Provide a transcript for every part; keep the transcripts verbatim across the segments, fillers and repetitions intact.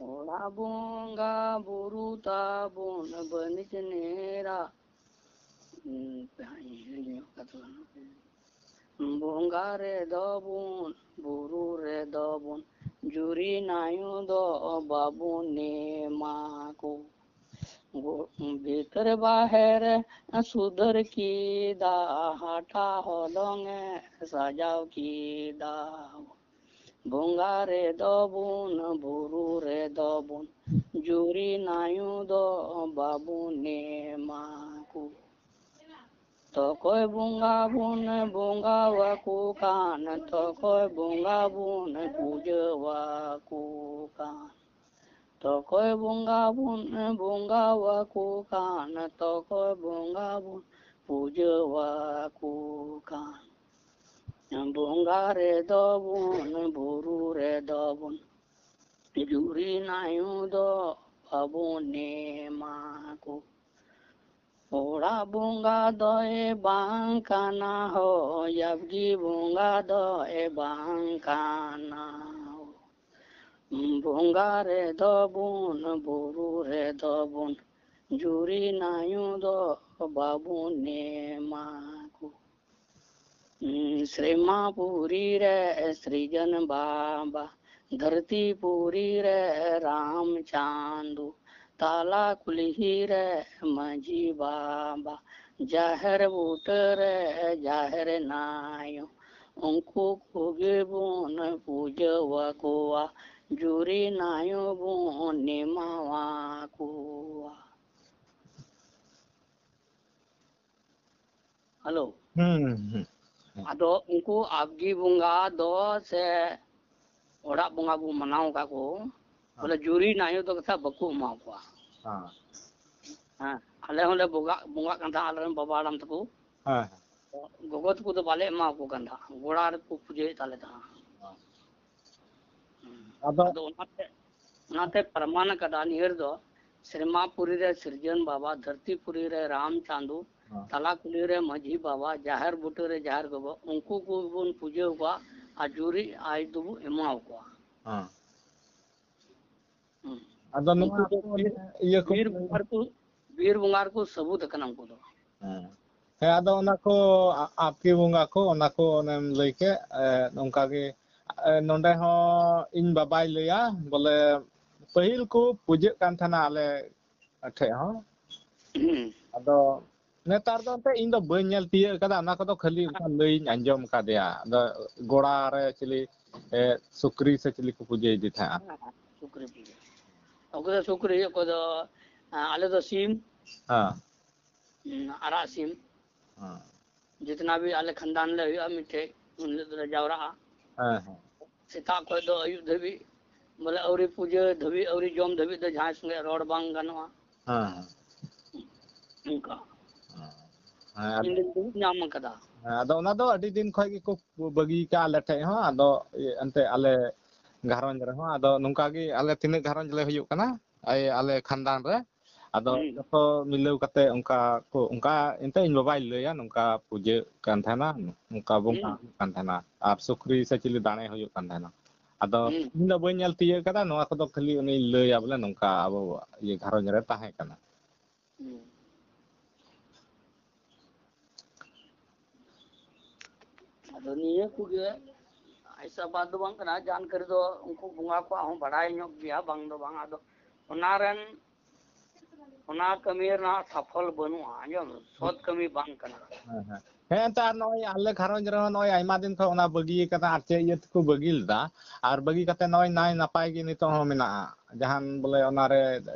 ᱚᱲᱟᱜ ᱵᱚᱸᱜᱟ ᱵᱩᱨᱩ ᱛᱟᱵᱚᱱ ᱵᱟᱹᱱᱤᱡ ᱱᱮᱨᱟ᱾ ᱦᱩᱸ, ᱦᱤᱲᱤᱧᱚᱜ ᱠᱟᱛᱷᱟ᱾ ᱵᱚᱸᱜᱟ ᱨᱮᱫᱚ ᱵᱚᱱ, ᱵᱩᱨᱩ ᱨᱮᱫᱚ ᱵᱚᱱ, ᱡᱩᱨᱤ ᱱᱟᱭᱩ ᱫᱚ ᱵᱟᱵᱚᱱ ᱮᱢᱟ ᱠᱚ᱾ ᱜᱚ-, ᱵᱷᱤᱛᱟᱹᱨ ᱵᱟᱦᱮᱨ ᱥᱩᱫᱷᱟᱹᱨ ᱠᱮᱫᱟ, ᱦᱟᱴᱟ ᱦᱚᱞᱚᱝ ᱮ ᱥᱟᱡᱟᱣ ᱠᱮᱫᱟ᱾ ᱵᱚᱸᱜᱟ ᱨᱮᱫᱚ ᱵᱚᱱ, ᱵᱩᱨᱩ ᱨᱮᱫᱚ ᱵᱚᱱ, ᱡᱩᱨᱤ ᱱᱟᱭᱩ ᱫᱚ ᱵᱟᱵᱚᱱ ᱮᱢᱟ ᱠᱚ᱾ ᱛᱚᱠᱚᱭ ᱵᱚᱸᱜᱟ ᱵᱚᱱ ᱵᱚᱸᱜᱟ ᱟᱠᱚ ᱠᱟᱱ, ᱛᱚᱠᱚᱭ ᱵᱚᱸᱜᱟ ᱵᱚᱱ ᱯᱩᱡᱟᱹ ᱟᱠᱚ ᱠᱟᱱ᱾ ᱛᱚᱠᱚᱭ ᱵᱚᱸᱜᱟ ᱵᱚᱱ ᱵᱚᱸᱜᱟ ᱟᱠᱚ ᱠᱟᱱ, ᱛᱚᱠᱚᱭ ᱵᱚᱸᱜᱟ ᱵᱚᱱ ᱯᱩᱡᱟᱹ ᱟᱠᱚ ᱠᱟᱱ᱾ ᱵᱚᱸᱜᱟ ᱨᱮᱫᱚ ᱵᱚᱱ, ᱵᱩᱨᱩ ᱨᱮᱫᱚ ᱵᱚᱱ, ᱡᱩᱨᱤ ᱱᱟᱭᱩ ᱫᱚ ᱵᱟᱵᱚᱱ ᱮᱢᱟ ᱠᱚ᱾ ᱚᱲᱟᱜ ᱵᱚᱸᱜᱟ ᱫᱚᱭ ᱵᱟᱝ ᱠᱟᱱᱟ ᱦᱳ, ᱭᱟᱵᱜᱤ ᱵᱚᱸᱜᱟ ᱫᱚᱭ ᱵᱟᱝ ᱠᱟᱱᱟ ᱦᱳ᱾ ᱵᱚᱸᱜᱟ ᱨᱮᱫᱚ ᱵᱚᱱ, ᱵᱩᱨᱩ ᱨᱮᱫᱚ ᱵᱚᱱ, ᱡᱩᱨᱤ ᱱᱟᱭᱩ ᱫᱚ ᱵᱟᱵᱚᱱ ᱮᱢᱟ ᱠᱚ᱾ ᱥᱨᱤᱢᱟᱯᱩᱨᱤ ᱨᱮ ᱥᱨᱤᱡᱚᱱ ᱵᱟᱵᱟ, ᱫᱷᱟᱹᱨᱛᱤᱯᱩᱨᱤ ᱨᱮ ᱨᱟᱢ ᱪᱟᱸᱫᱩ, ᱛᱟᱞᱟ ᱠᱩᱞᱦᱤ ᱨᱮ ᱢᱟᱹᱡᱷᱤ ᱵᱟᱵᱟ, ᱡᱟᱦᱮᱨ ᱵᱩᱴᱟᱹ ᱨᱮ ᱡᱟᱦᱮᱨ ᱱᱟᱭᱚ, ᱩᱱᱠᱩ ᱠᱚᱜᱮ ᱵᱚᱱ ᱯᱩᱡᱟᱹ ᱟᱠᱚᱣᱟ, ᱡᱩᱨᱤ ᱱᱟᱭᱚ ᱵᱚᱱ ᱮᱢᱟᱣᱟ ᱠᱚᱣᱟ᱾ ᱦᱮᱞᱳ᱾ ᱦᱩᱸ, ᱦᱩᱸ, ᱦᱩᱸ᱾ ᱟᱫᱚ ᱩᱱᱠᱩ ᱟᱵᱜᱤ ᱵᱚᱸᱜᱟ ᱫᱚ ᱥᱮ ᱚᱲᱟᱜ ᱵᱚᱸᱜᱟ ᱵᱚ ᱢᱟᱱᱟᱣ ᱟᱠᱟᱫ ᱠᱚ, ᱦᱮᱸ᱾ ᱵᱚᱞᱮ ᱡᱩᱨᱤ ᱱᱟᱭᱚ ᱫᱚ ᱠᱟᱛᱷᱟ ᱵᱟᱠᱚ ᱮᱢᱟ ᱠᱚᱣᱟ᱾ ᱦᱮᱸ᱾ ᱦᱮᱸ, ᱟᱞᱮ ᱦᱚᱸᱞᱮ ᱵᱚᱸᱜᱟ, ᱵᱚᱸᱜᱟᱜ ᱠᱟᱱ ᱛᱟᱦᱮᱸᱫ, ᱟᱞᱮᱨᱮᱱ ᱵᱟᱵᱟ ᱦᱟᱲᱟᱢ ᱛᱟᱠᱚ᱾ ᱦᱮᱸ, ᱦᱮᱸ᱾ ᱜᱚᱜᱚ ᱛᱟᱠᱚ ᱫᱚ ᱵᱟᱞᱮ ᱮᱢᱟ ᱠᱚ ᱠᱟᱱ ᱛᱟᱦᱮᱸᱫ, ᱜᱚᱲᱟ ᱨᱮᱠᱚ ᱯᱩᱡᱟᱹᱭᱮᱫ ᱛᱟᱞᱮ ᱛᱟᱦᱮᱸᱫ᱾ ᱦᱮᱸ᱾ ᱟᱫᱚ ᱟᱫᱚ ᱚᱱᱟᱛᱮ, ᱚᱱᱟᱛᱮ ᱯᱨᱚᱢᱟᱱ ᱟᱠᱟᱫᱟ ᱱᱤᱭᱟᱹ ᱨᱮᱫᱚ, ᱥᱮᱨᱢᱟᱯᱩᱨᱤ ᱨᱮ ᱥᱤᱨᱡᱚᱱ ᱵᱟᱵᱟ, ᱫᱷᱟᱹᱨᱛᱤᱯᱩᱨᱤ ᱨᱮ ᱨᱟᱢ ᱪᱟᱸᱫᱩ, ᱦᱮᱸ᱾ ᱛᱟᱞᱟ ᱠᱩᱞᱦᱤ ᱨᱮ ᱢᱟᱹᱡᱷᱤ ᱵᱟᱵᱟ, ᱡᱟᱦᱮᱨ ᱵᱩᱴᱟᱹ ᱨᱮ ᱡᱟᱦᱮᱨ ᱜᱚᱜᱚ, ᱩᱱᱠᱩ ᱠᱚᱵᱚᱱ ᱯᱩᱡᱟᱹ ᱟᱠᱚᱣᱟ, ᱟᱡᱩᱨᱤ ᱟᱭ ᱫᱚᱵᱚ ᱮᱢᱟᱣ ᱠᱚᱣᱟ᱾ ᱦᱮᱸ᱾ ᱦᱩᱸ᱾ ᱟᱫᱚ ᱱᱚᱣᱟ ᱩᱱᱠᱩ ᱫᱚ ᱠᱚ ᱤᱭᱟᱹ ᱠᱚ ᱵᱤᱨ ᱵᱚᱸᱜᱟ ᱨᱮᱠᱚ, ᱵᱤᱨ ᱵᱚᱸᱜᱟ ᱨᱮᱠᱚ ᱥᱟᱹᱵᱩᱛ ᱟᱠᱟᱱᱟ ᱩᱱᱠᱩ ᱫᱚ᱾ ᱦᱮᱸ᱾ ᱦᱮᱸ, ᱟᱫᱚ ᱚᱱᱟ ᱠᱚ ᱟ- ᱟᱯᱠᱤ ᱵᱚᱸᱜᱟ ᱠᱚ, ᱚᱱᱟ ᱠᱚ ᱚᱱᱮᱢ ᱞᱟᱹᱭ ᱠᱮᱫ, ᱮ, ᱱᱚᱝᱠᱟ ᱜᱮ, ᱮ, ᱱᱚᱰᱮ ᱦᱚᱸ ᱤᱧ ᱵᱟᱵᱟᱭ ᱞᱟᱹᱭᱟ, ᱵᱚᱞᱮ ᱯᱟᱹᱦᱤᱞ ᱠᱚ ᱯᱩᱡᱟᱹᱜ ᱠᱟᱱ ᱛᱟᱦᱮᱱᱟ ᱟᱞᱮ ᱴᱷᱮᱡ ᱦᱚᱸ᱾ ᱟᱫᱚ ᱱᱮᱛᱟᱨ ᱫᱚ ᱮᱱᱛᱮ ᱤᱧ ᱫᱚ ᱵᱟᱹᱧ ᱧᱮᱞ ᱛᱤᱭᱟᱹᱜ ᱠᱟᱫᱟ, ᱚᱱᱟ ᱠᱚᱫᱚ ᱠᱷᱟᱹᱞᱤ ᱚᱱᱠᱟ ᱞᱟᱹᱭ ᱤᱧ ᱟᱸᱡᱚᱢ ᱠᱟᱫᱮᱭᱟ᱾ ᱟᱫᱚ ᱜᱚᱲᱟ ᱨᱮ ᱪᱤᱞᱤ, ᱮ, ᱥᱩᱠᱨᱤ ᱥᱮ ᱪᱤᱞᱤ ᱠᱚ ᱯᱩᱡᱟᱹᱭᱮᱫᱮ ᱛᱟᱦᱮᱸᱜᱼᱟ᱾ ᱦᱮᱸ, ᱥᱩᱠᱨᱤ ᱯᱩᱡᱟᱹ᱾ ᱚᱠᱚᱭ ᱫᱚ ᱥᱩᱠᱨᱤ, ᱚᱠᱚᱭ ᱫᱚ, ᱟ, ᱟᱞᱮ ᱫᱚ ᱥᱤᱢ, ᱦᱮᱸ᱾ ᱩᱸ, ᱟᱨᱟᱜ ᱥᱤᱢ᱾ ᱦᱮᱸ᱾ ᱡᱤᱛᱱᱟ ᱵᱷᱤ ᱟᱞᱮ ᱠᱷᱟᱱᱫᱟᱱ ᱞᱮ ᱦᱩᱭᱩᱜᱼᱟ, ᱢᱤᱫᱴᱷᱮᱡ ᱩᱱ ᱦᱤᱞᱳᱜ ᱫᱚᱞᱮ ᱡᱟᱣᱨᱟᱜᱼᱟ᱾ ᱦᱮᱸ, ᱦᱮᱸ᱾ ᱥᱮᱛᱟᱜ ᱠᱷᱚᱡ ᱫᱚ ᱟᱹᱭᱩᱵ ᱫᱷᱟᱹᱵᱤᱡ, ᱵᱚᱞᱮ, ᱟᱹᱣᱨᱤ ᱯᱩᱡᱟᱹ ᱫᱷᱟᱹᱵᱤᱡ, ᱟᱹᱣᱨᱤ ᱡᱚᱢ ᱫᱷᱟᱹᱵᱤᱡ ᱫᱚ ᱡᱟᱦᱟᱸᱭ ᱥᱚᱸᱜᱮ ᱨᱚᱲ ᱵᱟᱝ ᱜᱟᱱᱚᱜᱼᱟ᱾ ᱦᱮᱸ, ᱦᱮᱸ᱾ ᱚᱱᱠᱟ ᱦᱮᱸ, ᱟᱫᱚ, ᱤᱧ ᱫᱚᱧ ᱫᱩᱲᱩᱵ ᱧᱟᱢ ᱟᱠᱟᱫᱟ᱾ ᱦᱮᱸ, ᱟᱫᱚ ᱚᱱᱟ ᱫᱚ ᱟᱹᱰᱤ ᱫᱤᱱ ᱠᱷᱚᱡ ᱜᱮᱠᱚ ᱵᱟᱹᱜᱤ ᱠᱟᱜᱼᱟ ᱟᱞᱮ ᱴᱷᱮᱡ ᱦᱚᱸ᱾ ᱟᱫᱚ ᱮᱱᱛᱮ ᱟᱞᱮ ᱜᱷᱟᱨᱚᱸᱡᱽ ᱨᱮᱦᱚᱸ, ᱟᱫᱚ ᱱᱚᱝᱠᱟ ᱜᱮ ᱟᱞᱮ ᱛᱤᱱᱟᱹᱜ ᱜᱷᱟᱨᱚᱸᱡᱽ ᱞᱮ ᱦᱩᱭᱩᱜ ᱠᱟᱱᱟ, ᱟᱭ-, ᱟᱞᱮ ᱠᱷᱟᱱᱫᱟᱱ ᱨᱮ, ᱟᱫᱚ ᱦᱩᱸ᱾ ᱡᱚᱛᱚ ᱢᱤᱞᱟᱹᱣ ᱠᱟᱛᱮ ᱚᱱᱠᱟ ᱠᱚ, ᱚᱱᱠᱟ ᱮᱱᱛᱮ ᱤᱧ ᱵᱟᱵᱟᱭ ᱞᱟᱹᱭᱟ, ᱱᱚᱝᱠᱟ ᱯᱩᱡᱟᱹᱜ ᱠᱟᱱ ᱛᱟᱦᱮᱱᱟ, ᱱᱚᱝᱠᱟ ᱵᱚᱸᱜᱟ ᱦᱩᱸ᱾ ᱦᱩᱭᱩᱜ ᱠᱟᱱ ᱛᱟᱦᱮᱱᱟ, ᱟᱨ ᱥᱩᱠᱨᱤ ᱥᱮ ᱪᱤᱞᱤ ᱫᱟᱲᱮ ᱦᱩᱭᱩᱜ ᱠᱟᱱ ᱛᱟᱦᱮᱱᱟ᱾ ᱟᱫᱚ ᱦᱩᱸ᱾ ᱤᱧ ᱫᱚ ᱵᱟᱹᱧ ᱧᱮᱞ ᱛᱤᱭᱟᱹᱜ ᱠᱟᱫᱟ, ᱱᱚᱣᱟ ᱠᱚᱫᱚ ᱠᱷᱟᱹᱞᱤ ᱩᱱᱤᱧ ᱞᱟᱹᱭᱟ, ᱵᱚᱞᱮ ᱱᱚᱝᱠᱟ ᱟᱵᱚ ᱤᱭᱟᱹ ᱜᱷᱟᱨᱚᱸᱡᱽ ᱨᱮ ᱛᱟᱦᱮᱸ ᱠᱟᱱᱟ᱾ ᱦᱩᱸ᱾ ᱟᱫᱚ ᱱᱤᱭᱟᱹ ᱠᱚᱜᱮ ᱦᱤᱥᱟᱹᱵ ᱵᱟᱫ ᱫᱚ ᱵᱟᱝ ᱠᱟᱱᱟ, ᱡᱟᱱᱠᱟᱨᱤ ᱫᱚ ᱩᱱᱠᱩ ᱵᱚᱸᱜᱟ ᱠᱚᱣᱟᱜ ᱦᱚᱸ ᱵᱟᱲᱟᱭ ᱧᱚᱜ ᱜᱮᱭᱟ, ᱵᱟᱝ ᱫᱚ ᱵᱟᱝ᱾ ᱟᱫᱚ ᱚᱱᱟ ᱨᱮᱱ, ᱚᱱᱟ ᱠᱟᱹᱢᱤ ᱨᱮᱱᱟᱜ ᱥᱟᱯᱷᱚᱞ ᱵᱟᱹᱱᱩᱜᱼᱟ, ᱟᱸᱡᱚᱢ, ᱥᱚᱛ ᱠᱟᱹᱢᱤ ᱵᱟᱝ ᱠᱟᱱᱟ᱾ ᱦᱮᱸ, ᱦᱮᱸ᱾ ᱦᱮᱸ, ᱮᱱᱛᱮ ᱟᱨ ᱱᱚᱜᱼᱚᱭ ᱟᱞᱮ ᱜᱷᱟᱨᱚᱸᱡᱽ ᱨᱮᱦᱚᱸ ᱱᱚᱜᱼᱚᱭ ᱟᱭᱢᱟ ᱫᱤᱱ ᱠᱷᱚᱱ ᱚᱱᱟ ᱵᱟᱹᱜᱤ ᱠᱟᱫᱟ, ᱟᱨ ᱪᱮᱫ ᱤᱭᱟᱹ ᱛᱮᱠᱚ ᱵᱟᱹᱜᱤ ᱞᱮᱫᱟ, ᱟᱨ ᱵᱟᱹᱜᱤ ᱠᱟᱛᱮ ᱱᱚᱜᱼᱚᱭ ᱱᱟᱭ ᱱᱟᱯᱟᱭ ᱜᱮ ᱱᱤᱛᱚᱜ ᱦᱚᱸ ᱢᱮᱱᱟᱜᱼᱟ᱾ ᱡᱟᱦᱟᱱ ᱵᱚᱞᱮ ᱚᱱᱟᱨᱮ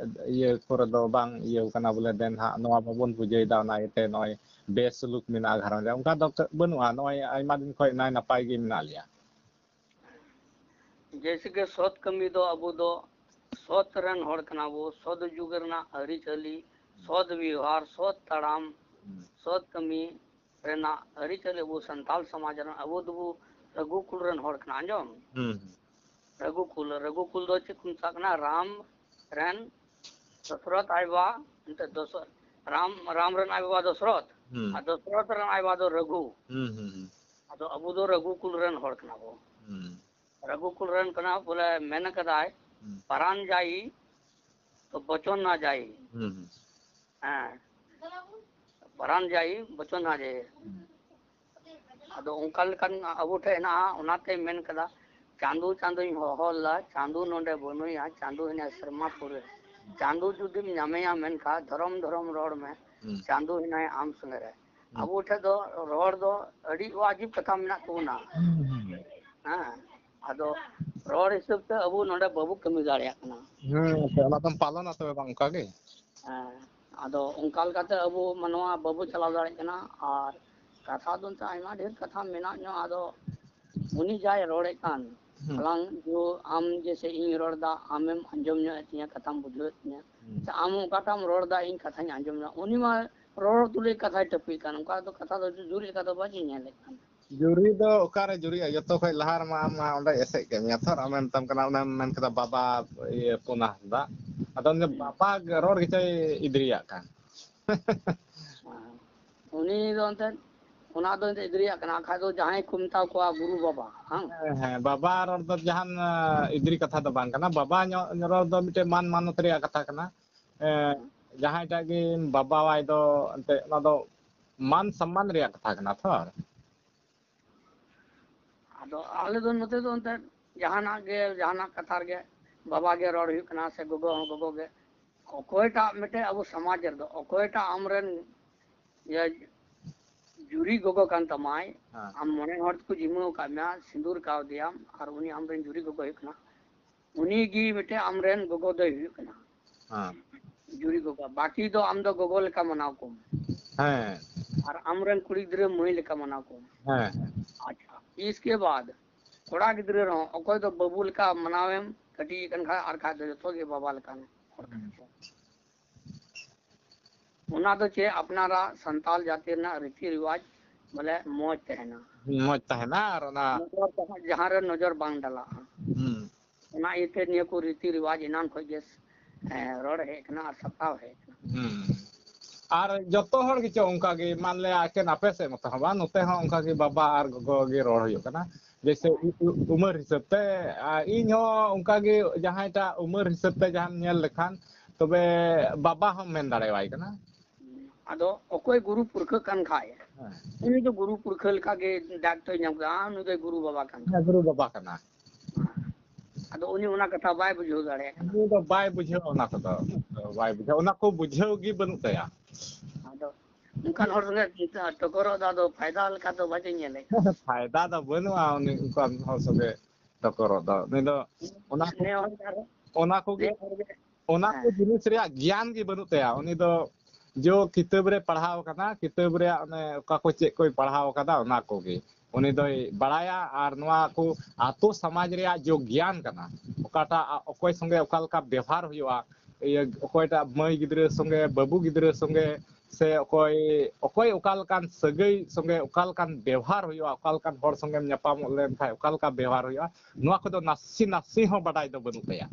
ᱤᱭᱟᱹ ᱠᱚᱨᱮ ᱫᱚ ᱵᱟᱝ ᱤᱭᱟᱹ ᱠᱟᱱᱟ, ᱵᱚᱞᱮ ᱫᱮᱱ ᱦᱟᱸᱜ ᱱᱚᱣᱟ ᱵᱟᱵᱚᱱ ᱯᱩᱡᱟᱹᱭᱮᱫᱟ, ᱚᱱᱟ ᱤᱭᱟᱹᱛᱮ ᱱᱚᱜᱼᱚᱭ ᱵᱮᱥᱩᱞᱩᱠ ᱢᱮᱱᱟᱜᱼᱟ ᱜᱷᱟᱨᱚᱸᱡᱽ ᱨᱮ, ᱚᱱᱠᱟ ᱫᱚ ᱵᱟᱹᱱᱩᱜᱼᱟ᱾ ᱱᱚᱜᱼᱚᱭ ᱟᱭᱢᱟ ᱫᱤᱱ ᱠᱷᱚᱱ ᱱᱟᱭ ᱱᱟᱯᱟᱭ ᱜᱮ ᱢᱮᱱᱟᱜ ᱞᱮᱭᱟ᱾ ᱡᱮᱭᱥᱮ ᱠᱤ ᱥᱚᱛ ᱠᱟᱹᱢᱤ ᱫᱚ ᱟᱵᱚ ᱫᱚ ᱥᱚᱛ ᱨᱮᱱ ᱦᱚᱲ ᱠᱟᱱᱟ ᱵᱚ, ᱥᱚᱛ ᱡᱩᱜᱽ ᱨᱮᱱᱟᱜ ᱟᱹᱨᱤᱪᱟᱹᱞᱤ, ᱥᱚᱛ ᱵᱮᱣᱦᱟᱨ, ᱥᱚᱛ ᱛᱟᱲᱟᱢ, ᱥᱚᱛ ᱠᱟᱹᱢᱤ ᱨᱮᱱᱟᱜ ᱟᱹᱨᱤᱪᱟᱹᱞᱤ ᱟᱵᱚ ᱥᱟᱱᱛᱟᱞ ᱥᱚᱢᱟᱡᱽ ᱨᱮᱱ, ᱟᱵᱚ ᱫᱚᱵᱚ ᱨᱟᱹᱜᱷᱩᱠᱩᱞ ᱨᱮᱱ ᱦᱚᱲ ᱠᱟᱱᱟ, ᱟᱸᱡᱚᱢ? ᱦᱩᱸ, ᱨᱟᱹᱜᱷᱩᱠᱩᱞ, ᱨᱟᱹᱜᱷᱩᱠᱩᱞ ᱫᱚ ᱪᱮᱫ ᱠᱚ ᱢᱮᱛᱟᱜ ᱠᱟᱱᱟ? ᱨᱟᱢ ᱨᱮᱱ, ᱫᱚᱥᱨᱚᱛ ᱟᱡ ᱵᱟᱵᱟ, ᱮᱱᱛᱮ ᱫᱚᱥ-, ᱨᱟᱢ, ᱨᱟᱢ ᱨᱮᱱ ᱟᱡ ᱵᱟᱵᱟ ᱫᱚᱥᱨᱚᱛ, ᱦᱩᱸ᱾ ᱟᱨ ᱫᱚᱥᱨᱚᱛ ᱨᱮᱱ ᱟᱡ ᱵᱟᱵᱟ ᱫᱚ ᱨᱟᱹᱜᱷᱩ᱾ ᱦᱩᱸ, ᱦᱩᱸ, ᱦᱩᱸ᱾ ᱟᱨ ᱫᱚ ᱟᱵᱚ ᱫᱚ ᱨᱟᱹᱜᱷᱩᱠᱩᱞ ᱨᱮᱱ ᱦᱚᱲ ᱠᱟᱱᱟ ᱵᱚ᱾ ᱦᱩᱸ᱾ ᱨᱟᱹᱜᱷᱩᱠᱩᱞ ᱨᱮᱱ ᱠᱟᱱᱟ ᱵᱚᱞᱮ, ᱢᱮᱱ ᱠᱟᱫᱟᱭ, ᱦᱩᱸ᱾ ᱯᱟᱨᱟᱱ ᱡᱟᱭᱤ ᱛᱚ ᱵᱚᱪᱚᱱ ᱱᱟ ᱡᱟᱭᱤ᱾ ᱦᱩᱸ, ᱦᱩᱸ᱾ ᱦᱮᱸ, ᱯᱟᱨᱟᱱ ᱡᱟᱭᱤ ᱵᱚᱪᱚᱱ ᱱᱟ ᱡᱟᱭᱤ᱾ ᱦᱩᱸ᱾ ᱟᱫᱚ ᱚᱱᱠᱟ ᱞᱮᱠᱟᱱ ᱟᱵᱚ ᱴᱷᱮᱱ ᱦᱮᱱᱟᱜᱼᱟ, ᱚᱱᱟᱛᱮ ᱢᱮᱱ ᱠᱟᱫᱟ, ᱪᱟᱸᱫᱚ ᱪᱟᱸᱫᱚᱧ ᱦᱚᱦᱚ ᱞᱮᱫᱟ, ᱪᱟᱸᱫᱚ ᱱᱚᱰᱮ ᱵᱟᱹᱱᱩᱭᱟ, ᱪᱟᱸᱫᱚ ᱦᱮᱱᱟᱭ ᱥᱮᱨᱢᱟ ᱯᱩᱨᱤ ᱨᱮ᱾ ᱪᱟᱸᱫᱚ ᱡᱩᱫᱤᱢ ᱧᱟᱢᱮᱭᱟ ᱢᱮᱱᱠᱷᱟᱱ ᱫᱷᱚᱨᱚᱢ ᱫᱷᱚᱨᱚᱢ ᱨᱚᱲ ᱢᱮ, ᱦᱩᱸ᱾ ᱪᱟᱸᱫᱚ ᱦᱮᱱᱟᱭ ᱟᱢ ᱥᱚᱸᱜᱮ ᱨᱮ᱾ ᱦᱩᱸ᱾ ᱟᱵᱚ ᱴᱷᱮᱱ ᱫᱚ ᱨᱚᱲ ᱫᱚ ᱟᱹᱰᱤ ᱟᱡᱤᱵ ᱠᱟᱛᱷᱟ ᱢᱮᱱᱟᱜ ᱛᱟᱵᱚᱱᱟ᱾ ᱦᱩᱸ, ᱦᱩᱸ, ᱦᱩᱸ᱾ ᱦᱮᱸ, ᱟᱫᱚ ᱨᱚᱲ ᱦᱤᱥᱟᱹᱵ ᱛᱮ ᱟᱵᱚ ᱱᱚᱰᱮ ᱵᱟᱵᱚ ᱠᱟᱹᱢᱤ ᱫᱟᱲᱮᱭᱟᱜ ᱠᱟᱱᱟ᱾ ᱦᱮᱸ, ᱟᱪᱪᱷᱟ, ᱚᱱᱟ ᱫᱚᱢ ᱯᱟᱞᱚᱱᱟ ᱛᱚᱵᱮ ᱵᱟᱝ ᱚᱱᱠᱟ ᱜᱮ? ᱦᱮᱸ, ᱟᱫᱚ ᱚᱱᱠᱟ ᱞᱮᱠᱟᱛᱮ ᱟᱵᱚ ᱢᱟᱱᱣᱟ ᱵᱟᱵᱚ ᱪᱟᱞᱟᱣ ᱫᱟᱲᱮᱭᱟᱜ ᱠᱟᱱᱟ᱾ ᱟᱨ ᱠᱟᱛᱷᱟ ᱫᱚ ᱮᱱᱛᱮ ᱟᱭᱢᱟ ᱰᱷᱮᱨ ᱠᱟᱛᱷᱟ ᱢᱮᱱᱟᱜ ᱧᱚᱜ, ᱟᱫᱚ ᱩᱱᱤ ᱡᱟᱭ ᱨᱚᱲᱮᱫ ᱠᱟᱱ, ᱦᱩᱸ᱾ ᱟᱞᱟᱝ ᱡᱚ ᱟᱢ ᱡᱮᱭᱥᱮ ᱤᱧ ᱨᱚᱲ ᱮᱫᱟ, ᱟᱢᱮᱢ ᱟᱸᱡᱚᱢ ᱧᱚᱜ ᱮᱫ ᱛᱤᱧᱟ, ᱠᱟᱛᱷᱟᱢ ᱵᱩᱡᱷᱟᱹᱣᱮᱫ ᱛᱤᱧᱟ᱾ ᱦᱩᱸ᱾ ᱥᱮ ᱟᱢ ᱚᱠᱟᱴᱟᱜ ᱮᱢ ᱨᱚᱲ ᱮᱫᱟ, ᱤᱧ ᱠᱟᱛᱷᱟᱧ ᱟᱸᱡᱚᱢ ᱧᱚᱜ, ᱩᱱᱤ ᱢᱟ ᱨᱚᱲ ᱛᱩᱞᱩᱡ ᱠᱟᱛᱷᱟᱭ ᱴᱟᱹᱯᱩᱭᱮᱫ ᱠᱟᱱ, ᱚᱱᱠᱟ ᱫᱚ ᱠᱟᱛᱷᱟ ᱫᱚ ᱡᱩᱨᱤ ᱞᱮᱠᱟ ᱫᱚ ᱵᱟᱹᱧ ᱧᱮᱞᱮᱫ ᱠᱟᱱ᱾ ᱡᱩᱨᱤ ᱫᱚ ᱚᱠᱟᱨᱮ ᱡᱩᱨᱤᱜᱼᱟ? ᱡᱚᱛᱚ ᱠᱷᱚᱡ ᱞᱟᱦᱟ ᱨᱮᱢᱟ ᱟᱢ ᱢᱟ ᱚᱸᱰᱮ ᱮᱥᱮᱫ ᱠᱮᱫ ᱢᱮᱭᱟ ᱛᱷᱚᱨ᱾ ᱟᱢᱮᱢ ᱢᱮᱛᱟᱢ ᱠᱟᱱᱟ, ᱚᱱᱮᱢ ᱢᱮᱱ ᱠᱮᱫᱟ ᱵᱟᱵᱟ, ᱤᱭᱟᱹ, ᱯᱩᱱᱟ ᱦᱟᱸᱥᱫᱟ᱾ ᱟᱫᱚ ᱩᱱᱤ ᱫᱚ ᱦᱩᱸ᱾ ᱵᱟᱵᱟ ᱨᱚᱲ ᱜᱮᱪᱚᱭ ᱤᱫᱨᱤᱭᱟᱜ ᱠᱟᱱ᱾ ᱦᱮᱸ᱾ ᱩᱱᱤ ᱫᱚ ᱮᱱᱛᱮᱫ, ᱚᱱᱟ ᱫᱚ ᱮᱱᱛᱮᱫ ᱤᱫᱨᱤᱭᱟᱜ ᱠᱟᱱᱟ᱾ ᱵᱟᱠᱷᱟᱡ ᱫᱚ ᱡᱟᱦᱟᱸᱭ ᱠᱚ ᱢᱮᱛᱟ ᱠᱚᱣᱟ ᱜᱩᱨᱩ ᱵᱟᱵᱟ, ᱦᱟᱝ? ᱦᱮᱸ, ᱦᱮᱸ, ᱵᱟᱵᱟ ᱨᱚᱲ ᱫᱚ ᱡᱟᱦᱟᱱ, ᱟ, ᱤᱫᱨᱤ ᱠᱟᱛᱷᱟ ᱫᱚ ᱵᱟᱝ ᱠᱟᱱᱟ᱾ ᱵᱟᱵᱟ ᱧᱚ-, ᱨᱚᱲ ᱫᱚ ᱢᱤᱫᱴᱮᱡ ᱢᱟᱱ ᱢᱟᱱᱚᱛ ᱨᱮᱭᱟᱜ ᱠᱟᱛᱷᱟ ᱠᱟᱱᱟ᱾ ᱮ, ᱦᱮᱸ᱾ ᱡᱟᱦᱟᱸᱭᱴᱟᱜ ᱜᱮ ᱵᱟᱵᱟᱣᱟᱭ ᱫᱚ ᱮᱱᱛᱮᱫ ᱚᱱᱟ ᱫᱚ ᱢᱟᱱ ᱥᱚᱢᱢᱟᱱ ᱨᱮᱭᱟᱜ ᱠᱟᱛᱷᱟ ᱠᱟᱱᱟ ᱛᱷᱚᱨ᱾ ᱟᱫᱚ ᱟᱞᱮ ᱫᱚ ᱱᱚᱛᱮ ᱫᱚ ᱮᱱᱛᱮᱫ ᱡᱟᱦᱟᱱᱟᱜ ᱜᱮ, ᱡᱟᱦᱟᱱᱟᱜ ᱠᱟᱛᱷᱟ ᱨᱮᱜᱮ ᱵᱟᱵᱟ ᱜᱮ ᱨᱚᱲ ᱦᱩᱭᱩᱜ ᱠᱟᱱᱟ, ᱥᱮ ᱜᱚᱜᱚ ᱦᱚᱸ ᱜᱚᱜᱚ ᱜᱮ᱾ ᱚᱠᱚᱭᱴᱟᱜ ᱢᱤᱫᱴᱮᱡ ᱟᱵᱚ ᱥᱚᱢᱟᱡᱽ ᱨᱮᱫᱚ ᱚᱠᱚᱭᱴᱟᱜ ᱟᱢᱨᱮᱱ ᱤᱭᱟᱹ ᱡᱩᱨᱤ ᱜᱚᱜᱚ ᱠᱟᱱ ᱛᱟᱢᱟᱭ, ᱦᱮᱸ᱾ ᱟᱢ ᱢᱚᱬᱮ ᱦᱚᱲ ᱛᱮᱠᱚ ᱡᱤᱢᱟᱹ ᱟᱠᱟᱫ ᱢᱮᱭᱟ, ᱥᱤᱸᱫᱩᱨ ᱠᱟᱣᱫᱮᱭᱟᱢ, ᱟᱨ ᱩᱱᱤ ᱟᱢᱨᱮᱱ ᱡᱩᱨᱤ ᱜᱚᱜᱚ ᱦᱩᱭᱩᱜ ᱠᱟᱱᱟ, ᱩᱱᱤ ᱜᱮ ᱢᱤᱫᱴᱮᱡ ᱟᱢᱨᱮᱱ ᱜᱚᱜᱚ ᱫᱚᱭ ᱦᱩᱭᱩᱜ ᱠᱟᱱᱟ᱾ ᱦᱮᱸ᱾ ᱡᱩᱨᱤ ᱜᱚᱜᱚ᱾ ᱵᱟᱹᱠᱤ ᱫᱚ ᱟᱢ ᱫᱚ ᱜᱚᱜᱚ ᱞᱮᱠᱟ ᱢᱟᱱᱟᱣ ᱠᱚᱢ᱾ ᱦᱮᱸ᱾ ᱟᱨ ᱟᱢᱨᱮᱱ ᱠᱩᱲᱤ ᱜᱤᱫᱽᱨᱟᱹ ᱢᱟᱹᱭ ᱞᱮᱠᱟ ᱢᱟᱱᱟᱣ ᱠᱚᱢ᱾ ᱦᱮᱸ᱾ ᱟᱪᱪᱷᱟ, ᱤᱥᱠᱮ ᱵᱟᱫ ᱠᱚᱲᱟ ᱜᱤᱫᱽᱨᱟᱹ ᱨᱮᱦᱚᱸ ᱚᱠᱚᱭ ᱫᱚ ᱵᱟᱹᱵᱩ ᱞᱮᱠᱟ ᱢᱟᱱᱟᱣᱮᱢ, ᱠᱟᱹᱴᱤᱡ ᱠᱟᱱ ᱠᱷᱟᱡ, ᱟᱨ ᱠᱷᱟᱡ ᱫᱚ ᱡᱚᱛᱚ ᱜᱮ ᱵᱟᱵᱟ ᱞᱮᱠᱟᱱ ᱦᱚᱲ ᱠᱟᱱᱟ ᱠᱚ᱾ ᱚᱱᱟ ᱫᱚ ᱪᱮᱫ, ᱟᱯᱱᱟᱨᱟᱜ ᱥᱟᱱᱛᱟᱞ ᱡᱟᱹᱛᱤ ᱨᱮᱱᱟᱜ ᱨᱤᱛᱤ ᱨᱮᱣᱟᱡᱽ ᱵᱚᱞᱮ ᱢᱚᱡᱽ ᱛᱟᱦᱮᱱᱟ᱾ ᱢᱚᱡᱽ ᱛᱟᱦᱮᱱᱟ ᱟᱨ ᱚᱱᱟ ᱱᱚᱡᱚᱨ ᱡᱟᱦᱟᱸ, ᱡᱟᱦᱟᱸ ᱨᱮ ᱱᱚᱡᱚᱨ ᱵᱟᱝ ᱰᱟᱞᱟᱜᱼᱟ᱾ ᱦᱩᱸ᱾ ᱚᱱᱟ ᱤᱭᱟᱹᱛᱮ ᱱᱤᱭᱟᱹ ᱠᱚ ᱨᱤᱛᱤ ᱨᱮᱣᱟᱡᱽ ᱮᱱᱟᱱ ᱠᱷᱚᱡ ᱜᱮ, ᱮᱸ, ᱨᱚᱲ ᱦᱮᱡ ᱠᱟᱱᱟ ᱟᱨ ᱥᱟᱯᱲᱟᱣ ᱦᱮᱡ ᱠᱟᱱᱟ᱾ ᱦᱩᱸ᱾ ᱟᱨ ᱡᱚᱛᱚ ᱦᱚᱲ ᱜᱮᱪᱚ ᱚᱱᱠᱟ ᱜᱮ, ᱢᱟᱱ ᱞᱮ ᱮᱠᱮᱱ ᱟᱯᱮ ᱥᱮᱫ ᱢᱚᱛᱚ ᱦᱚᱸ ᱵᱟᱝ, ᱱᱚᱛᱮ ᱦᱚᱸ ᱚᱱᱠᱟ ᱜᱮ ᱵᱟᱵᱟ ᱟᱨ ᱜᱚᱜᱚ ᱜᱮ ᱨᱚᱲ ᱦᱩᱭᱩᱜ ᱠᱟᱱᱟ᱾ ᱡᱮᱭᱥᱮ ᱩ-, ᱩ-, ᱩᱢᱮᱨ ᱦᱤᱥᱟᱹᱵ ᱛᱮ, ᱟᱨ ᱤᱧ ᱦᱚᱸ ᱚᱱᱠᱟ ᱜᱮ ᱡᱟᱦᱟᱸᱭᱴᱟᱜ ᱩᱢᱮᱨ ᱦᱤᱥᱟᱹᱵ ᱛᱮ ᱡᱟᱦᱟᱸᱢ ᱧᱮᱞ ᱞᱮᱠᱷᱟᱱ, ᱛᱚᱵᱮ ᱵᱟᱵᱟ ᱦᱚᱸᱢ ᱢᱮᱱ ᱫᱟᱲᱮᱣᱟᱭ ᱠᱟᱱᱟ᱾ ᱟᱫᱚ ᱚᱠᱚᱭ ᱜᱩᱨᱩ ᱯᱩᱨᱠᱷᱟᱹ ᱠᱟᱱ ᱠᱷᱟᱡ, ᱦᱮᱸ᱾ ᱩᱱᱤ ᱫᱚ ᱜᱩᱨᱩ ᱯᱩᱨᱠᱷᱟᱹ ᱞᱮᱠᱟ ᱜᱮ ᱰᱟᱠ ᱫᱚᱭ ᱧᱟᱢ ᱠᱮᱫᱟ, "ᱟᱨ ᱱᱩᱭ ᱫᱚᱭ ᱜᱩᱨᱩ ᱵᱟᱵᱟ ᱠᱟᱱ ᱦᱮᱸ, ᱜᱩᱨᱩ ᱵᱟᱵᱟ ᱠᱟᱱᱟ᱾ ᱟᱫᱚ ᱩᱱᱤ ᱚᱱᱟ ᱠᱟᱛᱷᱟ ᱵᱟᱭ ᱵᱩᱡᱷᱟᱹᱣ ᱫᱟᱲᱮᱭᱟᱜ ᱠᱟᱱᱟ᱾ ᱩᱱᱤ ᱫᱚ ᱵᱟᱭ ᱵᱩᱡᱷᱟᱹᱣᱟ ᱚᱱᱟ ᱠᱚᱫᱚ, ᱵᱟᱭ ᱵᱩᱡᱷᱟᱹᱣᱟ, ᱚᱱᱟ ᱠᱚ ᱵᱩᱡᱷᱟᱹᱣ ᱜᱮ ᱵᱟᱹᱱᱩᱜ ᱛᱟᱭᱟ᱾ ᱟᱫᱚ ᱚᱱᱠᱟᱱ ᱦᱚᱲ ᱥᱚᱸᱜᱮ ᱴᱚᱠᱚᱨᱚᱜ ᱫᱚ ᱟᱫᱚ ᱯᱷᱟᱭᱫᱟ ᱞᱮᱠᱟ ᱫᱚ ᱵᱟᱪᱚᱧ ᱧᱮᱞᱮᱫ᱾ ᱯᱷᱟᱭᱫᱟ ᱫᱚ ᱵᱟᱹᱱᱩᱜᱼᱟ ᱩᱱᱤ ᱚᱱᱠᱟᱱ ᱦᱚᱲ ᱥᱚᱸᱜᱮ ᱴᱚᱠᱚᱨᱚᱜ ᱫᱚ᱾ ᱩᱱᱤ ᱫᱚ ᱚᱱᱟ ᱠᱚ, ᱱᱮ ᱦᱚᱲ ᱟᱨ ᱚᱱᱟ ᱠᱚᱜᱮ, ᱱᱮ ᱦᱚᱲ ᱜᱮ᱾ ᱚᱱᱟ ᱠᱚ ᱦᱮᱸ᱾ ᱡᱤᱱᱤᱥ ᱨᱮᱭᱟᱜ ᱜᱮᱭᱟᱱ ᱜᱮ ᱵᱟᱹᱱᱩᱜ ᱛᱟᱭᱟ᱾ ᱩᱱᱤ ᱫᱚ ᱡᱚ ᱠᱤᱛᱟᱹᱵ ᱨᱮ ᱯᱟᱲᱦᱟᱣ ᱠᱟᱱᱟ, ᱠᱤᱛᱟᱹᱵ ᱨᱮᱭᱟᱜ ᱚᱱᱮ ᱚᱠᱟ ᱠᱚ ᱪᱮᱫ ᱠᱚᱭ ᱯᱟᱲᱦᱟᱣ ᱠᱟᱫᱟ, ᱚᱱᱟ ᱠᱚᱜᱮ ᱩᱱᱤ ᱫᱚᱭ ᱵᱟᱲᱟᱭᱟ᱾ ᱟᱨ ᱱᱚᱣᱟ ᱠᱚ ᱟᱛᱳ ᱥᱚᱢᱟᱡᱽ ᱨᱮᱭᱟᱜ ᱡᱚ ᱜᱮᱭᱟᱱ ᱠᱟᱱᱟ, ᱚᱠᱟᱴᱟᱜ ᱚᱠᱚᱭ ᱥᱚᱸᱜᱮ ᱚᱠᱟ ᱞᱮᱠᱟ ᱵᱮᱣᱦᱟᱨ ᱦᱩᱭᱩᱜᱼᱟ, ᱤᱭᱟᱹ, ᱚᱠᱚᱭᱴᱟᱜ ᱢᱟᱹᱭ ᱜᱤᱫᱽᱨᱟᱹ ᱥᱚᱸᱜᱮ, ᱵᱟᱹᱵᱩ ᱜᱤᱫᱽᱨᱟᱹ ᱥᱚᱸᱜᱮ, ᱥᱮ ᱚᱠᱚᱭ, ᱚᱠᱚᱭ ᱚᱠᱟ ᱞᱮᱠᱟᱱ ᱥᱟᱹᱜᱟᱹᱭ ᱥᱚᱸᱜᱮ ᱚᱠᱟ ᱞᱮᱠᱟᱱ ᱵᱮᱣᱦᱟᱨ ᱦᱩᱭᱩᱜᱼᱟ, ᱚᱠᱟ ᱞᱮᱠᱟᱱ ᱦᱚᱲ ᱥᱚᱸᱜᱮᱢ ᱧᱟᱯᱟᱢᱚᱜ ᱞᱮᱱᱠᱷᱟᱱ ᱚᱠᱟ ᱞᱮᱠᱟ ᱵᱮᱣᱦᱟᱨ ᱦᱩᱭᱩᱜᱼᱟ, ᱱᱚᱣᱟ ᱠᱚᱫᱚ ᱱᱟᱥᱮ ᱱᱟᱥᱮ ᱦᱚᱸ ᱵᱟᱰᱟᱭ ᱫᱚ ᱵᱟᱹᱱᱩᱜ ᱛᱟᱭᱟ᱾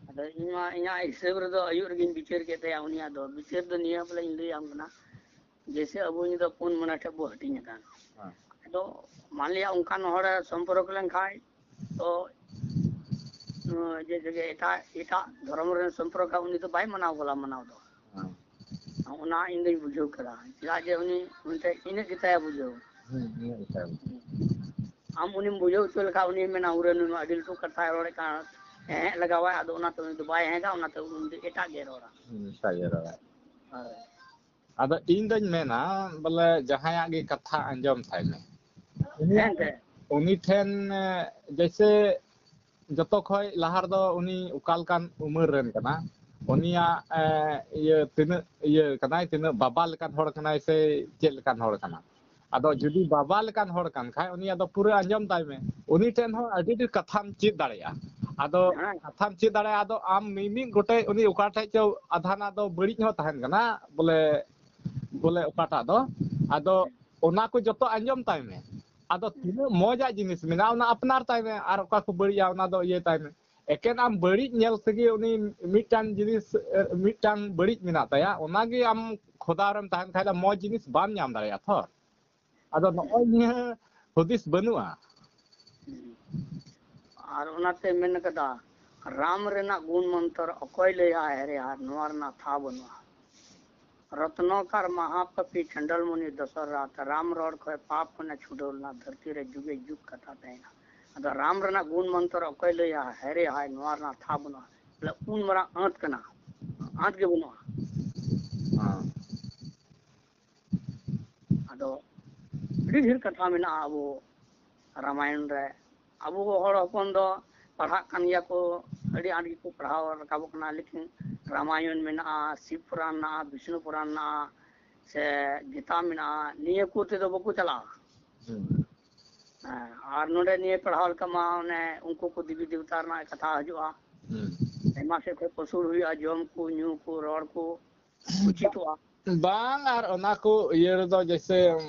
ᱟᱫᱚ ᱤᱧ ᱢᱟ ᱤᱧᱟᱹᱜ ᱦᱤᱥᱟᱹᱵ ᱨᱮᱫᱚ ᱟᱹᱭᱩᱵ ᱨᱮᱜᱮᱧ ᱵᱤᱪᱟᱹᱨ ᱠᱮᱫ ᱛᱟᱭᱟ ᱩᱱᱤᱭᱟᱜ ᱫᱚ᱾ ᱵᱤᱪᱟᱹᱨ ᱫᱚ ᱱᱤᱭᱟᱹ ᱵᱚᱞᱮᱧ ᱞᱟᱹᱭᱟᱢ ᱠᱟᱱᱟ, ᱡᱮᱭᱥᱮ ᱟᱵᱚ ᱧᱤᱫᱟᱹ ᱯᱩᱱ ᱢᱚᱬᱮ ᱴᱷᱮᱱ ᱵᱚ ᱦᱟᱹᱴᱤᱧ ᱟᱠᱟᱱ᱾ ᱦᱮᱸ᱾ ᱟᱫᱚ ᱢᱟᱱᱞᱤᱭᱟ ᱚᱱᱠᱟᱱ ᱦᱚᱲᱮ ᱥᱚᱢᱯᱚᱨᱠ ᱞᱮᱱᱠᱷᱟᱱ ᱛᱚ, ᱡᱮᱭᱥᱮ ᱠᱤ ᱮᱴᱟᱜ, ᱮᱴᱟᱜ ᱫᱷᱚᱨᱚᱢ ᱨᱮᱱ ᱥᱚᱢᱯᱚᱨᱠ ᱩᱱᱤ ᱫᱚ ᱵᱟᱭ ᱢᱟᱱᱟᱣ ᱵᱚᱞᱟ ᱢᱟᱱᱟᱣ ᱫᱚ᱾ ᱦᱮᱸ᱾ ᱚᱱᱟ ᱤᱧ ᱫᱚᱧ ᱵᱩᱡᱷᱟᱹᱣ ᱠᱮᱫᱟ, ᱪᱮᱫᱟᱜ ᱡᱮ ᱩᱱᱤ ᱚᱱᱛᱮ ᱤᱱᱟᱹᱜ ᱜᱮᱛᱟᱭᱟ ᱵᱩᱡᱷᱟᱹᱣ᱾ ᱦᱮᱸ, ᱤᱱᱟᱹᱜ ᱜᱮᱛᱟᱭᱟ ᱵᱩᱡᱷᱟᱹᱣ᱾ ᱟᱢ ᱩᱱᱤᱢ ᱵᱩᱡᱷᱟᱹᱣ ᱦᱚᱪᱚ ᱞᱮᱠᱷᱟᱱ ᱩᱱᱤᱭ ᱢᱮᱱᱟ, "ᱩᱨᱮ ᱱᱩᱭ ᱢᱟ ᱟᱹᱰᱤ ᱞᱟᱹᱴᱩ ᱠᱟᱛᱷᱟᱭ ᱨᱚᱲᱮᱫ ᱠᱟᱱ, ᱦᱮᱸ ᱞᱟᱜᱟᱣᱟᱭ", ᱟᱫᱚ ᱚᱱᱟᱛᱮ ᱩᱱᱤ ᱫᱚ ᱵᱟᱭ ᱦᱮᱸᱜᱟ, ᱚᱱᱟᱛᱮ ᱩᱱᱤ ᱫᱚ ᱮᱴᱟᱜ ᱜᱮ ᱨᱚᱲᱟ᱾ ᱦᱩᱸ, ᱮᱴᱟᱜ ᱜᱮ ᱨᱚᱲᱟ᱾ ᱦᱳᱭ᱾ ᱟᱫᱚ ᱤᱧ ᱫᱚᱧ ᱢᱮᱱᱟ, ᱵᱚᱞᱮ ᱡᱟᱦᱟᱸᱭᱟᱜ ᱜᱮ ᱠᱟᱛᱷᱟ ᱟᱸᱡᱚᱢ ᱛᱟᱭ ᱢᱮ᱾ ᱩᱱᱤᱭᱟᱜ, ᱦᱮᱸ, ᱦᱮᱸ᱾ ᱩᱱᱤ ᱴᱷᱮᱱ, ᱮ, ᱡᱮᱭᱥᱮ ᱡᱚᱛᱚ ᱠᱷᱚᱡ ᱞᱟᱦᱟ ᱨᱮᱫᱚ ᱩᱱᱤ ᱚᱠᱟ ᱞᱮᱠᱟᱱ ᱩᱢᱮᱨ ᱨᱮᱱ ᱠᱟᱱᱟ, ᱩᱱᱤᱭᱟᱜ, ᱮ, ᱤᱭᱟᱹ ᱛᱤᱱᱟᱹᱜ ᱤᱭᱟᱹ ᱠᱟᱱᱟᱭ, ᱛᱤᱱᱟᱹᱜ ᱵᱟᱵᱟ ᱞᱮᱠᱟᱱ ᱦᱚᱲ ᱠᱟᱱᱟᱭ ᱥᱮ ᱪᱮᱫ ᱞᱮᱠᱟᱱ ᱦᱚᱲ ᱠᱟᱱᱟ᱾ ᱟᱫᱚ ᱡᱩᱫᱤ ᱵᱟᱵᱟ ᱞᱮᱠᱟᱱ ᱦᱚᱲ ᱠᱟᱱ ᱠᱷᱟᱡ, ᱩᱱᱤᱭᱟᱜ ᱫᱚ ᱯᱩᱨᱟᱹ ᱟᱸᱡᱚᱢ ᱛᱟᱭ ᱢᱮ᱾ ᱩᱱᱤ ᱴᱷᱮᱱ ᱦᱚᱸ ᱟᱹᱰᱤ ᱰᱷᱮᱨ ᱠᱟᱛᱷᱟᱢ ᱪᱮᱫ ᱫᱟᱲᱮᱭᱟᱜᱼᱟ᱾ ᱟᱫᱚ ᱦᱮᱸ᱾ ᱠᱟᱛᱷᱟᱢ ᱪᱮᱫ ᱫᱟᱲᱮᱭᱟᱜᱼᱟ, ᱟᱫᱚ ᱟᱢ ᱢᱤᱢᱤᱫ ᱜᱚᱴᱮᱡ ᱩᱱᱤ ᱚᱠᱟ ᱴᱷᱮᱡ ᱪᱚ ᱟᱫᱷᱟᱱᱟᱜ ᱫᱚ ᱵᱟᱹᱲᱤᱡ ᱦᱚᱸ ᱛᱟᱦᱮᱱ ᱠᱟᱱᱟ, ᱵᱚᱞᱮ, ᱵᱚᱞᱮ ᱚᱠᱟᱴᱟᱜ ᱫᱚ, ᱟᱫᱚ ᱚᱱᱟ ᱠᱚ ᱡᱚᱛᱚ ᱟᱸᱡᱚᱢ ᱛᱟᱭ ᱢᱮ᱾ ᱟᱫᱚ ᱛᱤᱱᱟᱹᱜ ᱢᱚᱡᱟᱜ ᱡᱤᱱᱤᱥ ᱢᱮᱱᱟᱜᱼᱟ, ᱚᱱᱟ ᱟᱯᱱᱟᱨ ᱛᱟᱭ ᱢᱮ, ᱟᱨ ᱚᱠᱟ ᱠᱚ ᱵᱟᱹᱲᱤᱡᱼᱟ, ᱚᱱᱟ ᱫᱚ ᱤᱭᱟᱹ ᱛᱟᱭ ᱢᱮ᱾ ᱮᱠᱮᱱ ᱟᱢ ᱵᱟᱹᱲᱤᱡ ᱧᱮᱞ ᱛᱮᱜᱮ ᱩᱱᱤ ᱢᱤᱫᱴᱟᱝ ᱡᱤᱱᱤᱥ, ᱮ, ᱢᱤᱫᱴᱟᱝ ᱵᱟᱹᱲᱤᱡ ᱢᱮᱱᱟᱜ ᱛᱟᱭᱟ, ᱚᱱᱟᱜᱮ ᱟᱢ ᱠᱷᱚᱫᱟ ᱨᱮᱢ ᱛᱟᱦᱮᱱ ᱠᱷᱟᱡ ᱫᱚ ᱢᱚᱡᱽ ᱡᱤᱱᱤᱥ ᱵᱟᱢ ᱧᱟᱢ ᱫᱟᱲᱮᱭᱟᱜᱼᱟ ᱛᱷᱚ᱾ ᱟᱫᱚ ᱱᱚᱜᱼᱚᱭ ᱱᱤᱭᱟᱹ ᱦᱩᱫᱤᱥ ᱵᱟᱹᱱᱩᱜᱼᱟ᱾ ᱟᱨ ᱚᱱᱟᱛᱮ ᱢᱮᱱ ᱠᱟᱫᱟ, ᱨᱟᱢ ᱨᱮᱱᱟᱜ ᱜᱩᱱ ᱢᱚᱱᱛᱚᱨ ᱚᱠᱚᱭ ᱞᱟᱹᱭᱟ ᱦᱮᱨᱮ ᱦᱟᱨ, ᱱᱚᱣᱟ ᱨᱮᱱᱟᱜ ᱛᱷᱟ ᱵᱟᱹᱱᱩᱜᱼᱟ᱾ ᱨᱚᱛᱱᱚᱠᱟᱨ ᱢᱟᱦᱟᱯᱟᱯᱤ ᱪᱷᱟᱱᱰᱟᱞ ᱢᱩᱱᱤ ᱫᱚᱥᱚᱨᱟᱛ, ᱨᱟᱢ ᱨᱚᱲ ᱠᱷᱚᱡ ᱯᱟᱯ ᱠᱷᱚᱱᱮ ᱪᱷᱩᱰᱟᱹᱣ ᱞᱮᱱᱟ, ᱫᱷᱟᱹᱨᱛᱤ ᱨᱮ ᱡᱩᱜᱮ ᱡᱩᱜᱽ ᱠᱟᱛᱷᱟ ᱛᱟᱦᱮᱱᱟ᱾ ᱟᱫᱚ ᱨᱟᱢ ᱨᱮᱱᱟᱜ ᱜᱩᱱ ᱢᱚᱱᱛᱚᱨ ᱚᱠᱚᱭ ᱞᱟᱹᱭᱟ ᱦᱮᱨᱮ ᱦᱟᱭ, ᱱᱚᱣᱟ ᱨᱮᱱᱟᱜ ᱛᱷᱟ ᱵᱟᱹᱱᱩᱜᱼᱟ᱾ ᱵᱚᱞᱮ ᱩᱱ ᱢᱟᱨᱟᱝ ᱟᱸᱛ ᱠᱟᱱᱟ, ᱟᱸᱛ ᱜᱮ ᱵᱟᱹᱱᱩᱜᱼᱟ᱾ ᱟᱫᱚ ᱟᱹᱰᱤ ᱰᱷᱮᱨ ᱠᱟᱛᱷᱟ ᱢᱮᱱᱟᱜᱼᱟ ᱟᱵᱚ ᱨᱟᱢᱟᱭᱚᱱ ᱨᱮ᱾ ᱟᱵᱚ ᱦᱚᱲ ᱦᱚᱯᱚᱱ ᱫᱚ ᱯᱟᱲᱦᱟᱜ ᱠᱟᱱ ᱜᱮᱭᱟ ᱠᱚ, ᱟᱹᱰᱤ ᱟᱸᱴ ᱜᱮᱠᱚ ᱯᱟᱲᱦᱟᱣ ᱨᱟᱠᱟᱵᱚᱜ ᱠᱟᱱᱟ, ᱞᱮᱠᱤᱱ ᱨᱟᱢᱟᱭᱚᱱ ᱢᱮᱱᱟᱜᱼᱟ, ᱥᱤᱵ ᱯᱩᱨᱟᱱ ᱢᱮᱱᱟᱜᱼᱟ, ᱵᱤᱥᱱᱩ ᱯᱩᱨᱟᱱ ᱢᱮᱱᱟᱜᱼᱟ, ᱥᱮ ᱜᱤᱛᱟ ᱢᱮᱱᱟᱜᱼᱟ, ᱱᱤᱭᱟᱹ ᱠᱚ ᱛᱮᱫᱚ ᱵᱟᱠᱚ ᱪᱟᱞᱟᱜᱼᱟ᱾ ᱦᱮᱸ, ᱟᱨ ᱱᱚᱰᱮ ᱱᱤᱭᱟᱹ ᱯᱟᱲᱦᱟᱣ ᱞᱮᱠᱟ ᱢᱟ ᱚᱱᱮ ᱩᱱᱠᱩ ᱠᱚ ᱫᱮᱵᱤ ᱫᱮᱵᱛᱟ ᱨᱮᱱᱟᱜ ᱠᱟᱛᱷᱟ ᱦᱤᱡᱩᱜᱼᱟ᱾ ᱟᱭᱢᱟ ᱥᱮᱫ ᱠᱷᱚᱱ ᱯᱟᱹᱥᱩᱲ ᱦᱩᱭᱩᱜᱼᱟ, ᱡᱚᱢ ᱠᱚ, ᱧᱩ ᱠᱚ, ᱨᱚᱲ ᱠᱚ, ᱩᱪᱤᱛᱚᱜᱼᱟ᱾ ᱵᱟᱝ, ᱟᱨ ᱚᱱᱟ ᱠᱚ ᱤᱭᱟᱹ ᱨᱮᱫᱚ ᱡᱮᱭᱥᱮ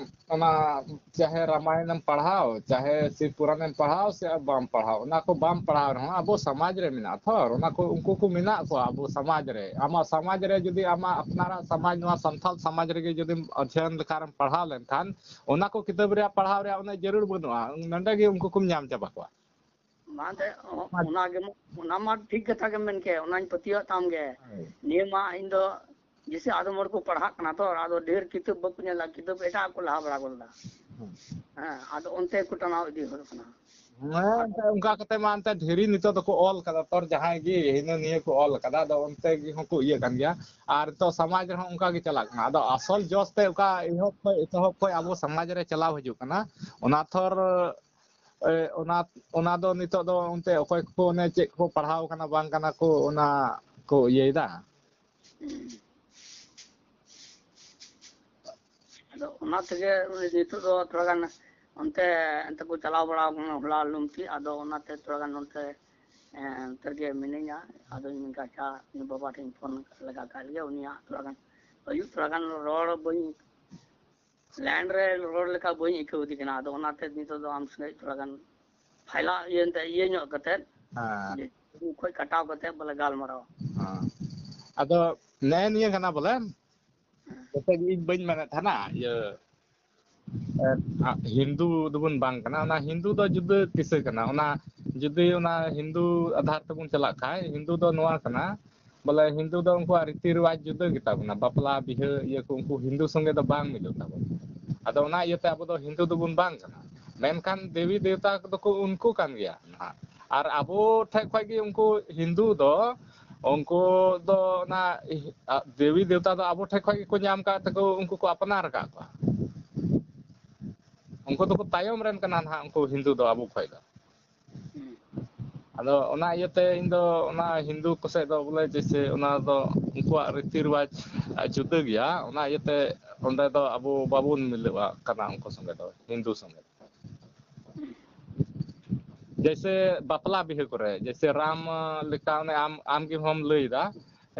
ᱚᱱᱟ ᱪᱟᱦᱮ ᱨᱟᱢᱟᱭᱚᱱᱮᱢ ᱯᱟᱲᱦᱟᱣ, ᱪᱟᱦᱮ ᱥᱤᱵ ᱯᱩᱨᱟᱱᱮᱢ ᱯᱟᱲᱦᱟᱣ ᱥᱮ ᱵᱟᱢ ᱯᱟᱲᱦᱟᱣ, ᱚᱱᱟ ᱠᱚ ᱵᱟᱢ ᱯᱟᱲᱦᱟᱣ ᱨᱮᱦᱚᱸ ᱟᱵᱚ ᱥᱚᱢᱟᱡᱽ ᱨᱮ ᱢᱮᱱᱟᱜᱼᱟ ᱛᱷᱚ, ᱚᱱᱟ ᱠᱚ ᱩᱱᱠᱩ ᱠᱚ ᱢᱮᱱᱟᱜ ᱠᱚᱣᱟ ᱟᱵᱚ ᱥᱚᱢᱟᱡᱽ ᱨᱮ᱾ ᱟᱢᱟᱜ ᱥᱚᱢᱟᱡᱽ ᱨᱮ ᱡᱩᱫᱤ ᱟᱢᱟᱜ ᱟᱯᱱᱟᱨᱟᱜ ᱥᱚᱢᱟᱡᱽ, ᱱᱚᱣᱟ ᱥᱟᱱᱛᱟᱲ ᱥᱚᱢᱟᱡᱽ ᱨᱮᱜᱮ ᱡᱩᱫᱤᱢ ᱚᱫᱷᱭᱚᱭᱚᱱ ᱞᱮᱠᱷᱟᱱ, ᱯᱟᱲᱦᱟᱣ ᱞᱮᱱᱠᱷᱟᱱ, ᱚᱱᱟ ᱠᱚ ᱠᱤᱛᱟᱹᱵ ᱨᱮᱭᱟᱜ ᱯᱟᱲᱦᱟᱣ ᱨᱮᱭᱟᱜ ᱩᱱᱟᱹᱜ ᱡᱟᱹᱨᱩᱲ ᱵᱟᱹᱱᱩᱜᱼᱟ, ᱱᱚᱸᱰᱮ ᱜᱮ ᱩᱱᱠᱩ ᱠᱚᱢ ᱧᱟᱢ ᱪᱟᱵᱟ ᱠᱚᱣᱟ᱾ ᱵᱟᱝ ᱛᱮ, ᱚᱱᱟ ᱜᱮ, ᱚᱱᱟ ᱢᱟ ᱴᱷᱤᱠ ᱠᱟᱛᱷᱟ ᱜᱮᱢ ᱢᱮᱱ ᱠᱮᱫ, ᱚᱱᱟᱧ ᱯᱟᱹᱛᱭᱟᱹᱣᱟᱜ ᱛᱟᱢ ᱜᱮ᱾ ᱦᱳᱭ᱾ ᱱᱤᱭᱟᱹ ᱢᱟ ᱤᱧ ᱫᱚ ᱡᱮᱥᱮ ᱟᱫᱚᱢ ᱦᱚᱲ ᱠᱚ ᱯᱟᱲᱦᱟᱜ ᱠᱟᱱᱟ ᱛᱚ, ᱟᱫᱚ ᱰᱷᱮᱨ ᱠᱤᱛᱟᱹᱵ ᱵᱟᱠᱚ ᱧᱮᱞᱟ, ᱠᱤᱛᱟᱹᱵ ᱮᱴᱟᱜ ᱠᱚ ᱞᱟᱦᱟ ᱵᱟᱲᱟ ᱜᱚᱫ ᱮᱫᱟ᱾ ᱦᱩᱸ᱾ ᱦᱮᱸ, ᱟᱫᱚ ᱚᱱᱛᱮ ᱠᱚ ᱴᱟᱱᱟᱣ ᱤᱫᱤ ᱦᱚᱫ ᱠᱟᱱᱟ᱾ ᱦᱮᱸ, ᱮᱱᱛᱮ ᱚᱱᱠᱟ ᱠᱟᱛᱮ ᱢᱟ ᱮᱱᱛᱮ ᱰᱷᱮᱨᱤ ᱱᱤᱛᱚᱜ ᱫᱚᱠᱚ ᱚᱞ ᱠᱟᱫᱟ, ᱛᱚᱨ ᱡᱟᱦᱟᱸᱭ ᱜᱮ ᱦᱤᱱᱟᱹ ᱱᱤᱭᱟᱹ ᱠᱚ ᱚᱞ ᱠᱟᱫᱟ, ᱟᱫᱚ ᱚᱱᱛᱮ ᱜᱮ ᱦᱚᱸᱠᱚ ᱤᱭᱟᱹ ᱠᱟᱱ ᱜᱮᱭᱟ᱾ ᱟᱨ ᱱᱤᱛᱚᱜ ᱥᱚᱢᱟᱡᱽ ᱨᱮᱦᱚᱸ ᱚᱱᱠᱟ ᱜᱮ ᱪᱟᱞᱟᱜ ᱠᱟᱱᱟ᱾ ᱟᱫᱚ ᱟᱥᱚᱞ ᱡᱚᱥ ᱛᱮ ᱚᱠᱟ ᱮᱦᱚᱵ ᱠᱷᱚᱡ, ᱮᱛᱚᱦᱚᱵ ᱠᱷᱚᱡ ᱟᱵᱚ ᱥᱚᱢᱟᱡᱽ ᱨᱮ ᱪᱟᱞᱟᱣ ᱦᱤᱡᱩᱜ ᱠᱟᱱᱟ, ᱚᱱᱟ ᱛᱷᱚᱨ, ᱮ, ᱚᱱᱟ, ᱚᱱᱟ ᱫᱚ ᱱᱤᱛᱚᱜ ᱫᱚ ᱚᱱᱛᱮ ᱚᱠᱚᱭ ᱠᱚ ᱚᱱᱮ ᱪᱮᱫ ᱠᱚ ᱯᱟᱲᱦᱟᱣ ᱠᱟᱱᱟ ᱵᱟᱝ ᱠᱟᱱᱟ ᱠᱚ, ᱚᱱᱟ ᱠᱚ ᱤᱭᱟᱹᱭᱮᱫᱟ᱾ ᱟᱫᱚ ᱚᱱᱟ ᱛᱮᱜᱮ ᱩᱱᱤ ᱱᱤᱛᱚᱜ ᱫᱚ ᱛᱷᱚᱲᱟ ᱜᱟᱱ ᱚᱱᱛᱮ, ᱚᱱᱛᱮ ᱠᱚ ᱪᱟᱞᱟᱣ ᱵᱟᱲᱟ ᱟᱠᱟᱱᱟ ᱦᱚᱞᱟ ᱞᱩᱢᱛᱤ, ᱟᱫᱚ ᱚᱱᱟᱛᱮ ᱛᱷᱚᱲᱟ ᱜᱟᱱ ᱱᱚᱱᱛᱮ, ᱮᱸ, ᱚᱱᱛᱮ ᱨᱮᱜᱮ ᱢᱤᱱᱟᱹᱧᱟ᱾ ᱟᱫᱚᱧ ᱢᱮᱱᱫᱟ, ᱟᱪᱪᱷᱟ, ᱩᱱᱤ ᱵᱟᱵᱟ ᱴᱷᱮᱱ ᱯᱷᱳᱱ ᱞᱮᱜᱟ ᱠᱟᱜ ᱞᱮᱜᱮ, ᱩᱱᱤᱭᱟᱜ ᱛᱷᱚᱲᱟ ᱜᱟᱱ ᱟᱹᱭᱩᱵ ᱛᱷᱚᱲᱟ ᱜᱟᱱ ᱨᱚᱲ ᱵᱟᱹᱧ, ᱞᱟᱭᱤᱱ ᱨᱮ ᱨᱚᱲ ᱞᱮᱠᱟ ᱵᱟᱹᱧ ᱟᱹᱭᱠᱟᱹᱣ ᱮᱫᱮ ᱠᱟᱱᱟ᱾ ᱟᱫᱚ ᱚᱱᱟᱛᱮ ᱱᱤᱛᱚᱜ ᱫᱚ ᱟᱢ ᱥᱚᱸᱜᱮ ᱛᱷᱚᱲᱟ ᱜᱟᱱ ᱯᱷᱟᱭᱞᱟ ᱤᱭᱟᱹ ᱮᱱᱛᱮ ᱤᱭᱟᱹ ᱧᱚᱜ ᱠᱟᱛᱮᱫ, ᱦᱮᱸ᱾ ᱡᱮ ᱩᱱᱠᱩ ᱠᱷᱚᱡ ᱠᱟᱴᱟᱣ ᱠᱟᱛᱮ ᱵᱚᱞᱮ ᱜᱟᱞᱢᱟᱨᱟᱣ᱾ ᱦᱮᱸ᱾ ᱟᱫᱚ ᱱᱮᱜᱼᱮ ᱱᱤᱭᱟᱹ ᱠᱟᱱᱟ ᱵᱚᱞᱮ, ᱡᱮᱭᱥᱮ ᱤᱧ ᱵᱟᱹᱧ ᱢᱮᱱᱮᱫ ᱛᱟᱦᱮᱱᱟ, ᱤᱭᱟᱹ, ᱮ, ᱟ, ᱦᱤᱱᱫᱩ ᱫᱚᱵᱚᱱ ᱵᱟᱝ ᱠᱟᱱᱟ᱾ ᱚᱱᱟ ᱦᱤᱱᱫᱩ ᱫᱚ ᱡᱩᱫᱟᱹ ᱠᱤᱥᱟᱹ ᱠᱟᱱᱟ᱾ ᱚᱱᱟ ᱡᱩᱫᱤ ᱚᱱᱟ ᱦᱤᱱᱫᱩ ᱟᱫᱷᱟᱨ ᱛᱮᱵᱚᱱ ᱪᱟᱞᱟᱜ ᱠᱷᱟᱡ, ᱦᱤᱱᱫᱩ ᱫᱚ ᱱᱚᱣᱟ ᱠᱟᱱᱟ, ᱵᱚᱞᱮ ᱦᱤᱱᱫᱩ ᱫᱚ ᱩᱱᱠᱩᱣᱟᱜ ᱨᱤᱛᱤ ᱨᱮᱣᱟᱡᱽ ᱡᱩᱫᱟᱹ ᱜᱮᱛᱟ ᱵᱚᱱᱟ᱾ ᱵᱟᱯᱞᱟ ᱵᱤᱦᱟᱹ ᱤᱭᱟᱹ ᱠᱚ ᱩᱱᱠᱩ ᱦᱤᱱᱫᱩ ᱥᱚᱸᱜᱮ ᱫᱚ ᱵᱟᱝ ᱢᱤᱞᱟᱹᱜ ᱛᱟᱵᱚᱱᱟ᱾ ᱟᱫᱚ ᱚᱱᱟ ᱤᱭᱟᱹᱛᱮ ᱟᱵᱚ ᱫᱚ ᱦᱤᱱᱫᱩ ᱫᱚᱵᱚᱱ ᱵᱟᱝ ᱠᱟᱱᱟ᱾ ᱢᱮᱱᱠᱷᱟᱱ ᱫᱮᱵᱤ ᱫᱮᱣᱛᱟ ᱠᱚᱫᱚ ᱠᱚ ᱩᱱᱠᱩ ᱠᱟᱱ ᱜᱮᱭᱟ ᱱᱟᱦᱟᱜ᱾ ᱟᱨ ᱟᱵᱚ ᱴᱷᱮᱡ ᱠᱷᱚᱡ ᱜᱮ ᱩᱱᱠᱩ ᱦᱤᱱᱫᱩ ᱫᱚ, ᱩᱱᱠᱩ ᱫᱚ ᱚᱱᱟ ᱫᱮᱵᱤ ᱫᱮᱣᱛᱟ ᱫᱚ ᱟᱵᱚ ᱴᱷᱮᱡ ᱠᱷᱚᱡ ᱜᱮᱠᱚ ᱧᱟᱢ ᱠᱟᱜ ᱛᱮᱠᱚ ᱩᱱᱠᱩ ᱠᱚ ᱟᱯᱱᱟᱨ ᱟᱠᱟᱫ ᱠᱚᱣᱟ᱾ ᱩᱱᱠᱩ ᱫᱚᱠᱚ ᱛᱟᱭᱚᱢ ᱨᱮᱱ ᱠᱟᱱᱟ ᱱᱟᱦᱟᱜ, ᱩᱱᱠᱩ ᱦᱤᱱᱫᱩ ᱫᱚ ᱟᱵᱚ ᱠᱷᱚᱡ ᱫᱚ᱾ ᱦᱩᱸ᱾ ᱟᱫᱚ ᱚᱱᱟ ᱤᱭᱟᱹᱛᱮ ᱤᱧ ᱫᱚ ᱚᱱᱟ ᱦᱤᱱᱫᱩ ᱠᱚᱥᱮᱫ ᱫᱚ ᱵᱚᱞᱮ ᱡᱮᱭᱥᱮ ᱚᱱᱟ ᱫᱚ ᱩᱱᱠᱩᱣᱟᱜ ᱨᱤᱛᱤ ᱨᱮᱣᱟᱡᱽ ᱡᱩᱫᱟᱹ ᱜᱮᱭᱟ, ᱚᱱᱟ ᱤᱭᱟᱹᱛᱮ ᱚᱸᱰᱮ ᱫᱚ ᱟᱵᱚ ᱵᱟᱵᱚᱱ ᱢᱤᱞᱟᱹᱜᱼᱟ ᱠᱟᱱᱟ ᱩᱱᱠᱩ ᱥᱚᱸᱜᱮ ᱫᱚ, ᱦᱤᱱᱫᱩ ᱥᱚᱸᱜᱮ᱾ ᱡᱮᱭᱥᱮ ᱵᱟᱯᱞᱟ ᱵᱤᱦᱟᱹ ᱠᱚᱨᱮ, ᱡᱮᱭᱥᱮ ᱨᱟᱢ ᱞᱮᱠᱟ ᱚᱱᱮ ᱟᱢ, ᱟᱢ ᱜᱮ ᱦᱚᱸᱢ ᱞᱟᱹᱭ ᱮᱫᱟ,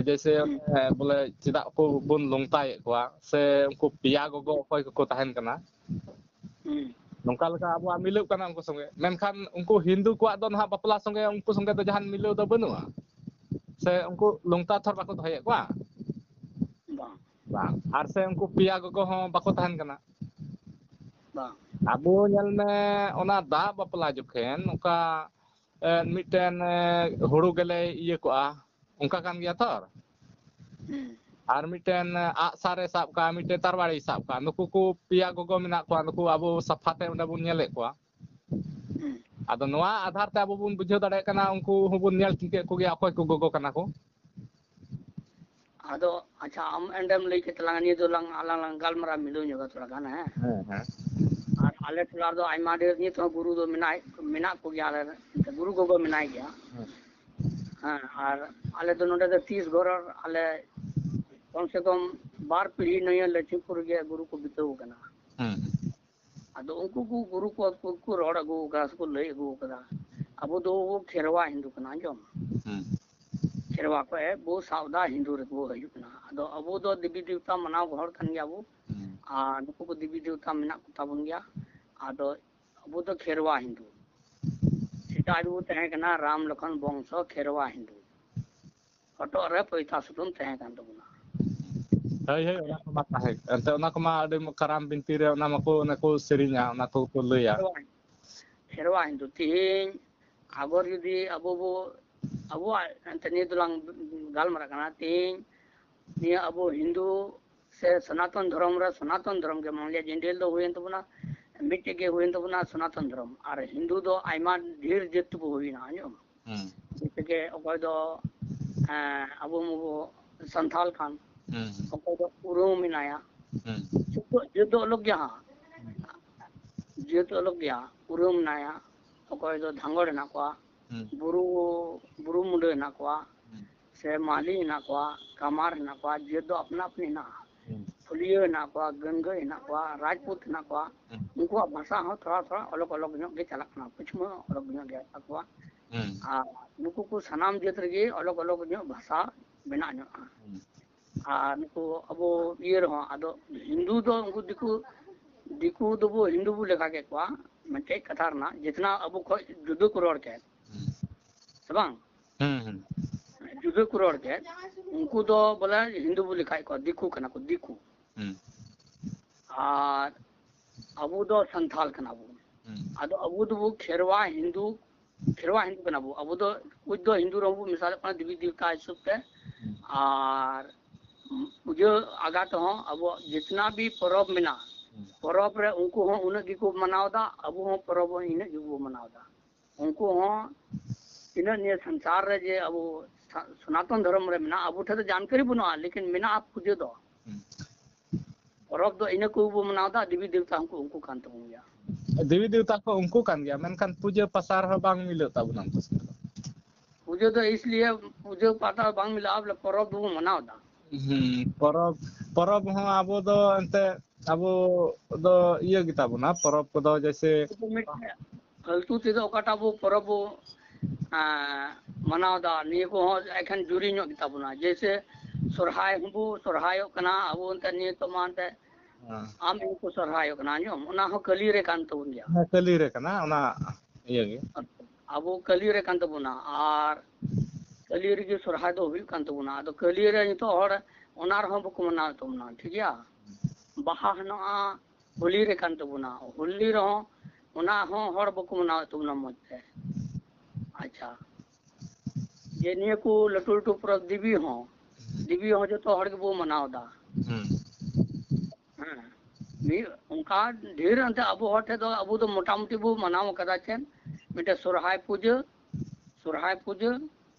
ᱡᱮᱭᱥᱮ ᱦᱩᱸ᱾ ᱚᱱᱮ ᱵᱚᱞᱮ ᱪᱮᱫᱟᱜ ᱠᱚ ᱵᱚᱱ ᱞᱚᱝᱛᱟᱭᱮᱫ ᱠᱚᱣᱟ, ᱥᱮ ᱩᱱᱠᱩ ᱯᱮᱭᱟ ᱜᱚᱜᱚ ᱚᱠᱚᱭ ᱠᱚᱠᱚ ᱛᱟᱦᱮᱱ ᱠᱟᱱᱟ, ᱦᱩᱸ᱾ ᱱᱚᱝᱠᱟ ᱞᱮᱠᱟ ᱟᱵᱚᱣᱟᱜ ᱢᱤᱞᱟᱹᱜ ᱠᱟᱱᱟ ᱩᱱᱠᱩ ᱥᱚᱸᱜᱮ᱾ ᱢᱮᱱᱠᱷᱟᱱ ᱩᱱᱠᱩ ᱦᱤᱱᱫᱩ ᱠᱚᱣᱟᱜ ᱫᱚ ᱱᱟᱦᱟᱜ ᱵᱟᱯᱞᱟ ᱥᱚᱸᱜᱮ ᱩᱱᱠᱩ ᱥᱚᱸᱜᱮ ᱫᱚ ᱡᱟᱦᱟᱱ ᱢᱤᱞᱟᱹᱣ ᱫᱚ ᱵᱟᱹᱱᱩᱜᱼᱟ᱾ ᱥᱮ ᱩᱱᱠᱩ ᱞᱚᱝᱛᱟ ᱛᱷᱚᱨ ᱵᱟᱠᱚ ᱫᱚᱦᱚᱭᱮᱫ ᱠᱚᱣᱟ? ᱵᱟᱝ᱾ ᱵᱟᱝ᱾ ᱟᱨ ᱥᱮ ᱩᱱᱠᱩ ᱯᱮᱭᱟ ᱜᱚᱜᱚ ᱦᱚᱸ ᱵᱟᱠᱚ ᱛᱟᱦᱮᱱ ᱠᱟᱱᱟ᱾ ᱵᱟᱝ᱾ ᱟᱵᱚ ᱧᱮᱞ ᱢᱮ, ᱚᱱᱟ ᱫᱟᱜ ᱵᱟᱯᱞᱟ ᱡᱚᱠᱷᱮᱱ ᱚᱱᱠᱟ, ᱮ, ᱢᱤᱫᱴᱮᱱ, ᱮ, ᱦᱩᱲᱩ ᱜᱮᱞᱮ ᱤᱭᱟᱹ ᱠᱚᱜᱼᱟ, ᱚᱱᱠᱟ ᱠᱟᱱ ᱜᱮᱭᱟ ᱛᱚ᱾ ᱦᱩᱸ᱾ ᱟᱨ ᱢᱤᱫᱴᱮᱱ ᱟᱜᱼᱥᱟᱨᱮ ᱥᱟᱵ ᱠᱟᱜᱼᱟ, ᱢᱤᱫᱴᱮᱱ ᱛᱟᱨᱣᱟᱲᱤᱭ ᱥᱟᱵ ᱠᱟᱜᱼᱟ, ᱱᱩᱠᱩ ᱠᱚ ᱯᱮᱭᱟ ᱜᱚᱜᱚ ᱢᱮᱱᱟᱜ ᱠᱚᱣᱟ, ᱱᱩᱠᱩ ᱟᱵᱚ ᱥᱟᱯᱷᱟᱛᱮ ᱚᱸᱰᱮ ᱵᱚᱱ ᱧᱮᱞᱮᱫ ᱠᱚᱣᱟ᱾ ᱦᱩᱸ᱾ ᱟᱫᱚ ᱱᱚᱣᱟ ᱟᱫᱷᱟᱨ ᱛᱮ ᱟᱵᱚ ᱵᱚᱱ ᱵᱩᱡᱷᱟᱹᱣ ᱫᱟᱲᱮᱭᱟᱜ ᱠᱟᱱᱟ, ᱩᱱᱠᱩ ᱦᱚᱸᱵᱚᱱ ᱧᱮᱞ ᱴᱷᱤᱠᱮᱫ ᱠᱚᱜᱮᱭᱟ ᱚᱠᱚᱭ ᱠᱚ ᱜᱚᱜᱚ ᱠᱟᱱᱟ ᱠᱚ᱾ ᱟᱫᱚ ᱟᱪᱪᱷᱟ, ᱟᱢ ᱮᱸᱰᱮᱢ ᱞᱟᱹᱭ ᱠᱮᱫ ᱛᱟᱞᱟᱝᱟ, ᱱᱤᱭᱟᱹ ᱫᱚᱞᱟᱝ, ᱟᱞᱟᱝ ᱞᱟᱝ ᱜᱟᱞᱢᱟᱨᱟᱣ ᱢᱤᱞᱟᱹᱣ ᱧᱚᱜᱟ ᱛᱷᱚᱲᱟ ᱜᱟᱱ, ᱦᱮᱸ? ᱦᱮᱸ, ᱦᱮᱸ᱾ ᱟᱨ ᱟᱞᱮ ᱴᱚᱞᱟ ᱨᱮᱫᱚ ᱟᱭᱢᱟ ᱰᱷᱮᱨ ᱱᱤᱛ ᱦᱚᱸ ᱜᱩᱨᱩ ᱫᱚ ᱢᱮᱱᱟᱭ, ᱢᱮᱱᱟᱜ ᱠᱚᱜᱮᱭᱟ, ᱟᱞᱮ ᱨᱮᱱ ᱜᱩᱨᱩ ᱜᱚᱜᱚ ᱢᱮᱱᱟᱭ ᱜᱮᱭᱟ᱾ ᱦᱮᱸ᱾ ᱦᱮᱸ, ᱟᱨ ᱟᱞᱮ ᱫᱚ ᱱᱚᱰᱮ ᱫᱚ ᱛᱤᱥ ᱜᱷᱚᱨ, ᱟᱞᱮ ᱠᱚᱢ ᱥᱮ ᱠᱚᱢ ᱵᱟᱨ ᱯᱤᱲᱦᱤ ᱱᱤᱭᱟᱹ ᱞᱚᱠᱷᱤᱢᱯᱩᱨ ᱨᱮᱜᱮ ᱜᱩᱨᱩ ᱠᱚ ᱵᱤᱛᱟᱹᱣ ᱟᱠᱟᱱᱟ᱾ ᱦᱮᱸ᱾ ᱟᱫᱚ ᱩᱱᱠᱩ ᱠᱚ ᱜᱩᱨᱩ ᱠᱚ, ᱠᱚ, ᱠᱚ ᱨᱚᱲ ᱟᱹᱜᱩ ᱟᱠᱟᱫᱟ ᱥᱮᱠᱚ ᱞᱟᱹᱭ ᱟᱹᱜᱩ ᱟᱠᱟᱫᱟ, ᱟᱵᱚ ᱫᱚ ᱠᱷᱮᱨᱣᱟ ᱦᱤᱱᱫᱩ ᱠᱟᱱᱟ, ᱟᱸᱡᱚᱢ? ᱦᱩᱸ᱾ ᱠᱷᱮᱨᱣᱟ ᱠᱚ ᱵᱚ ᱥᱟᱣᱫᱟ ᱦᱤᱱᱫᱩ ᱨᱮᱠᱚ ᱦᱤᱡᱩᱜ ᱠᱟᱱᱟ᱾ ᱟᱫᱚ ᱟᱵᱚ ᱫᱚ ᱫᱮᱵᱤ ᱫᱮᱣᱛᱟ ᱢᱟᱱᱟᱣ ᱦᱚᱲ ᱠᱟᱱ ᱜᱮᱭᱟ ᱵᱚ᱾ ᱦᱩᱸ᱾ ᱟᱨ ᱱᱩᱠᱩ ᱠᱚ ᱫᱮᱵᱤ ᱫᱮᱣᱛᱟ ᱢᱮᱱᱟᱜ ᱠᱚ ᱛᱟᱵᱚᱱ ᱜᱮᱭᱟ᱾ ᱟᱫᱚ ᱟᱵᱚ ᱫᱚ ᱠᱷᱮᱨᱣᱟ ᱦᱤᱱᱫᱩ᱾ ᱥᱮᱫᱟᱭ ᱫᱚᱵᱚ ᱛᱟᱦᱮᱸ ᱠᱟᱱᱟ ᱨᱟᱢ ᱞᱚᱠᱷᱚᱱ ᱵᱚᱝᱥᱚ ᱠᱷᱮᱨᱣᱟ ᱦᱤᱱᱫᱩ᱾ ᱦᱚᱴᱚᱜ ᱨᱮ ᱯᱚᱭᱛᱟ ᱥᱩᱛᱟᱹᱢ ᱛᱟᱦᱮᱸ ᱠᱟᱱ ᱛᱟᱵᱚᱱᱟ᱾ ᱦᱳᱭ, ᱦᱳᱭ, ᱚᱱᱟ ᱠᱚᱢᱟ ᱛᱟᱦᱮᱸ᱾ ᱮᱱᱛᱮ ᱚᱱᱟ ᱠᱚᱢᱟ ᱟᱹᱰᱤ ᱠᱟᱨᱟᱢ ᱵᱤᱱᱛᱤ ᱨᱮ ᱚᱱᱟ ᱢᱟᱠᱚ, ᱚᱱᱟ ᱠᱚ ᱥᱮᱨᱮᱧᱟ, ᱚᱱᱟ ᱠᱚᱠᱚ ᱞᱟᱹᱭᱟ᱾ ᱠᱷᱮᱨᱣᱟ ᱦᱤᱱᱫᱩ᱾ ᱛᱮᱦᱮᱧ ᱟᱜᱚᱨ ᱡᱩᱫᱤ ᱟᱵᱚ ᱵᱚ, ᱟᱵᱚᱣᱟᱜ ᱮᱱᱛᱮ ᱱᱤᱭᱟᱹ ᱫᱚᱞᱟᱝ ᱜᱟᱞᱢᱟᱨᱟᱜ ᱠᱟᱱᱟ, ᱛᱮᱦᱮᱧ ᱱᱤᱭᱟᱹ ᱟᱵᱚ ᱦᱤᱱᱫᱩ ᱥᱮ ᱥᱚᱱᱟᱛᱚᱱ ᱫᱷᱚᱨᱚᱢ ᱨᱮ, ᱥᱚᱱᱟᱛᱚᱱ ᱫᱷᱚᱨᱚᱢ ᱜᱮ ᱢᱟᱱᱞᱤᱭᱟ ᱡᱮᱱᱰᱮᱞ ᱫᱚ ᱦᱩᱭᱮᱱ ᱛᱟᱵᱚᱱᱟ, ᱢᱤᱫᱴᱮᱡ ᱜᱮ ᱦᱩᱭᱮᱱ ᱛᱟᱵᱚᱱᱟ ᱥᱚᱱᱟᱛᱚᱱ ᱫᱷᱚᱨᱚᱢ᱾ ᱟᱨ ᱦᱤᱱᱫᱩ ᱫᱚ ᱟᱭᱢᱟ ᱰᱷᱮᱨ ᱡᱟᱹᱛ ᱛᱮᱵᱚ ᱦᱩᱭᱱᱟ, ᱟᱸᱡᱚᱢ? ᱦᱩᱸ᱾ ᱡᱮᱭᱥᱮ ᱠᱤ ᱚᱠᱚᱭ ᱫᱚ, ᱮᱸ, ᱟᱵᱚ ᱢᱟᱵᱚ ᱥᱟᱱᱛᱷᱟᱞ ᱠᱟᱱ, ᱦᱩᱸ, ᱦᱩᱸ᱾ ᱚᱠᱚᱭ ᱫᱚ ᱩᱨᱟᱹᱣ ᱢᱮᱱᱟᱭᱟ᱾ ᱦᱩᱸ᱾ ᱡᱟᱹᱛ ᱫᱚ, ᱡᱟᱹᱛ ᱫᱚ ᱟᱞᱟᱜᱽ ᱜᱮᱭᱟ ᱦᱟᱸᱜ᱾ ᱦᱩᱸ᱾ ᱡᱟᱹᱛ ᱫᱚ ᱟᱞᱟᱜᱽ ᱜᱮᱭᱟ᱾ ᱩᱨᱟᱹᱣ ᱢᱮᱱᱟᱭᱟ, ᱚᱠᱚᱭ ᱫᱚ ᱫᱷᱟᱸᱜᱚᱲ ᱦᱮᱱᱟᱜ ᱠᱚᱣᱟ, ᱦᱩᱸ᱾ ᱵᱩᱨᱩ, ᱵᱩᱨᱩ ᱢᱩᱸᱰᱟᱹ ᱦᱮᱱᱟᱜ ᱠᱚᱣᱟ, ᱦᱩᱸ᱾ ᱥᱮ ᱢᱟᱦᱞᱤ ᱦᱮᱱᱟᱜ ᱠᱚᱣᱟ, ᱠᱟᱢᱟᱨ ᱦᱮᱱᱟᱜ ᱠᱚᱣᱟ, ᱡᱟᱹᱛ ᱫᱚ ᱟᱯᱱᱟ ᱟᱯᱱᱤ ᱦᱮᱱᱟᱜᱼᱟ᱾ ᱦᱩᱸ᱾ ᱯᱷᱩᱞᱤᱭᱟᱹ ᱦᱮᱱᱟᱜ ᱠᱚᱣᱟ, ᱜᱟᱹᱝᱜᱟᱹᱭ ᱦᱮᱱᱟᱜ ᱠᱚᱣᱟ, ᱨᱟᱡᱽᱯᱩᱛ ᱦᱮᱱᱟᱜ ᱠᱚᱣᱟ᱾ ᱦᱩᱸ᱾ ᱩᱱᱠᱩᱣᱟᱜ ᱵᱷᱟᱥᱟ ᱦᱚᱸ ᱛᱷᱚᱲᱟ ᱛᱷᱚᱲᱟ ᱚᱞᱚᱜ ᱚᱞᱚᱜ ᱧᱚᱜ ᱜᱮ ᱪᱟᱞᱟᱜ ᱠᱟᱱᱟ, ᱯᱟᱹᱪᱷᱢᱟᱹ ᱚᱞᱚᱜ ᱧᱚᱜ ᱜᱮ ᱛᱟᱠᱚᱣᱟ᱾ ᱦᱩᱸ᱾ ᱟᱨ ᱱᱩᱠᱩ ᱠᱚ ᱥᱟᱱᱟᱢ ᱡᱟᱹᱛ ᱨᱮᱜᱮ ᱚᱞᱚᱜ ᱚᱞᱚᱜ ᱧᱚᱜ ᱵᱷᱟᱥᱟ ᱢᱮᱱᱟᱜ ᱧᱚᱜᱼᱟ᱾ ᱦᱩᱸ᱾ ᱟᱨ ᱱᱩᱠᱩ ᱟᱵᱚ ᱤᱭᱟᱹ ᱨᱮᱦᱚᱸ, ᱟᱫᱚ ᱦᱤᱱᱫᱩ ᱫᱚ ᱩᱱᱠᱩ ᱫᱤᱠᱩ, ᱫᱤᱠᱩ ᱫᱚᱵᱚ ᱦᱤᱱᱫᱩ ᱵᱚ ᱞᱮᱠᱷᱟ ᱠᱮᱫ ᱠᱚᱣᱟ, ᱢᱤᱫᱴᱮᱡ ᱠᱟᱛᱷᱟ ᱨᱮᱱᱟᱜ, ᱡᱤᱛᱱᱟ ᱟᱵᱚ ᱠᱷᱚᱡ ᱡᱩᱫᱟᱹ ᱠᱚ ᱨᱚᱲ ᱠᱮᱫ, ᱦᱩᱸ᱾ ᱥᱮ ᱵᱟᱝ? ᱦᱩᱸ, ᱦᱩᱸ᱾ ᱡᱩᱫᱟᱹ ᱠᱚ ᱨᱚᱲ ᱠᱮᱫ, ᱩᱱᱠᱩ ᱫᱚ ᱵᱚᱞᱮ ᱦᱤᱱᱫᱩ ᱵᱚ ᱞᱮᱠᱷᱟᱭᱮᱫ ᱠᱚᱣᱟ, ᱫᱤᱠᱩ ᱠᱟᱱᱟ ᱠᱚ, ᱫᱤᱠᱩ᱾ ᱦᱩᱸ᱾ ᱟᱨ ᱟᱵᱚ ᱫᱚ ᱥᱟᱱᱛᱷᱟᱞ ᱠᱟᱱᱟ ᱵᱚᱱ᱾ ᱦᱩᱸ᱾ ᱟᱫᱚ ᱟᱵᱚ ᱫᱚᱵᱚ ᱠᱷᱮᱨᱣᱟ ᱦᱤᱱᱫᱩ, ᱠᱷᱮᱨᱣᱟ ᱦᱤᱱᱫᱩ ᱠᱟᱱᱟ ᱵᱚ᱾ ᱟᱵᱚ ᱫᱚ ᱠᱩᱪ ᱫᱚ ᱦᱤᱱᱫᱩ ᱨᱮᱦᱚᱸ ᱵᱚ ᱢᱮᱥᱟᱞᱚᱜ ᱠᱟᱱᱟ ᱫᱮᱵᱤ ᱫᱮᱵᱛᱟ ᱦᱤᱥᱟᱹᱵ ᱛᱮ᱾ ᱦᱩᱸ᱾ ᱟᱨ ᱯᱩᱡᱟᱹ ᱟᱜᱟ ᱛᱮᱦᱚᱸ ᱟᱵᱚᱣᱟᱜ ᱡᱤᱛᱱᱟ ᱵᱤ ᱯᱚᱨᱚᱵᱽ ᱢᱮᱱᱟᱜᱼᱟ, ᱦᱩᱸ᱾ ᱯᱚᱨᱚᱵᱽ ᱨᱮ ᱩᱱᱠᱩ ᱦᱚᱸ ᱩᱱᱟᱹᱜ ᱜᱮᱠᱚ ᱢᱟᱱᱟᱣ ᱮᱫᱟ, ᱟᱵᱚ ᱦᱚᱸ ᱯᱚᱨᱚᱵᱽ ᱦᱚᱸ ᱤᱱᱟᱹᱜ ᱜᱮᱵᱚ ᱢᱟᱱᱟᱣ ᱮᱫᱟ᱾ ᱩᱱᱠᱩ ᱦᱚᱸ ᱛᱤᱱᱟᱹᱜ ᱱᱤᱭᱟᱹ ᱥᱚᱝᱥᱟᱨ ᱨᱮ ᱡᱮ ᱟᱵᱚ ᱥᱟ-, ᱥᱚᱱᱟᱛᱚᱱ ᱫᱷᱚᱨᱚᱢ ᱨᱮ ᱢᱮᱱᱟᱜᱼᱟ, ᱟᱵᱚ ᱴᱷᱮᱱ ᱫᱚ ᱡᱟᱱᱠᱟᱨᱤ ᱵᱟᱹᱱᱩᱜᱼᱟ, ᱞᱮᱠᱤᱱ ᱢᱮᱱᱟᱜᱼᱟ ᱯᱩᱡᱟᱹ ᱫᱚ᱾ ᱦᱩᱸ᱾ ᱯᱚᱨᱚᱵᱽ ᱫᱚ ᱤᱱᱟᱹ ᱠᱚ ᱵᱚ ᱢᱟᱱᱟᱣ ᱮᱫᱟ, ᱫᱮᱵᱤ ᱫᱮᱵᱛᱟ ᱦᱚᱸᱠᱚ ᱩᱱᱠᱩ ᱠᱟᱱ ᱛᱟᱵᱚᱱ ᱜᱮᱭᱟ᱾ ᱫᱮᱵᱤ ᱫᱮᱵᱛᱟ ᱠᱚ ᱩᱱᱠᱩ ᱠᱟᱱ ᱜᱮᱭᱟ, ᱢᱮᱱᱠᱷᱟᱱ ᱯᱩᱡᱟᱹ ᱯᱟᱥᱟ ᱨᱮᱦᱚᱸ ᱵᱟᱝ ᱢᱤᱞᱟᱹᱜ ᱛᱟᱵᱚᱱᱟ ᱩᱱᱠᱩ ᱥᱟᱶ ᱫᱚ᱾ ᱯᱩᱡᱟᱹ ᱫᱚ ᱤᱥᱞᱤᱭᱮ ᱯᱩᱡᱟᱹ ᱯᱟᱛᱟ ᱵᱟᱝ ᱢᱤᱞᱟᱹᱜᱼᱟ, ᱵᱚᱞᱮ ᱯᱚᱨᱚᱵᱽ ᱫᱚᱵᱚ ᱢᱟᱱᱟᱣ ᱮᱫᱟ᱾ ᱦᱩᱸ, ᱯᱚᱨᱚᱵᱽ, ᱯᱚᱨᱚᱵᱽ ᱦᱚᱸ ᱟᱵᱚ ᱫᱚ ᱮᱱᱛᱮ ᱟᱵᱚ ᱫᱚ ᱤᱭᱟᱹ ᱜᱮᱛᱟ ᱵᱚᱱᱟ, ᱯᱚᱨᱚᱵᱽ ᱠᱚᱫᱚ ᱡᱮᱭᱥᱮ ᱟᱵᱚ ᱢᱤᱫᱴᱮᱱ ᱯᱷᱟᱞᱛᱩ ᱛᱮᱫᱚ ᱚᱠᱟᱴᱟᱜ ᱟᱵᱚ ᱯᱚᱨᱚᱵᱽ ᱵᱚ, ᱟᱸ, ᱢᱟᱱᱟᱣ ᱮᱫᱟ, ᱱᱤᱭᱟᱹ ᱠᱚᱦᱚᱸ ᱮᱠᱷᱮᱱ ᱡᱩᱨᱤ ᱧᱚᱜ ᱜᱮᱛᱟ ᱵᱚᱱᱟ᱾ ᱡᱮᱭᱥᱮ ᱥᱚᱨᱦᱟᱭ ᱦᱚᱸᱵᱚ ᱥᱚᱨᱦᱟᱭᱚᱜ ᱠᱟᱱᱟ, ᱟᱵᱚ ᱮᱱᱛᱮ ᱱᱤᱭᱟᱹ ᱛᱚ ᱢᱟ ᱮᱱᱛᱮ ᱦᱮᱸ᱾ ᱟᱢ ᱤᱧ ᱠᱚ ᱥᱚᱨᱦᱟᱭᱚᱜ ᱠᱟᱱᱟ, ᱟᱸᱡᱚᱢ? ᱚᱱᱟ ᱦᱚᱸ ᱠᱟᱹᱞᱤ ᱨᱮ ᱠᱟᱱ ᱛᱟᱵᱚᱱ ᱜᱮᱭᱟ᱾ ᱦᱮᱸ, ᱠᱟᱹᱞᱤ ᱨᱮ ᱠᱟᱱᱟ, ᱚᱱᱟ ᱤᱭᱟᱹ ᱜᱮ᱾ ᱟᱵᱚ ᱠᱟᱹᱞᱤ ᱨᱮ ᱠᱟᱱ ᱛᱟᱵᱚᱱᱟ, ᱟᱨ ᱠᱟᱹᱞᱤ ᱨᱮᱜᱮ ᱥᱚᱨᱦᱟᱭ ᱫᱚ ᱦᱩᱭᱩᱜ ᱠᱟᱱ ᱛᱟᱵᱚᱱᱟ᱾ ᱟᱫᱚ ᱠᱟᱹᱞᱤ ᱨᱮ ᱱᱤᱛᱚᱜ ᱦᱚᱲ ᱚᱱᱟ ᱨᱮᱦᱚᱸ ᱵᱟᱠᱚ ᱢᱟᱱᱟᱣᱮᱫ ᱛᱟᱵᱚᱱᱟ, ᱴᱷᱤᱠ ᱜᱮᱭᱟ? ᱵᱟᱦᱟ ᱦᱮᱱᱚᱜᱼᱟ, ᱦᱳᱞᱤ ᱨᱮ ᱠᱟᱱ ᱛᱟᱵᱚᱱᱟ, ᱦᱳᱞᱤ ᱨᱮᱦᱚᱸ ᱚᱱᱟ ᱦᱚᱸ ᱦᱚᱲ ᱵᱟᱠᱚ ᱢᱟᱱᱟᱣᱮᱫ ᱛᱟᱵᱚᱱᱟ ᱢᱚᱡᱽ ᱛᱮ᱾ ᱟᱪᱪᱷᱟ, ᱡᱮ ᱱᱤᱭᱟᱹ ᱠᱚ ᱞᱟᱹᱴᱩ ᱞᱟᱹᱴᱩ ᱯᱚᱨᱚᱵᱽ, ᱫᱮᱵᱤ ᱦᱚᱸ, ᱫᱮᱵᱤ ᱦᱚᱸ ᱡᱚᱛᱚ ᱦᱚᱲ ᱜᱮᱵᱚ ᱢᱟᱱᱟᱣ ᱮᱫᱟ᱾ ᱦᱩᱸ ᱦᱮᱸ, ᱢᱤᱫ ᱚᱱᱠᱟ ᱰᱷᱮᱨ ᱮᱱᱛᱮ ᱟᱵᱚ ᱦᱚᱲ ᱴᱷᱮᱱ ᱫᱚ ᱟᱵᱚ ᱫᱚ ᱢᱚᱴᱟᱢᱩᱴᱤ ᱵᱚ ᱢᱟᱱᱟᱣ ᱠᱟᱫᱟ᱾ ᱪᱮᱫ ᱢᱤᱫᱴᱮᱡ ᱥᱚᱨᱦᱟᱭ ᱯᱩᱡᱟᱹ, ᱥᱚᱨᱦᱟᱭ ᱯᱩᱡᱟᱹ,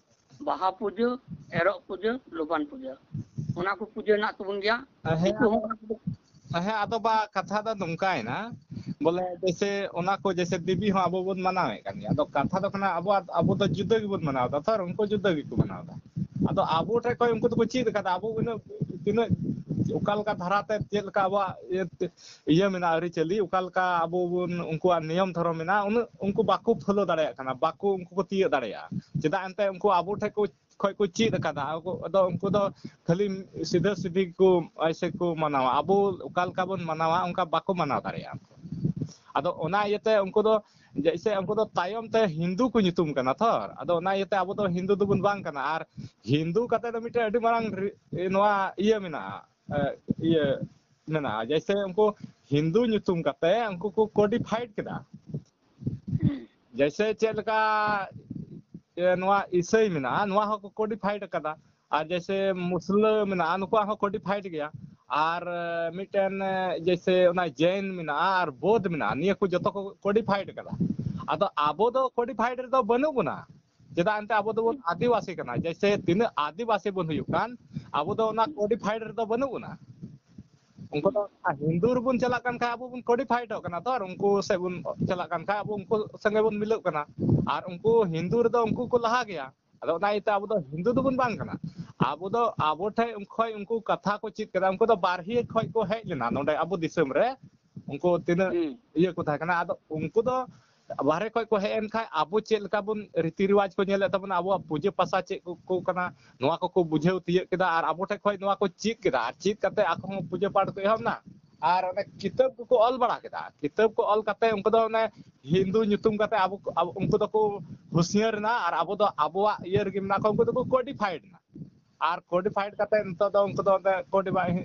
ᱵᱟᱦᱟ ᱯᱩᱡᱟᱹ, ᱮᱨᱚᱜ ᱯᱩᱡᱟᱹ, ᱞᱚᱵᱟᱱ ᱯᱩᱡᱟᱹ, ᱚᱱᱟ ᱠᱚ ᱯᱩᱡᱟᱹ ᱦᱮᱱᱟᱜ ᱛᱟᱵᱚᱱ ᱜᱮᱭᱟ᱾ ᱦᱮᱸ, ᱫᱤᱠᱩ ᱦᱚᱸ ᱚᱱᱟ ᱠᱚ ᱦᱮᱸ, ᱟᱫᱚ ᱵᱟ ᱠᱟᱛᱷᱟ ᱫᱚ ᱱᱚᱝᱠᱟᱭᱮᱱᱟ, ᱵᱚᱞᱮ ᱡᱮᱭᱥᱮ ᱚᱱᱟ ᱠᱚ ᱡᱮᱭᱥᱮ ᱫᱮᱵᱤ ᱦᱚᱸ ᱟᱵᱚ ᱵᱚᱱ ᱢᱟᱱᱟᱣᱮᱫ ᱠᱟᱱ ᱜᱮᱭᱟ᱾ ᱟᱫᱚ ᱠᱟᱛᱷᱟ ᱫᱚ ᱠᱟᱱᱟ ᱟᱵᱚᱣᱟᱜ, ᱟᱵᱚ ᱫᱚ ᱡᱩᱫᱟᱹ ᱜᱮᱵᱚᱱ ᱢᱟᱱᱟᱣ ᱮᱫᱟ, ᱛᱚ ᱩᱱᱠᱩ ᱡᱩᱫᱟᱹ ᱜᱮᱠᱚ ᱢᱟᱱᱟᱣ ᱮᱫᱟ᱾ ᱟᱫᱚ ᱟᱵᱚ ᱴᱷᱮᱱ ᱠᱷᱚᱱ ᱩᱱᱠᱩ ᱫᱚᱠᱚ ᱪᱮᱫ ᱟᱠᱟᱫᱟ, ᱟᱵᱚ ᱩᱱᱟᱹᱜ ᱛᱤᱱᱟᱹᱜ ᱚᱠᱟ ᱞᱮᱠᱟ ᱫᱷᱟᱨᱟᱛᱮ ᱪᱮᱫ ᱞᱮᱠᱟ ᱟᱵᱚᱣᱟᱜ ᱤᱭᱟᱹ ᱤᱭᱟᱹ ᱢᱮᱱᱟᱜᱼᱟ, ᱟᱹᱨᱤᱪᱟᱹᱞᱤ, ᱚᱠᱟ ᱞᱮᱠᱟ ᱟᱵᱚ ᱵᱚᱱ, ᱩᱱᱠᱩᱣᱟᱜ ᱱᱤᱭᱚᱢ ᱫᱷᱚᱨᱚᱢ ᱢᱮᱱᱟᱜᱼᱟ, ᱩᱱᱟᱹᱜ ᱩᱱᱠᱩ ᱵᱟᱠᱚ ᱯᱷᱚᱞᱳ ᱫᱟᱲᱮᱭᱟᱜ ᱠᱟᱱᱟ, ᱵᱟᱠᱚ, ᱩᱱᱠᱩ ᱠᱚ ᱛᱤᱭᱟᱹᱜ ᱫᱟᱲᱮᱭᱟᱜᱼᱟ᱾ ᱪᱮᱫᱟᱜ ᱮᱱᱛᱮ ᱩᱱᱠᱩ ᱟᱵᱚ ᱴᱷᱮᱱ ᱠᱚ, ᱠᱷᱚᱱ ᱠᱚ ᱪᱮᱫ ᱟᱠᱟᱫᱟ᱾ ᱟᱫᱚ ᱩᱱᱠᱩ ᱫᱚ ᱠᱷᱟᱹᱞᱤ ᱥᱤᱫᱷᱟᱹ ᱥᱤᱫᱷᱤ ᱠᱚ ᱮᱭᱥᱮ ᱠᱚ ᱢᱟᱱᱟᱣᱟ, ᱟᱵᱚ ᱚᱠᱟ ᱞᱮᱠᱟ ᱵᱚᱱ ᱢᱟᱱᱟᱣᱟ ᱚᱱᱠᱟ ᱵᱟᱠᱚ ᱢᱟᱱᱟᱣ ᱫᱟᱲᱮᱭᱟᱜᱼᱟ᱾ ᱟᱫᱚ ᱚᱱᱟ ᱤᱭᱟᱹᱛᱮ ᱩᱱᱠᱩ ᱫᱚ ᱡᱮᱭᱥᱮ ᱩᱱᱠᱩ ᱫᱚ ᱛᱟᱭᱚᱢ ᱛᱮ ᱦᱤᱱᱫᱩ ᱠᱚ ᱧᱩᱛᱩᱢ ᱠᱟᱱᱟ ᱛᱚ, ᱟᱫᱚ ᱚᱱᱟ ᱤᱭᱟᱹᱛᱮ ᱟᱵᱚ ᱫᱚ ᱦᱤᱱᱫᱩ ᱫᱚᱵᱚᱱ ᱵᱟᱝ ᱠᱟᱱᱟ᱾ ᱟᱨ ᱦᱤᱱᱫᱩ ᱠᱟᱛᱮ ᱫᱚ ᱢᱤᱫᱴᱮᱱ ᱟᱹᱰᱤ ᱢᱟᱨᱟᱝ ᱨᱤ-, ᱱᱚᱣᱟ ᱤᱭᱟᱹ ᱢᱮᱱᱟᱜᱼᱟ, ᱮ, ᱤᱭᱟᱹ ᱢᱮᱱᱟᱜᱼᱟ, ᱡᱮᱭᱥᱮ ᱩᱱᱠᱩ ᱦᱤᱱᱫᱩ ᱧᱩᱛᱩᱢ ᱠᱟᱛᱮ ᱩᱱᱠᱩ ᱠᱚ ᱠᱳᱰᱤᱯᱷᱟᱭᱤᱰ ᱠᱮᱫᱟ᱾ ᱡᱮᱭᱥᱮ ᱪᱮᱫ ᱞᱮᱠᱟ ᱮ, ᱱᱚᱣᱟ ᱤᱥᱟᱹᱭ ᱢᱮᱱᱟᱜᱼᱟ, ᱱᱚᱣᱟ ᱦᱚᱸᱠᱚ ᱠᱳᱰᱤᱯᱷᱟᱭᱤᱰ ᱟᱠᱟᱫᱟ᱾ ᱟᱨ ᱡᱮᱭᱥᱮ ᱢᱩᱥᱞᱟᱹ ᱢᱮᱱᱟᱜᱼᱟ, ᱱᱩᱠᱩᱣᱟᱜ ᱦᱚᱸ ᱠᱳᱰᱤᱯᱷᱟᱭᱤᱰ ᱜᱮᱭᱟ᱾ ᱟᱨ ᱮ, ᱢᱤᱫᱴᱮᱱ ᱮ, ᱡᱮᱭᱥᱮ ᱚᱱᱟ ᱡᱮᱭᱱ ᱢᱮᱱᱟᱜᱼᱟ ᱟᱨ ᱵᱳᱫᱷ ᱢᱮᱱᱟᱜᱼᱟ, ᱱᱤᱭᱟᱹ ᱠᱚ ᱡᱚᱛᱚ ᱠᱚ ᱠᱳᱰᱤᱯᱷᱟᱭᱤᱰ ᱟᱠᱟᱫᱟ᱾ ᱟᱫᱚ ᱟᱵᱚ ᱫᱚ ᱠᱳᱰᱤᱯᱷᱟᱭᱤᱰ ᱨᱮᱫᱚ ᱵᱟᱹᱱᱩᱜ ᱵᱚᱱᱟ᱾ ᱪᱮᱫᱟᱜ ᱮᱱᱛᱮ ᱟᱵᱚ ᱫᱚᱵᱚᱱ ᱟᱹᱫᱤᱵᱟᱹᱥᱤ ᱠᱟᱱᱟ᱾ ᱡᱮᱭᱥᱮ ᱛᱤᱱᱟᱹᱜ ᱟᱹᱫᱤᱵᱟᱹᱥᱤ ᱵᱚᱱ ᱦᱩᱭᱩᱜ ᱠᱟᱱ, ᱟᱵᱚ ᱫᱚ ᱚᱱᱟ ᱠᱳᱰᱤᱯᱷᱟᱭᱤᱰ ᱨᱮᱫᱚ ᱵᱟᱹᱱᱩᱜ ᱵᱚᱱᱟ᱾ ᱩᱱᱠᱩ ᱫᱚ ᱦᱤᱱᱫᱩ ᱨᱮᱵᱚᱱ ᱪᱟᱞᱟᱜ ᱠᱟᱱ ᱠᱷᱟᱡ ᱟᱵᱚ ᱵᱚᱱ ᱠᱳᱰᱤᱯᱷᱟᱭᱤᱰᱚᱜ ᱠᱟᱱᱟ ᱛᱚ, ᱟᱨ ᱩᱱᱠᱩ ᱥᱮᱫ ᱵᱚᱱ ᱪᱟᱞᱟᱜ ᱠᱟᱱ ᱠᱷᱟᱡ ᱟᱵᱚ ᱩᱱᱠᱩ ᱥᱚᱸᱜᱮ ᱵᱚᱱ ᱢᱤᱞᱟᱹᱜ ᱠᱟᱱᱟ᱾ ᱟᱨ ᱩᱱᱠᱩ ᱦᱤᱱᱫᱩ ᱨᱮᱫᱚ ᱩᱱᱠᱩ ᱠᱚ ᱞᱟᱦᱟ ᱜᱮᱭᱟ᱾ ᱟᱫᱚ ᱚᱱᱟ ᱤᱭᱟᱹᱛᱮ ᱟᱵᱚ ᱫᱚ ᱦᱤᱱᱫᱩ ᱫᱚᱵᱚᱱ ᱵᱟᱝ ᱠᱟᱱᱟ᱾ ᱟᱵᱚ ᱫᱚ ᱟᱵᱚ ᱴᱷᱮᱡ ᱠᱷᱚᱡ ᱩᱱᱠᱩ ᱠᱟᱛᱷᱟ ᱠᱚ ᱪᱮᱫ ᱠᱮᱫᱟ, ᱩᱱᱠᱩ ᱫᱚ ᱵᱟᱨᱦᱮ ᱠᱷᱚᱡ ᱠᱚ ᱦᱮᱡ ᱞᱮᱱᱟ ᱱᱚᱰᱮ ᱟᱵᱚ ᱫᱤᱥᱚᱢ ᱨᱮ᱾ ᱩᱱᱠᱩ ᱛᱤᱱᱟᱹᱜ ᱦᱩᱸ᱾ ᱤᱭᱟᱹ ᱠᱚ ᱛᱟᱦᱮᱸ ᱠᱟᱱᱟ, ᱟᱫᱚ ᱩᱱᱠᱩ ᱫᱚ ᱵᱟᱦᱨᱮ ᱠᱷᱚᱡ ᱠᱚ ᱦᱮᱡ ᱮᱱ ᱠᱷᱟᱡ ᱟᱵᱚ ᱪᱮᱫ ᱞᱮᱠᱟ ᱵᱚᱱ ᱨᱤᱛᱤ ᱨᱮᱣᱟᱡᱽ ᱠᱚ ᱧᱮᱞᱮᱫ ᱛᱟᱵᱚᱱᱟ, ᱟᱵᱚᱣᱟᱜ ᱯᱩᱡᱟᱹ ᱯᱟᱥᱟ ᱪᱮᱫ ᱠᱚ, ᱠᱚ ᱠᱟᱱᱟ, ᱱᱚᱣᱟ ᱠᱚᱠᱚ ᱵᱩᱡᱷᱟᱹᱣ ᱛᱤᱭᱟᱹᱜ ᱠᱮᱫᱟ ᱟᱨ ᱟᱵᱚ ᱴᱷᱮᱡ ᱠᱷᱚᱡ ᱱᱚᱣᱟ ᱠᱚ ᱪᱮᱫ ᱠᱮᱫᱟ᱾ ᱟᱨ ᱪᱮᱫ ᱠᱟᱛᱮ ᱟᱠᱚ ᱦᱚᱸ ᱯᱩᱡᱟᱹ ᱯᱟᱴ ᱠᱚ ᱮᱦᱚᱵ ᱮᱱᱟ᱾ ᱟᱨ ᱚᱱᱮ ᱠᱤᱛᱟᱹᱵ ᱠᱚᱠᱚ ᱚᱞ ᱵᱟᱲᱟ ᱠᱮᱫᱟ᱾ ᱠᱤᱛᱟᱹᱵ ᱠᱚ ᱚᱞ ᱠᱟᱛᱮ ᱩᱱᱠᱩ ᱫᱚ ᱚᱱᱮ ᱦᱤᱱᱫᱩ ᱧᱩᱛᱩᱢ ᱠᱟᱛᱮ ᱟᱵᱚ, ᱟᱵᱚ, ᱩᱱᱠᱩ ᱫᱚᱠᱚ ᱦᱩᱥᱭᱟᱹᱨ ᱮᱱᱟ ᱟᱨ ᱟᱵᱚ ᱫᱚ ᱟᱵᱚᱣᱟᱜ ᱤᱭᱟᱹ ᱨᱮᱜᱮ ᱢᱮᱱᱟᱜ ᱠᱚᱣᱟ, ᱩᱱᱠᱩ ᱫᱚᱠᱚ ᱠᱳᱰᱤᱯᱷᱟᱭᱤᱰ ᱮᱱᱟ᱾ ᱟᱨ ᱠᱳᱰᱤᱯᱷᱟᱭᱤᱰ ᱠᱟᱛᱮ ᱱᱤᱛᱚᱜ ᱫᱚ ᱩᱱᱠᱩ ᱫᱚ ᱚᱸᱰᱮ ᱠᱳᱰᱤ-,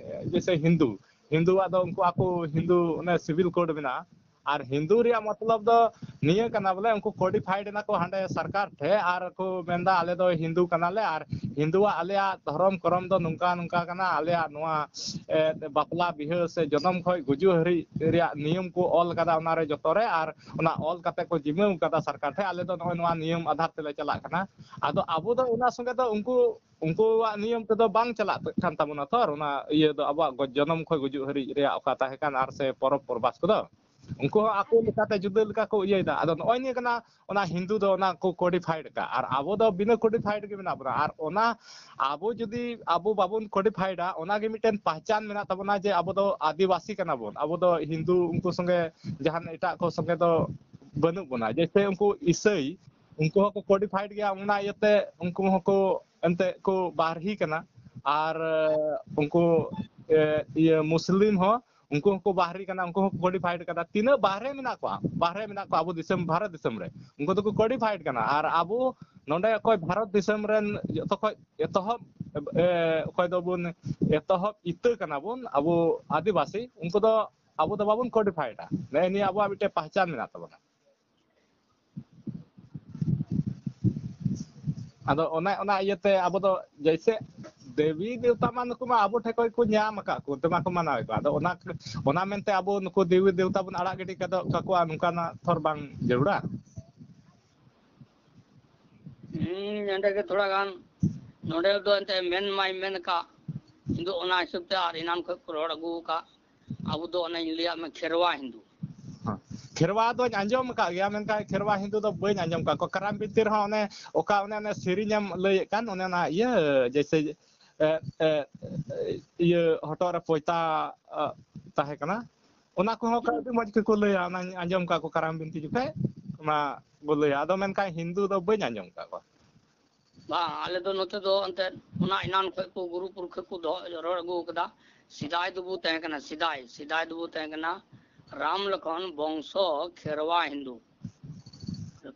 ᱡᱮᱭᱥᱮ ᱦᱤᱱᱫᱩ, ᱦᱤᱱᱫᱩᱣᱟᱜ ᱫᱚ ᱩᱱᱠᱩ ᱟᱠᱚ ᱦᱤᱱᱫᱩ ᱚᱱᱮ ᱥᱤᱵᱤᱞ ᱠᱳᱰ ᱢᱮᱱᱟᱜᱼᱟ᱾ ᱟᱨ ᱦᱤᱱᱫᱩ ᱨᱮᱭᱟᱜ ᱢᱚᱛᱞᱚᱵ ᱫᱚ ᱱᱤᱭᱟᱹ ᱠᱟᱱᱟ ᱵᱚᱞᱮ, ᱩᱱᱠᱩ ᱠᱳᱰᱤᱯᱷᱟᱭᱤᱰ ᱮᱱᱟ ᱠᱚ ᱦᱟᱸᱰᱮ ᱥᱚᱨᱠᱟᱨ ᱴᱷᱮᱡ ᱟᱨ ᱠᱚ ᱢᱮᱱᱫᱟ, "ᱟᱞᱮ ᱫᱚ ᱦᱤᱱᱫᱩ ᱠᱟᱱᱟᱞᱮ ᱟᱨ ᱦᱤᱱᱫᱩᱣᱟᱜ ᱟᱞᱮᱭᱟᱜ ᱫᱷᱚᱨᱚᱢ ᱠᱚᱨᱚᱢ ᱫᱚ ᱱᱚᱝᱠᱟ ᱱᱚᱝᱠᱟ ᱠᱟᱱᱟ, ᱟᱞᱮᱭᱟᱜ ᱱᱚᱣᱟ, ᱮ, ᱵᱟᱯᱞᱟ ᱵᱤᱦᱟᱹ ᱥᱮ ᱡᱚᱱᱚᱢ ᱠᱷᱚᱡ ᱜᱩᱡᱩᱜ ᱦᱟᱹᱨᱤᱡ ᱨᱮᱭᱟᱜ ᱱᱤᱭᱚᱢ ᱠᱚ ᱚᱞ ᱠᱟᱫᱟ ᱚᱱᱟᱨᱮ ᱡᱚᱛᱚ ᱨᱮ, ᱟᱨ ᱚᱱᱟ ᱚᱞ ᱠᱟᱛᱮ ᱠᱚ ᱡᱤᱢᱟᱹᱣ ᱠᱟᱫᱟ ᱥᱚᱨᱠᱟᱨ ᱴᱷᱮᱡ, ᱟᱞᱮ ᱫᱚ ᱱᱚᱜᱼᱚᱭ ᱱᱚᱣᱟ ᱱᱤᱭᱚᱢ ᱟᱫᱷᱟᱨ ᱛᱮᱞᱮ ᱪᱟᱞᱟᱜ ᱠᱟᱱᱟ᱾" ᱟᱫᱚ ᱟᱵᱚ ᱫᱚ ᱚᱱᱟ ᱥᱚᱸᱜᱮ ᱫᱚ ᱩᱱᱠᱩ, ᱩᱱᱠᱩᱣᱟᱜ ᱱᱤᱭᱚᱢ ᱛᱮᱫᱚ ᱵᱟᱝ ᱪᱟᱞᱟᱜ ᱠᱟᱱ ᱛᱟᱵᱚᱱᱟ ᱛᱚ, ᱚᱱᱟ ᱤᱭᱟᱹ ᱫᱚ ᱟᱵᱚᱣᱟᱜ ᱜᱚ-, ᱡᱚᱱᱚᱢ ᱠᱷᱚᱡ ᱜᱩᱡᱩᱜ ᱦᱟᱹᱨᱤᱡ ᱨᱮᱭᱟᱜ ᱚᱠᱟ ᱛᱟᱦᱮᱸ ᱠᱟᱱ ᱟᱨ ᱥᱮ ᱯᱚᱨᱚᱵᱽ ᱯᱚᱨᱵᱟᱥ ᱠᱚᱫᱚ᱾ ᱩᱱᱠᱩ ᱦᱚᱸ ᱟᱠᱚ ᱞᱮᱠᱟᱛᱮ ᱡᱩᱫᱟᱹ ᱞᱮᱠᱟ ᱠᱚ ᱤᱭᱟᱹᱭᱮᱫᱟ᱾ ᱟᱫᱚ ᱱᱚᱜᱼᱚᱭ ᱱᱤᱭᱟᱹ ᱠᱟᱱᱟ, ᱚᱱᱟ ᱦᱤᱱᱫᱩ ᱫᱚ ᱚᱱᱟ ᱠᱚ ᱠᱳᱰᱤᱯᱷᱟᱭᱤᱰ ᱟᱠᱟᱫ, ᱟᱨ ᱟᱵᱚ ᱫᱚ ᱵᱤᱱᱟᱹ ᱠᱳᱰᱤᱯᱷᱟᱭᱤᱰ ᱜᱮ ᱢᱮᱱᱟᱜ ᱵᱚᱱᱟ᱾ ᱟᱨ ᱚᱱᱟ ᱟᱵᱚ ᱡᱩᱫᱤ ᱟᱵᱚ ᱵᱟᱵᱚᱱ ᱠᱳᱰᱤᱯᱷᱟᱭᱤᱰᱟ, ᱚᱱᱟᱜᱮ ᱢᱤᱫᱴᱮᱱ ᱯᱟᱦᱪᱟᱱ ᱢᱮᱱᱟᱜ ᱛᱟᱵᱚᱱᱟ ᱡᱮ ᱟᱵᱚ ᱫᱚ ᱟᱹᱫᱤᱵᱟᱹᱥᱤ ᱠᱟᱱᱟ ᱵᱚᱱ, ᱟᱵᱚ ᱫᱚ ᱦᱤᱱᱫᱩ ᱩᱱᱠᱩ ᱥᱚᱸᱜᱮ ᱡᱟᱦᱟᱱ ᱮᱴᱟᱜ ᱠᱚ ᱥᱚᱸᱜᱮ ᱫᱚ ᱵᱟᱹᱱᱩᱜ ᱵᱚᱱᱟ᱾ ᱡᱮᱭᱥᱮ ᱩᱱᱠᱩ ᱤᱥᱟᱹᱭ, ᱩᱱᱠᱩ ᱦᱚᱸᱠᱚ ᱠᱳᱰᱤᱯᱷᱟᱭᱤᱰ ᱜᱮᱭᱟ, ᱚᱱᱟ ᱤᱭᱟᱹᱛᱮ ᱩᱱᱠᱩ ᱦᱚᱸᱠᱚ ᱮᱱᱛᱮᱫ ᱠᱚ ᱵᱟᱨᱦᱤ ᱠᱟᱱᱟ᱾ ᱟᱨ ᱩᱱᱠᱩ, ᱮ, ᱤᱭᱟᱹ ᱢᱩᱥᱞᱤᱢ ᱦᱚᱸ, ᱩᱱᱠᱩ ᱦᱚᱸᱠᱚ ᱵᱟᱦᱨᱮ ᱠᱟᱱᱟ, ᱩᱱᱠᱩ ᱦᱚᱸᱠᱚ ᱠᱳᱰᱤᱯᱷᱟᱭᱤᱰ ᱠᱟᱫᱟ᱾ ᱛᱤᱱᱟᱹᱜ ᱵᱟᱦᱨᱮ ᱢᱮᱱᱟᱜ ᱠᱚᱣᱟ, ᱵᱟᱦᱨᱮ ᱢᱮᱱᱟᱜ ᱠᱚᱣᱟ ᱟᱵᱚ ᱫᱤᱥᱚᱢ, ᱵᱷᱟᱨᱚᱛ ᱫᱤᱥᱚᱢ ᱨᱮ, ᱩᱱᱠᱩ ᱫᱚᱠᱚ ᱠᱳᱰᱤᱯᱷᱟᱭᱤᱰ ᱠᱟᱱᱟ᱾ ᱟᱨ ᱟᱵᱚ ᱱᱚᱰᱮ ᱚᱠᱚᱭ ᱵᱷᱟᱨᱚᱛ ᱫᱤᱥᱚᱢ ᱨᱮᱱ ᱡᱚᱛᱚ ᱠᱷᱚᱡ ᱮᱛᱚᱦᱚᱵ, ᱮ, ᱚᱠᱚᱭ ᱫᱚᱵᱚᱱ ᱮᱛᱚᱦᱚᱵ ᱤᱛᱟᱹ ᱠᱟᱱᱟ ᱵᱚᱱ ᱟᱵᱚ ᱟᱹᱫᱤᱵᱟᱹᱥᱤ, ᱩᱱᱠᱩ ᱫᱚ ᱟᱵᱚ ᱫᱚ ᱵᱟᱵᱚᱱ ᱠᱳᱰᱤᱯᱷᱟᱭᱤᱰᱟ᱾ ᱱᱮᱜᱼᱮ ᱱᱤᱭᱟᱹ ᱟᱵᱚᱣᱟᱜ ᱢᱤᱫᱴᱮᱱ ᱯᱟᱦᱪᱟᱱ ᱢᱮᱱᱟᱜ ᱛᱟᱵᱚᱱᱟ᱾ ᱟᱫᱚ ᱚᱱᱟ, ᱚᱱᱟ ᱤᱭᱟᱹᱛᱮ ᱟᱵᱚ ᱫᱚ ᱡᱮᱭᱥᱮ ᱫᱮᱵᱤ ᱫᱮᱣᱛᱟ ᱢᱟ ᱱᱩᱠᱩ ᱢᱟ ᱟᱵᱚ ᱴᱷᱮᱱ ᱠᱷᱚᱱ ᱠᱚ ᱧᱟᱢ ᱟᱠᱟᱫ ᱠᱚ, ᱚᱱᱛᱮ ᱢᱟᱠᱚ ᱢᱟᱱᱟᱣᱮᱫ ᱠᱚᱣᱟ᱾ ᱟᱫᱚ ᱚᱱᱟ, ᱚᱱᱟ ᱢᱮᱱᱛᱮ ᱟᱵᱚ ᱱᱩᱠᱩ ᱫᱮᱵᱤ ᱫᱮᱣᱛᱟ ᱵᱚᱱ ᱟᱲᱟᱜ ᱜᱤᱰᱤ ᱠᱟᱫ ᱠᱟᱠᱚᱣᱟ, ᱱᱚᱝᱠᱟᱱᱟᱜ ᱛᱷᱚᱨ ᱵᱟᱝ ᱡᱟᱹᱨᱩᱲᱟ᱾ ᱦᱩᱸ, ᱱᱚᱸᱰᱮ ᱜᱮ ᱛᱷᱚᱲᱟ ᱜᱟᱱ, ᱱᱚᱸᱰᱮ ᱫᱚ ᱮᱱᱛᱮ ᱢᱮᱱ ᱢᱟᱭ ᱢᱮᱱ ᱟᱠᱟᱫ, ᱤᱧ ᱫᱚ ᱚᱱᱟ ᱦᱤᱥᱟᱹᱵ ᱛᱮ ᱟᱨ ᱮᱱᱟᱱ ᱠᱷᱚᱱ ᱠᱚ ᱨᱚᱲ ᱟᱹᱜᱩ ᱟᱠᱟᱫ, ᱟᱵᱚ ᱫᱚ ᱚᱱᱮᱧ ᱞᱟᱹᱭᱟᱫ ᱢᱮ ᱠᱷᱮᱨᱣᱟ ᱦᱤᱱᱫᱩ᱾ ᱦᱮᱸ᱾ ᱠᱷᱮᱨᱣᱟ ᱫᱚᱧ ᱟᱸᱡᱚᱢ ᱟᱠᱟᱫ ᱜᱮᱭᱟ, ᱢᱮᱱᱠᱷᱟᱱ ᱠᱷᱮᱨᱣᱟ ᱦᱤᱱᱫᱩ ᱫᱚ ᱵᱟᱹᱧ ᱟᱸᱡᱚᱢ ᱟᱠᱟᱫ ᱠᱚᱣᱟ᱾ ᱠᱟᱨᱟᱢ ᱵᱤᱱᱛᱤ ᱨᱮᱦᱚᱸ ᱚᱱᱮ ᱚᱠᱟ, ᱚᱱᱮ, ᱚᱱᱮ ᱥᱮᱨᱮᱧ ᱮᱢ ᱞᱟᱹᱭᱮᱫ ᱠᱟᱱ, ᱚᱱᱮ ᱚᱱᱟ ᱤᱭᱟᱹ, ᱡᱮᱭᱥᱮ, ᱮ, ᱮ, ᱤᱭᱟᱹ ᱦᱚᱴᱚᱜ ᱨᱮ ᱯᱚᱭᱛᱟ, ᱮ, ᱛᱟᱦᱮᱸ ᱠᱟᱱᱟ, ᱚᱱᱟ ᱠᱚᱦᱚᱸ ᱠᱚ ᱟᱹᱰᱤ ᱢᱚᱡᱽ ᱜᱮᱠᱚ ᱞᱟᱹᱭᱟ, ᱚᱱᱟᱧ ᱟᱸᱡᱚᱢ ᱟᱠᱟᱫ ᱠᱚ ᱠᱟᱨᱟᱢ ᱵᱤᱱᱛᱤ ᱡᱚᱠᱷᱮᱡ, ᱚᱱᱟ ᱠᱚ ᱞᱟᱹᱭᱟ᱾ ᱟᱫᱚ ᱢᱮᱱᱠᱷᱟᱱ ᱦᱤᱱᱫᱩ ᱫᱚ ᱵᱟᱹᱧ ᱟᱸᱡᱚᱢ ᱟᱠᱟᱫ ᱠᱚᱣᱟ᱾ ᱵᱟᱝ, ᱟᱞᱮ ᱫᱚ ᱱᱚᱛᱮ ᱫᱚ ᱮᱱᱛᱮᱫ ᱚᱱᱟ ᱮᱱᱟᱱ ᱠᱷᱚᱱ ᱠᱚ ᱜᱩᱨᱩ ᱯᱩᱨᱠᱷᱟᱹ ᱠᱚ ᱫᱚᱦᱚ, ᱨᱚᱲ ᱟᱹᱜᱩ ᱟᱠᱟᱫᱟ᱾ ᱥᱮᱫᱟᱭ ᱫᱚᱵᱚ ᱛᱟᱦᱮᱸ ᱠᱟᱱᱟ, ᱥᱮᱫᱟᱭ, ᱥᱮᱫᱟᱭ ᱫᱚᱵᱚ ᱛᱟᱦᱮᱸ ᱠᱟᱱᱟ, ᱨᱟᱢ ᱞᱚᱠᱷᱚᱱ ᱵᱚᱝᱥᱚ ᱠᱷᱮᱨᱣᱟ ᱦᱤᱱᱫᱩ᱾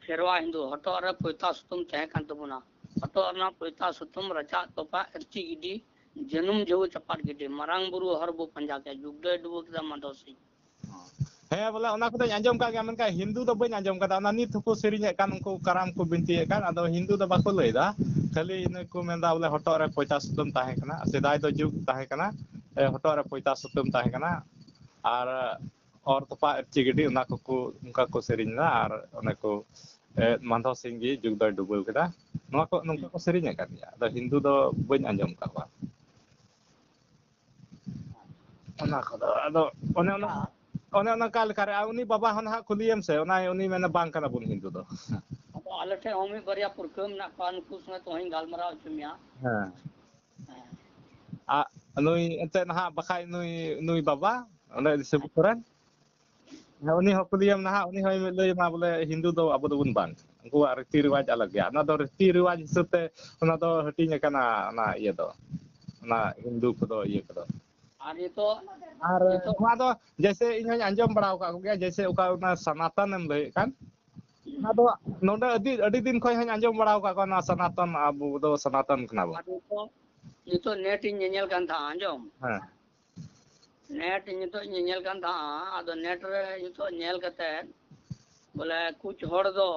ᱠᱷᱮᱨᱣᱟ ᱦᱤᱱᱫᱩ, ᱦᱚᱴᱚᱜ ᱨᱮ ᱯᱚᱭᱛᱟ ᱥᱩᱛᱟᱹᱢ ᱛᱟᱦᱮᱸ ᱠᱟᱱ ᱛᱟᱵᱚᱱᱟ᱾ ᱦᱚᱴᱚᱜ ᱨᱮᱱᱟᱜ ᱯᱚᱭᱛᱟ ᱥᱩᱛᱟᱹᱢ ᱨᱟᱪᱟᱜ ᱛᱚᱯᱟᱜ ᱤᱨᱪᱤ ᱜᱤᱰᱤ, ᱡᱟᱹᱱᱩᱢ ᱡᱷᱟᱹᱣᱟᱹ ᱪᱟᱯᱟᱫ ᱜᱤᱰᱤ, ᱢᱟᱨᱟᱝ ᱵᱩᱨᱩ ᱦᱚᱨ ᱵᱚ ᱯᱟᱸᱡᱟ ᱠᱮᱫ, ᱡᱩᱜᱽ ᱫᱚᱭ ᱰᱩᱵᱟᱹ ᱠᱮᱫᱟ ᱢᱟᱫᱷᱚ ᱥᱤᱝ᱾ ᱦᱮᱸ, ᱵᱚᱞᱮ ᱚᱱᱟ ᱠᱚᱫᱚᱧ ᱟᱸᱡᱚᱢ ᱠᱟᱜ ᱜᱮᱭᱟ, ᱢᱮᱱᱠᱷᱟᱱ ᱦᱤᱱᱫᱩ ᱫᱚ ᱵᱟᱹᱧ ᱟᱸᱡᱚᱢ ᱠᱟᱫᱟ᱾ ᱚᱱᱟ ᱱᱤᱛ ᱦᱚᱸᱠᱚ ᱥᱮᱨᱮᱧᱮᱫ ᱠᱟᱱ, ᱩᱱᱠᱩ ᱠᱟᱨᱟᱢ ᱠᱚ ᱵᱤᱱᱛᱤᱭᱮᱫ ᱠᱟᱱ, ᱟᱫᱚ ᱦᱤᱱᱫᱩ ᱫᱚ ᱵᱟᱠᱚ ᱞᱟᱹᱭᱫᱟ, ᱠᱷᱟᱹᱞᱤ ᱤᱱᱟᱹ ᱠᱚ ᱢᱮᱱᱫᱟ ᱵᱚᱞᱮ ᱦᱚᱴᱚᱜ ᱨᱮ ᱯᱚᱭᱛᱟ ᱥᱩᱛᱟᱹᱢ ᱛᱟᱦᱮᱸ ᱠᱟᱱᱟ, ᱥᱮᱫᱟᱭ ᱫᱚ ᱡᱩᱜᱽ ᱛᱟᱦᱮᱸ ᱠᱟᱱᱟ, ᱮ, ᱦᱚᱴᱚᱜ ᱨᱮ ᱯᱚᱭᱛᱟ ᱥᱩᱛᱟᱹᱢ ᱛᱟᱦᱮᱸ ᱠᱟᱱᱟ, ᱟᱨ ᱚᱨ ᱛᱚᱯᱟ ᱤᱨᱪᱤ ᱜᱤᱰᱤ, ᱚᱱᱟ ᱠᱚᱠᱚ ᱚᱱᱠᱟ ᱠᱚ ᱥᱮᱨᱮᱧ ᱮᱫᱟ, ᱟᱨ ᱚᱱᱮ ᱠᱚ, ᱮ, ᱢᱟᱫᱷᱚ ᱥᱤᱝ ᱜᱮ ᱡᱩᱜᱽ ᱫᱚᱭ ᱰᱩᱵᱟᱹᱣ ᱠᱮᱫᱟ, ᱱᱚᱣᱟ ᱠᱚ ᱱᱚᱝᱠᱟ ᱠᱚ ᱥᱮᱨᱮᱧᱮᱫ ᱠᱟᱱ ᱜᱮᱭᱟ᱾ ᱟᱫᱚ ᱦᱤᱱᱫᱩ ᱫᱚ ᱵᱟᱹᱧ ᱟᱸᱡᱚᱢ ᱟᱠᱟᱫ ᱠᱚᱣᱟ᱾ ᱚᱱᱟ ᱠᱚᱫᱚ ᱟᱫᱚ ᱚᱱᱮ ᱚᱱᱟ, ᱚᱱᱮ ᱚᱱᱠᱟ ᱞᱮᱠᱟᱨᱮ, ᱟᱨ ᱩᱱᱤ ᱵᱟᱵᱟ ᱦᱚᱸ ᱱᱟᱦᱟᱜ ᱠᱩᱞᱤᱭᱮᱢ ᱥᱮ, ᱚᱱᱟ ᱩᱱᱤ ᱢᱮᱱᱟ ᱵᱟᱝ ᱠᱟᱱᱟ ᱵᱚᱱ ᱦᱤᱱᱫᱩ ᱫᱚ᱾ ᱟᱫᱚ ᱟᱞᱮ ᱴᱷᱮᱱ ᱦᱚᱸ ᱢᱤᱫ ᱵᱟᱨᱭᱟ ᱯᱟᱹᱨᱠᱟᱹᱣ ᱢᱮᱱᱟᱜ ᱠᱚᱣᱟ, ᱱᱩᱠᱩ ᱥᱚᱸᱜᱮ ᱛᱮᱦᱚᱧ ᱜᱟᱞᱢᱟᱨᱟᱣ ᱦᱚᱪᱚ ᱢᱮᱭᱟ᱾ ᱦᱮᱸ᱾ ᱦᱮᱸ᱾ ᱟ, ᱱᱩᱭ ᱮᱱᱛᱮᱫ ᱱᱟᱦᱟᱜ ᱵᱟᱠᱷᱟᱡ ᱱᱩᱭ, ᱱᱩᱭ ᱵᱟᱵᱟ ᱚᱸᱰᱮ ᱫᱤᱥᱚᱢ ᱠᱚᱨᱮᱱ, ᱦᱮᱸ, ᱩᱱᱤ ᱦᱚᱸ ᱠᱩᱞᱤᱭᱮᱢ ᱱᱟᱦᱟᱜ, ᱩᱱᱤ ᱦᱚᱸᱭ ᱞᱟᱹᱭ ᱟᱢᱟ ᱵᱚᱞᱮ ᱦᱤᱱᱫᱩ ᱫᱚ ᱟᱵᱚ ᱫᱚᱵᱚᱱ ᱵᱟᱝ, ᱩᱱᱠᱩᱣᱟᱜ ᱨᱤᱛᱤ ᱨᱮᱣᱟᱡᱽ ᱟᱞᱟᱜᱽ ᱜᱮᱭᱟ᱾ ᱚᱱᱟ ᱫᱚ ᱨᱤᱛᱤ ᱨᱮᱣᱟᱡᱽ ᱦᱤᱥᱟᱹᱵ ᱛᱮ ᱚᱱᱟ ᱫᱚ ᱦᱟᱹᱴᱤᱧ ᱟᱠᱟᱱᱟ, ᱚᱱᱟ ᱤᱭᱟᱹ ᱫᱚ, ᱚᱱᱟ ᱦᱤᱱᱫᱩ ᱠᱚᱫᱚ ᱤᱭᱟᱹ ᱠᱚᱫᱚ᱾ ᱟᱨ ᱱᱤᱛᱚᱜ, ᱟᱨ ᱱᱤᱛᱚᱜ ᱱᱚᱣᱟ ᱫᱚ ᱡᱮᱭᱥᱮ ᱤᱧ ᱦᱚᱧ ᱟᱸᱡᱚᱢ ᱵᱟᱲᱟ ᱟᱠᱟᱫ ᱠᱚᱜᱮᱭᱟ, ᱡᱮᱭᱥᱮ ᱚᱠᱟ ᱚᱱᱟ ᱥᱟᱱᱟᱛᱚᱱ ᱮᱢ ᱞᱟᱹᱭᱮᱫ ᱠᱟᱱ, ᱚᱱᱟ ᱫᱚ ᱱᱚᱰᱮ ᱟᱹᱰᱤ, ᱟᱹᱰᱤ ᱫᱤᱱ ᱠᱷᱚᱱ ᱦᱚᱧ ᱟᱸᱡᱚᱢ ᱵᱟᱲᱟ ᱟᱠᱟᱫ ᱠᱚᱣᱟ, ᱱᱚᱣᱟ ᱥᱟᱱᱟᱛᱚᱱ, ᱟᱵᱚ ᱫᱚ ᱥᱟᱱᱟᱛᱚᱱ ᱠᱟᱱᱟ ᱵᱚᱱ᱾ ᱟᱨ ᱱᱤᱛᱚᱜ, ᱱᱤᱛᱚᱜ ᱱᱮᱴ ᱤᱧ ᱧᱮᱧᱮᱞ ᱠᱟᱱ ᱛᱟᱦᱮᱸᱫ, ᱟᱸᱡᱚᱢ? ᱦᱮᱸ᱾ ᱱᱮᱴ ᱱᱤᱛᱚᱜ ᱤᱧ ᱧᱮᱧᱮᱞ ᱠᱟᱱ ᱛᱟᱦᱮᱸᱫ, ᱟᱫᱚ ᱱᱮᱴ ᱨᱮ ᱱᱤᱛᱚᱜ ᱧᱮᱞ ᱠᱟᱛᱮ ᱵᱚᱞᱮ ᱠᱩᱪ ᱦᱚᱲ ᱫᱚ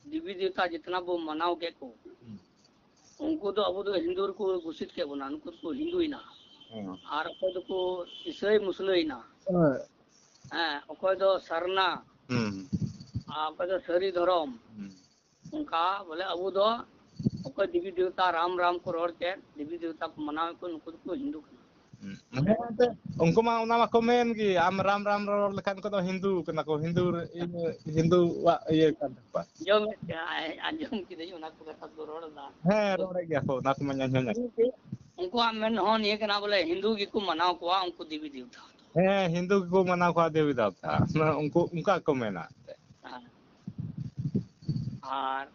ᱫᱮᱵᱤ ᱫᱮᱵᱛᱟ ᱡᱤᱛᱱᱟ ᱵᱚ ᱢᱟᱱᱟᱣ ᱠᱮᱫ ᱠᱚ, ᱦᱩᱸ᱾ ᱩᱱᱠᱩ ᱫᱚ ᱟᱵᱚ ᱫᱚ ᱦᱤᱱᱫᱩ ᱨᱮᱠᱚ ᱜᱷᱳᱥᱤᱛ ᱠᱮᱫ ᱵᱚᱱᱟ, ᱱᱩᱠᱩ ᱫᱚᱠᱚ ᱦᱤᱱᱫᱩᱭᱮᱱᱟ᱾ ᱦᱮᱸ᱾ ᱟᱨ ᱚᱠᱚᱭ ᱫᱚᱠᱚ ᱤᱥᱟᱹᱭ ᱢᱩᱥᱞᱟᱹᱭᱮᱱᱟ᱾ ᱦᱮᱸ᱾ ᱦᱮᱸ, ᱚᱠᱚᱭ ᱫᱚ ᱥᱟᱨᱱᱟ, ᱦᱩᱸ᱾ ᱟᱨ ᱚᱠᱚᱭ ᱫᱚ ᱥᱟᱹᱨᱤ ᱫᱷᱚᱨᱚᱢ᱾ ᱦᱩᱸ᱾ ᱚᱱᱠᱟ ᱵᱚᱞᱮ ᱟᱵᱚ ᱫᱚ ᱚᱠᱚᱭ ᱫᱮᱵᱤ ᱫᱮᱵᱛᱟ ᱨᱟᱢ ᱨᱟᱢ ᱠᱚ ᱨᱚᱲ ᱠᱮᱫ, ᱫᱮᱵᱤ ᱫᱮᱵᱛᱟ ᱠᱚ ᱢᱟᱱᱟᱣᱮᱫ ᱠᱚ, ᱱᱩᱠᱩ ᱫᱚᱠᱚ ᱦᱤᱱᱫᱩ ᱠᱟᱱᱟ᱾ ᱦᱩᱸ᱾ ᱦᱮᱸ, ᱮᱱᱛᱮ ᱩᱱᱠᱩ ᱢᱟ ᱚᱱᱟ ᱢᱟᱠᱚ ᱢᱮᱱ ᱜᱮ, ᱟᱢ ᱨᱟᱢ ᱨᱟᱢ ᱨᱚᱲ ᱞᱮᱠᱷᱟᱱ ᱩᱱᱠᱩ ᱫᱚ ᱦᱤᱱᱫᱩ ᱠᱟᱱᱟ ᱠᱚ, ᱦᱤᱱᱫᱩ, ᱤᱭᱟᱹ, ᱦᱤᱱᱫᱩᱣᱟᱜ ᱤᱭᱟᱹ ᱠᱟᱱ ᱛᱟᱠᱚᱣᱟ᱾ ᱟᱸᱡᱚᱢᱮᱫ ᱜᱮᱭᱟ, ᱟᱸᱡᱚᱢ ᱠᱤᱫᱟᱹᱧ ᱚᱱᱟ ᱠᱚ ᱠᱟᱛᱷᱟ ᱠᱚ ᱨᱚᱲ ᱮᱫᱟ᱾ ᱦᱮᱸ, ᱨᱚᱲᱮᱫ ᱜᱮᱭᱟ ᱠᱚ, ᱚᱱᱟ ᱠᱚ ᱢᱟᱧ ᱟᱸᱡᱚᱢᱮᱫ᱾ ᱩᱱᱠᱩ, ᱩᱱᱠᱩᱣᱟᱜ ᱢᱮᱱ ᱦᱚᱸ ᱱᱤᱭᱟᱹ ᱠᱟᱱᱟ ᱵᱚᱞᱮ ᱦᱤᱱᱫᱩ ᱜᱮᱠᱚ ᱢᱟᱱᱟᱣ ᱠᱚᱣᱟ ᱩᱱᱠᱩ ᱫᱮᱵᱤ ᱫᱮᱵᱛᱟ ᱫᱚ᱾ ᱦᱮᱸ, ᱦᱤᱱᱫᱩ ᱜᱮᱠᱚ ᱢᱟᱱᱟᱣ ᱠᱚᱣᱟ ᱫᱮᱵᱤ ᱫᱮᱵᱛᱟ, ᱩᱱᱠᱩ ᱚᱱᱠᱟ ᱠᱚ ᱢᱮᱱᱟ᱾ ᱦᱮᱸ᱾ ᱟᱨ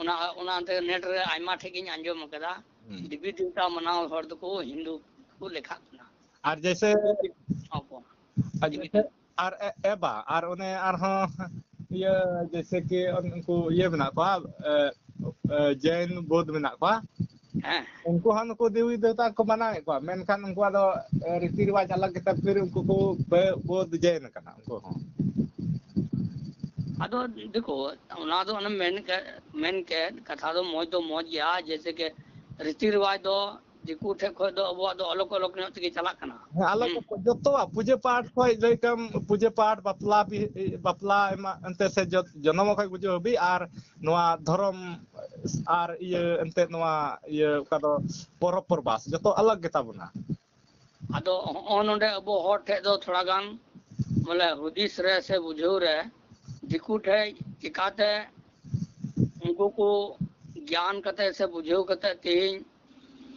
ᱚᱱᱟ, ᱚᱱᱟ ᱮᱱᱛᱮ ᱱᱮᱴ ᱨᱮ ᱟᱭᱢᱟ ᱴᱷᱮᱡ ᱜᱤᱧ ᱟᱸᱡᱚᱢ ᱟᱠᱟᱫᱟ, ᱦᱩᱸ᱾ ᱫᱮᱵᱤ ᱫᱮᱵᱛᱟ ᱢᱟᱱᱟᱣ ᱦᱚᱲ ᱫᱚᱠᱚ ᱦᱤᱱᱫᱩ ᱠᱚ ᱞᱮᱠᱷᱟᱜ ᱠᱟᱱᱟ᱾ ᱟᱨ ᱡᱮᱭᱥᱮ, ᱦᱚᱸ ᱠᱚ᱾ ᱟᱨ ᱡᱮᱭᱥᱮ, ᱟᱨ ᱮ, ᱮᱵᱟ, ᱟᱨ ᱚᱱᱮ ᱟᱨᱦᱚᱸ ᱤᱭᱟᱹ, ᱡᱮᱭᱥᱮ ᱠᱤ ᱩᱱᱠᱩ ᱤᱭᱟᱹ ᱢᱮᱱᱟᱜ ᱠᱚᱣᱟ, ᱮ, ᱮ, ᱡᱮᱱ ᱵᱳᱫᱷ ᱢᱮᱱᱟᱜ ᱠᱚᱣᱟ᱾ ᱦᱮᱸ᱾ ᱩᱱᱠᱩ ᱦᱚᱸ ᱱᱩᱠᱩ ᱫᱮᱣᱤ ᱫᱮᱣᱛᱟ ᱠᱚ ᱢᱟᱱᱟᱣᱮᱫ ᱠᱚᱣᱟ, ᱢᱮᱱᱠᱷᱟᱱ ᱩᱱᱠᱩᱣᱟᱜ ᱫᱚ, ᱮ, ᱨᱤᱛᱤ ᱨᱮᱣᱟᱡᱽ ᱟᱞᱟᱜᱽ ᱜᱮᱛᱟ, ᱯᱷᱤᱨ ᱩᱱᱠᱩ ᱠᱚ ᱵᱮ-, ᱵᱳᱫᱷ ᱡᱮᱱ ᱠᱟᱱᱟ ᱩᱱᱠᱩ ᱦᱚᱸ᱾ ᱟᱫᱚ ᱫᱮᱠᱷᱳ, ᱚᱱᱟ ᱫᱚ ᱚᱱᱮ ᱢᱮᱱ ᱠᱮᱫ, ᱢᱮᱱ ᱠᱮᱫ ᱠᱟᱛᱷᱟ ᱫᱚ ᱢᱚᱡᱽ ᱫᱚ ᱢᱚᱡᱽ ᱜᱮᱭᱟ, ᱡᱮᱭᱥᱮ ᱠᱤ ᱨᱤᱛᱤ ᱨᱮᱣᱟᱡᱽ ᱫᱚ ᱫᱤᱠᱩ ᱴᱷᱮᱡ ᱠᱷᱚᱡ ᱫᱚ ᱟᱵᱚᱣᱟᱜ ᱫᱚ ᱟᱞᱟᱜᱽ ᱟᱞᱟᱜᱽ ᱧᱚᱜ ᱛᱮᱜᱮ ᱪᱟᱞᱟᱜ ᱠᱟᱱᱟ᱾ ᱦᱮᱸ, ᱟᱞᱟᱜᱽ ᱦᱩᱸ᱾ ᱡᱚᱛᱚᱣᱟᱜ ᱯᱩᱡᱟᱹ ᱯᱟᱴ ᱠᱷᱚᱡ ᱞᱟᱹᱭ ᱠᱟᱢ, ᱯᱩᱡᱟᱹ ᱯᱟᱴ, ᱵᱟᱯᱞᱟ ᱵᱤ-, ᱵᱟᱯᱞᱟ ᱮᱢᱟᱱ ᱮᱱᱛᱮ ᱥᱮ ᱡᱚ-, ᱡᱚᱱᱚᱢ ᱠᱷᱚᱡ ᱜᱩᱡᱩᱜ ᱦᱟᱹᱵᱤᱡ, ᱟᱨ ᱱᱚᱣᱟ ᱫᱷᱚᱨᱚᱢ ᱟᱨ ᱤᱭᱟᱹ ᱮᱱᱛᱮ ᱱᱚᱣᱟ ᱤᱭᱟᱹ ᱚᱠᱟ ᱫᱚ ᱯᱚᱨᱚᱵᱽ ᱯᱚᱨᱵᱟᱥ ᱡᱚᱛᱚ ᱟᱞᱟᱜᱽ ᱜᱮᱛᱟ ᱵᱚᱱᱟ᱾ ᱟᱫᱚ ᱦᱚᱸᱜᱼᱚ ᱱᱚᱰᱮ ᱟᱵᱚ ᱦᱚᱲ ᱴᱷᱮᱡ ᱫᱚ ᱛᱷᱚᱲᱟ ᱜᱟᱱ ᱵᱚᱞᱮ ᱦᱩᱫᱤᱥ ᱨᱮ ᱥᱮ ᱵᱩᱡᱷᱟᱹᱣ ᱨᱮ ᱫᱤᱠᱩ ᱴᱷᱮᱡ ᱪᱤᱠᱟᱛᱮ ᱩᱱᱠᱩ ᱠᱚ ᱜᱮᱭᱟᱱ ᱠᱟᱛᱮ ᱥᱮ ᱵᱩᱡᱷᱟᱹᱣ ᱠᱟᱛᱮ ᱛᱮᱦᱮᱧ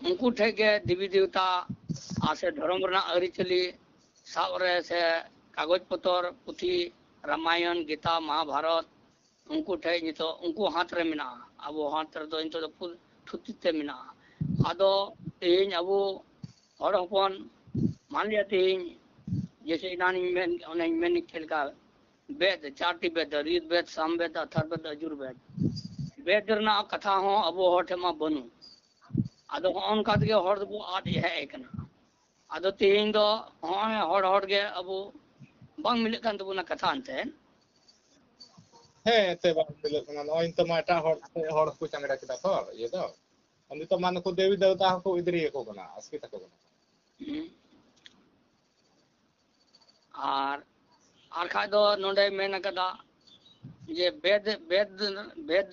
ᱩᱱᱠᱩ ᱴᱷᱮᱡ ᱜᱮ ᱫᱮᱵᱤ ᱫᱮᱣᱛᱟ ᱟᱨ ᱥᱮ ᱫᱷᱚᱨᱚᱢ ᱨᱮᱱᱟᱜ ᱟᱹᱨᱤᱪᱟᱹᱞᱤ ᱥᱟᱵ ᱨᱮ ᱥᱮ ᱠᱟᱜᱚᱡᱽ ᱯᱚᱛᱚᱨ, ᱯᱩᱛᱷᱤ, ᱨᱟᱢᱟᱭᱚᱱ, ᱜᱤᱛᱟ, ᱢᱚᱦᱟᱵᱷᱟᱨᱚᱛ, ᱩᱱᱠᱩ ᱴᱷᱮᱡ ᱱᱤᱛᱚᱜ ᱩᱱᱠᱩ ᱦᱟᱛ ᱨᱮ ᱢᱮᱱᱟᱜᱼᱟ, ᱟᱵᱚ ᱦᱟᱛ ᱨᱮᱫᱚ ᱱᱤᱛᱚᱜ ᱫᱚ ᱯᱷᱩᱞ ᱛᱷᱩᱛᱤ ᱛᱮ ᱢᱮᱱᱟᱜᱼᱟ᱾ ᱟᱫᱚ ᱛᱮᱦᱮᱧ ᱟᱵᱚ ᱦᱚᱲ ᱦᱚᱯᱚᱱ, ᱢᱟᱱ ᱞᱤᱭᱟ ᱛᱮᱦᱮᱧ ᱡᱮᱭᱥᱮ ᱮᱱᱟᱱᱤᱧ ᱢᱮᱱ, ᱚᱱᱮᱧ ᱢᱮᱱ ᱠᱮᱫ ᱞᱮᱠᱟ, ᱵᱮᱫ, ᱪᱟᱨᱴᱤ ᱵᱮᱫ, ᱨᱤᱫ ᱵᱮᱫ, ᱥᱟᱢ ᱵᱮᱫ, ᱟᱛᱷᱟᱨ ᱵᱮᱫ, ᱟᱡᱩᱨ ᱵᱮᱫ᱾ ᱵᱮᱫ ᱨᱮᱱᱟᱜ ᱠᱟᱛᱷᱟ ᱦᱚᱸ ᱟᱵᱚ ᱦᱚᱲ ᱴᱷᱮᱱ ᱢᱟ ᱵᱟᱹᱱᱩᱜ᱾ ᱟᱫᱚ ᱦᱚᱸᱜᱼᱚ ᱱᱚᱝᱠᱟ ᱛᱮᱜᱮ ᱦᱚᱲ ᱫᱚᱵᱚ ᱟᱫ ᱦᱮᱡ ᱟᱠᱟᱱᱟ᱾ ᱟᱫᱚ ᱛᱮᱦᱮᱧ ᱫᱚ ᱦᱚᱸᱜᱼᱚᱭ ᱦᱚᱲ ᱦᱚᱲ ᱜᱮ ᱟᱵᱚ ᱵᱟᱝ ᱢᱤᱞᱟᱹᱜ ᱠᱟᱱ ᱛᱟᱵᱚᱱᱟ ᱠᱟᱛᱷᱟ ᱮᱱᱛᱮ᱾ ᱦᱮᱸ, ᱮᱱᱛᱮ ᱵᱟᱝ ᱢᱤᱞᱟᱹᱜ ᱠᱟᱱᱟ᱾ ᱱᱚᱜᱼᱚᱭ ᱱᱤᱛᱚᱜ ᱢᱟ ᱮᱴᱟᱜ ᱦᱚᱲ ᱥᱮ ᱦᱚᱲ ᱦᱚᱸᱠᱚ ᱪᱟᱝᱜᱲᱟ ᱠᱮᱫᱟ ᱛᱚ, ᱤᱭᱟᱹ ᱫᱚ᱾ ᱟᱨ ᱱᱤᱛᱚᱜ ᱢᱟ ᱱᱩᱠᱩ ᱫᱮᱵᱤ ᱫᱮᱣᱛᱟ ᱦᱚᱸᱠᱚ ᱤᱫᱨᱤ ᱟᱠᱚ ᱠᱟᱱᱟ, ᱟᱥᱠᱮᱛ ᱟᱠᱚ ᱠᱟᱱᱟ᱾ ᱦᱩᱸ᱾ ᱟᱨ, ᱟᱨ ᱠᱷᱟᱡ ᱫᱚ ᱱᱚᱰᱮ ᱢᱮᱱ ᱟᱠᱟᱫᱟ ᱡᱮ ᱵᱮᱫ, ᱵᱮᱫ, ᱵᱮᱫ,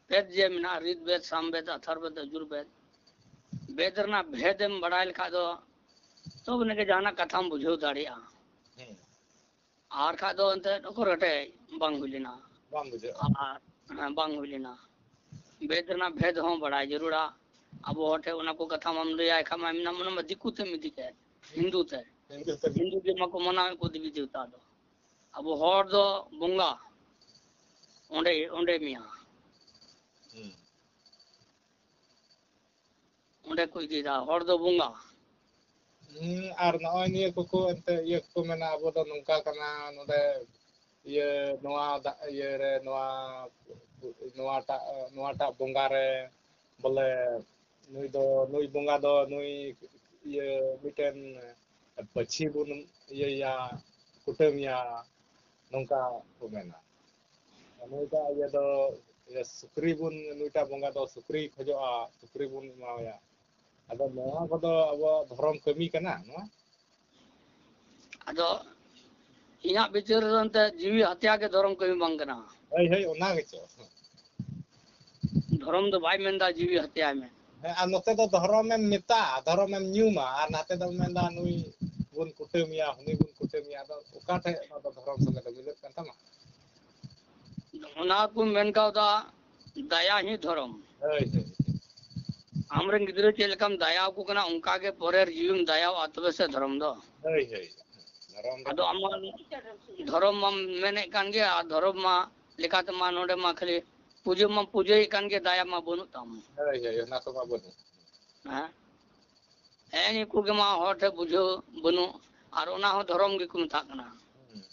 ᱵᱮᱫ ᱡᱮ ᱢᱮᱱᱟᱜᱼᱟ, ᱨᱤᱫ ᱵᱮᱫ, ᱥᱟᱢ ᱵᱮᱫ, ᱟᱛᱷᱟᱨ ᱵᱮᱫ, ᱟᱡᱩᱨ ᱵᱮᱫ, ᱵᱮᱫ ᱨᱮᱱᱟᱜ ᱵᱷᱮᱫ ᱮᱢ ᱵᱟᱲᱟᱭ ᱞᱮᱠᱷᱟᱡ ᱫᱚ ᱛᱚᱵᱮ ᱱᱟᱜᱮ ᱡᱟᱦᱟᱱᱟᱜ ᱠᱟᱛᱷᱟᱢ ᱵᱩᱡᱷᱟᱹᱣ ᱫᱟᱲᱮᱭᱟᱜᱼᱟ᱾ ᱦᱮᱸ᱾ ᱟᱨ ᱠᱷᱟᱡ ᱫᱚ ᱮᱱᱛᱮᱫ ᱚᱠᱚᱨ ᱠᱟᱹᱴᱤᱡ ᱵᱟᱝ ᱦᱩᱭ ᱞᱮᱱᱟ᱾ ᱵᱟᱝ ᱵᱩᱡᱷᱟᱹᱜᱼᱟ᱾ ᱟᱨ, ᱦᱮᱸ, ᱵᱟᱝ ᱦᱩᱭ ᱞᱮᱱᱟ᱾ ᱵᱮᱫ ᱨᱮᱱᱟᱜ ᱵᱷᱮᱫ ᱦᱚᱸ ᱵᱟᱲᱟᱭ ᱡᱟᱹᱨᱩᱲᱟ᱾ ᱟᱵᱚ ᱦᱚᱲ ᱴᱷᱮᱱ ᱚᱱᱟ ᱠᱚ ᱠᱟᱛᱷᱟ ᱢᱟᱢ ᱞᱟᱹᱭᱟᱭ ᱠᱷᱟᱡ ᱢᱟ ᱢᱮᱱᱟᱢ, ᱚᱱᱟ ᱢᱟ ᱫᱤᱠᱩ ᱛᱮᱢ ᱤᱫᱤ ᱠᱮᱫ, ᱦᱤᱱᱫᱩ ᱛᱮ᱾ ᱦᱤᱱᱫᱩ ᱛᱮ᱾ ᱦᱤᱱᱫᱩ ᱜᱮ ᱢᱟᱠᱚ ᱢᱟᱱᱟᱣᱮᱫ ᱠᱚ ᱫᱮᱵᱤ ᱫᱮᱣᱛᱟ ᱫᱚ᱾ ᱟᱵᱚ ᱦᱚᱲ ᱫᱚ ᱵᱚᱸᱜᱟ, ᱚᱸᱰᱮ, ᱚᱸᱰᱮ ᱢᱮᱭᱟ᱾ ᱦᱩᱸ᱾ ᱚᱸᱰᱮ ᱠᱚ ᱤᱫᱤᱭᱮᱫᱟ, ᱦᱚᱲ ᱫᱚ ᱵᱚᱸᱜᱟ᱾ ᱦᱩᱸ, ᱟᱨ ᱱᱚᱜᱼᱚᱭ ᱱᱤᱭᱟᱹ ᱠᱚᱠᱚ ᱮᱱᱛᱮ ᱤᱭᱟᱹ ᱠᱚᱠᱚ ᱢᱮᱱᱟ, ᱟᱵᱚ ᱫᱚ ᱱᱚᱝᱠᱟ ᱠᱟᱱᱟ, ᱱᱚᱰᱮ ᱤᱭᱟᱹ ᱱᱚᱣᱟ ᱫᱟᱜ ᱤᱭᱟᱹ ᱨᱮ ᱱᱚᱣᱟ, ᱱᱚᱣᱟᱴᱟᱜ, ᱱᱚᱣᱟᱴᱟᱜ ᱵᱚᱸᱜᱟ ᱨᱮ ᱵᱚᱞᱮ ᱱᱩᱭ ᱫᱚ, ᱱᱩᱭ ᱵᱚᱸᱜᱟ ᱫᱚ ᱱᱩᱭ ᱤᱭᱟᱹ ᱢᱤᱫᱴᱮᱱ ᱯᱟᱹᱪᱷᱤ ᱵᱚᱱ ᱤᱭᱟᱹᱭᱟ, ᱠᱩᱴᱟᱹᱢᱮᱭᱟ, ᱱᱚᱝᱠᱟ ᱠᱚ ᱢᱮᱱᱟ᱾ ᱱᱩᱭᱴᱟᱜ ᱤᱭᱟᱹ ᱫᱚ, ᱤᱭᱟᱹ ᱥᱩᱠᱨᱤ ᱵᱚᱱ, ᱱᱩᱭᱴᱟᱜ ᱵᱚᱸᱜᱟ ᱫᱚ ᱥᱩᱠᱨᱤᱭ ᱠᱷᱚᱡᱚᱜᱼᱟ, ᱥᱩᱠᱨᱤ ᱵᱚᱱ ᱮᱢᱟᱣᱟᱭᱟ᱾ ᱟᱫᱚ ᱱᱚᱣᱟ ᱠᱚᱫᱚ ᱟᱵᱚᱣᱟᱜ ᱫᱷᱚᱨᱚᱢ ᱠᱟᱹᱢᱤ ᱠᱟᱱᱟ ᱱᱚᱣᱟ? ᱟᱫᱚ ᱤᱧᱟᱹᱜ ᱵᱤᱪᱟᱹᱨ ᱨᱮᱫᱚ ᱮᱱᱛᱮ ᱡᱤᱣᱤ ᱦᱟᱛᱭᱟ ᱜᱮ ᱫᱷᱚᱨᱚᱢ ᱠᱟᱹᱢᱤ ᱵᱟᱝ ᱠᱟᱱᱟ᱾ ᱦᱳᱭ, ᱦᱳᱭ, ᱚᱱᱟ ᱜᱮᱪᱚ᱾ ᱫᱷᱚᱨᱚᱢ ᱫᱚ ᱵᱟᱭ ᱢᱮᱱᱫᱟ ᱡᱤᱣᱤ ᱦᱟᱛᱭᱟᱭ ᱢᱮ᱾ ᱦᱮᱸ, ᱟᱨ ᱱᱚᱛᱮ ᱫᱚ ᱫᱷᱚᱨᱚᱢᱮᱢ ᱢᱮᱛᱟ, ᱫᱷᱚᱨᱚᱢᱮᱢ ᱧᱩᱢᱟ, ᱟᱨ ᱱᱟᱛᱮ ᱫᱚᱢ ᱢᱮᱱᱫᱟ ᱱᱩᱭ ᱵᱚᱱ ᱠᱩᱴᱟᱹᱢᱮᱭᱟ, ᱦᱟᱹᱱᱤ ᱵᱚᱱ ᱠᱩᱴᱟᱹᱢᱮᱭᱟ᱾ ᱟᱫᱚ ᱚᱠᱟ ᱴᱷᱮᱡ ᱚᱱᱟ ᱫᱚ ᱫᱷᱚᱨᱚᱢ ᱥᱚᱸᱜᱮ ᱫᱚ ᱢᱤᱞᱟᱹᱜ ᱠᱟᱱ ᱛᱟᱢᱟ? ᱚᱱᱟ ᱠᱚ ᱢᱮᱱ ᱠᱟᱣᱫᱟ, ᱫᱟᱭᱟ ᱦᱤ ᱫᱷᱚᱨᱚᱢ᱾ ᱦᱳᱭ, ᱦᱳᱭ᱾ ᱟᱢᱨᱮᱱ ᱜᱤᱫᱽᱨᱟᱹ ᱪᱮᱫ ᱞᱮᱠᱟᱢ ᱫᱟᱭᱟ ᱟᱠᱚ ᱠᱟᱱᱟ, ᱚᱱᱠᱟ ᱜᱮ ᱯᱚᱨᱮᱨ ᱡᱤᱣᱤᱢ ᱫᱟᱭᱟᱣᱟ, ᱛᱚᱵᱮ ᱥᱮ ᱫᱷᱚᱨᱚᱢ ᱫᱚ᱾ ᱦᱳᱭ, ᱦᱳᱭ᱾ ᱫᱷᱚᱨᱚᱢ ᱫᱚ ᱟᱫᱚ ᱟᱢ ᱢᱟ ᱫᱷᱚᱨᱚᱢ ᱢᱟᱢ ᱢᱮᱱᱮᱫ ᱠᱟᱱ ᱜᱮᱭᱟ, ᱟᱨ ᱫᱷᱚᱨᱚᱢ ᱢᱟ ᱞᱮᱠᱟᱛᱮ ᱢᱟ ᱱᱚᱰᱮ ᱢᱟ ᱠᱷᱟᱹᱞᱤ ᱯᱩᱡᱟᱹ ᱢᱟ ᱯᱩᱡᱟᱹᱭᱮᱫ ᱠᱟᱱ ᱜᱮ, ᱫᱟᱭᱟ ᱢᱟ ᱵᱟᱹᱱᱩᱜ ᱛᱟᱢ᱾ ᱦᱳᱭ, ᱦᱳᱭ, ᱚᱱᱟ ᱠᱚᱢᱟ ᱵᱟᱹᱱᱩᱜ᱾ ᱦᱮᱸ? ᱦᱮᱸ, ᱱᱤᱭᱟᱹ ᱠᱚᱜᱮ ᱢᱟ ᱦᱚᱲ ᱴᱷᱮᱱ ᱵᱩᱡᱷᱟᱹᱣ ᱵᱟᱹᱱᱩᱜ, ᱟᱨ ᱚᱱᱟ ᱦᱚᱸ ᱫᱷᱚᱨᱚᱢ ᱜᱮᱠᱚ ᱢᱮᱛᱟᱜ ᱠᱟᱱᱟ᱾ ᱦᱩᱸ᱾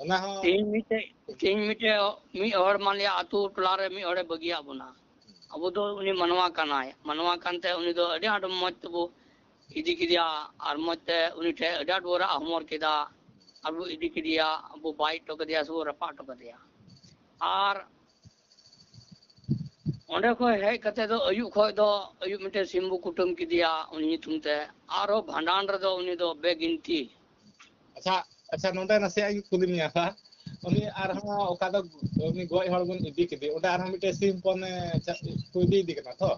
ᱚᱱᱟ ᱦᱚᱸ ᱛᱮᱦᱤᱧ ᱢᱤᱫᱴᱮᱡ, ᱛᱮᱦᱤᱧ ᱢᱤᱫᱴᱮᱡ, ᱢᱤᱫ ᱦᱚᱲ ᱢᱟᱱ ᱞᱤᱭᱟ ᱟᱛᱳ ᱴᱚᱞᱟ ᱨᱮ ᱢᱤᱫ ᱦᱚᱲᱮ ᱵᱟᱹᱜᱤᱭᱟᱫ ᱵᱚᱱᱟ᱾ ᱟᱵᱚ ᱫᱚ ᱩᱱᱤ ᱢᱟᱱᱣᱟ ᱠᱟᱱᱟᱭ, ᱢᱟᱱᱣᱟ ᱠᱟᱱᱛᱮ ᱩᱱᱤ ᱫᱚ ᱟᱹᱰᱤ ᱟᱸᱴ ᱢᱚᱡᱽ ᱛᱮᱵᱚ ᱤᱫᱤ ᱠᱮᱫᱮᱭᱟ, ᱟᱨ ᱢᱚᱡᱽ ᱛᱮ ᱩᱱᱤ ᱴᱷᱮᱡ ᱟᱹᱰᱤ ᱟᱸᱴ ᱵᱚ ᱨᱟᱜ ᱦᱚᱢᱚᱨ ᱠᱮᱫᱟ, ᱟᱨ ᱵᱚ ᱤᱫᱤ ᱠᱮᱫᱮᱭᱟ, ᱵᱚ ᱵᱟᱭ ᱦᱚᱴᱚ ᱠᱟᱫᱮᱭᱟ ᱥᱮ ᱵᱚ ᱨᱟᱯᱟᱜ ᱦᱚᱴᱚ ᱠᱟᱫᱮᱭᱟ᱾ ᱟᱨ ᱚᱸᱰᱮ ᱠᱷᱚᱡ ᱦᱮᱡ ᱠᱟᱛᱮ ᱫᱚ ᱟᱹᱭᱩᱵ ᱠᱷᱚᱡ ᱫᱚ, ᱟᱹᱭᱩᱵ ᱢᱤᱫᱴᱮᱱ ᱥᱤᱢ ᱵᱚ ᱠᱩᱴᱟᱹᱢ ᱠᱮᱫᱮᱭᱟ ᱩᱱᱤ ᱧᱩᱛᱩᱢ ᱛᱮ, ᱟᱨᱦᱚᱸ ᱵᱷᱟᱸᱰᱟᱱ ᱨᱮᱫᱚ ᱩᱱᱤ ᱫᱚ ᱵᱮᱜᱤᱱᱛᱤ᱾ ᱟᱪᱪᱷᱟ, ᱟᱪᱪᱷᱟ, ᱱᱚᱰᱮ ᱱᱟᱥᱮᱭᱟᱜ ᱤᱧ ᱠᱩᱞᱤ ᱢᱮᱭᱟ ᱦᱟᱸᱜ᱾ ᱩᱱᱤ ᱟᱨᱦᱚᱸ ᱚᱠᱟ ᱫᱚ ᱩᱱᱤ ᱜᱚᱡ ᱦᱚᱲ ᱵᱚᱱ ᱤᱫᱤ ᱠᱮᱫᱮ, ᱚᱸᱰᱮ ᱟᱨᱦᱚᱸ ᱢᱤᱫᱴᱮᱱ ᱥᱤᱢ ᱦᱚᱯᱚᱱᱮ ᱪᱟ-, ᱠᱚ ᱤᱫᱤᱭᱮᱫᱮ ᱠᱟᱱᱟ ᱛᱚ?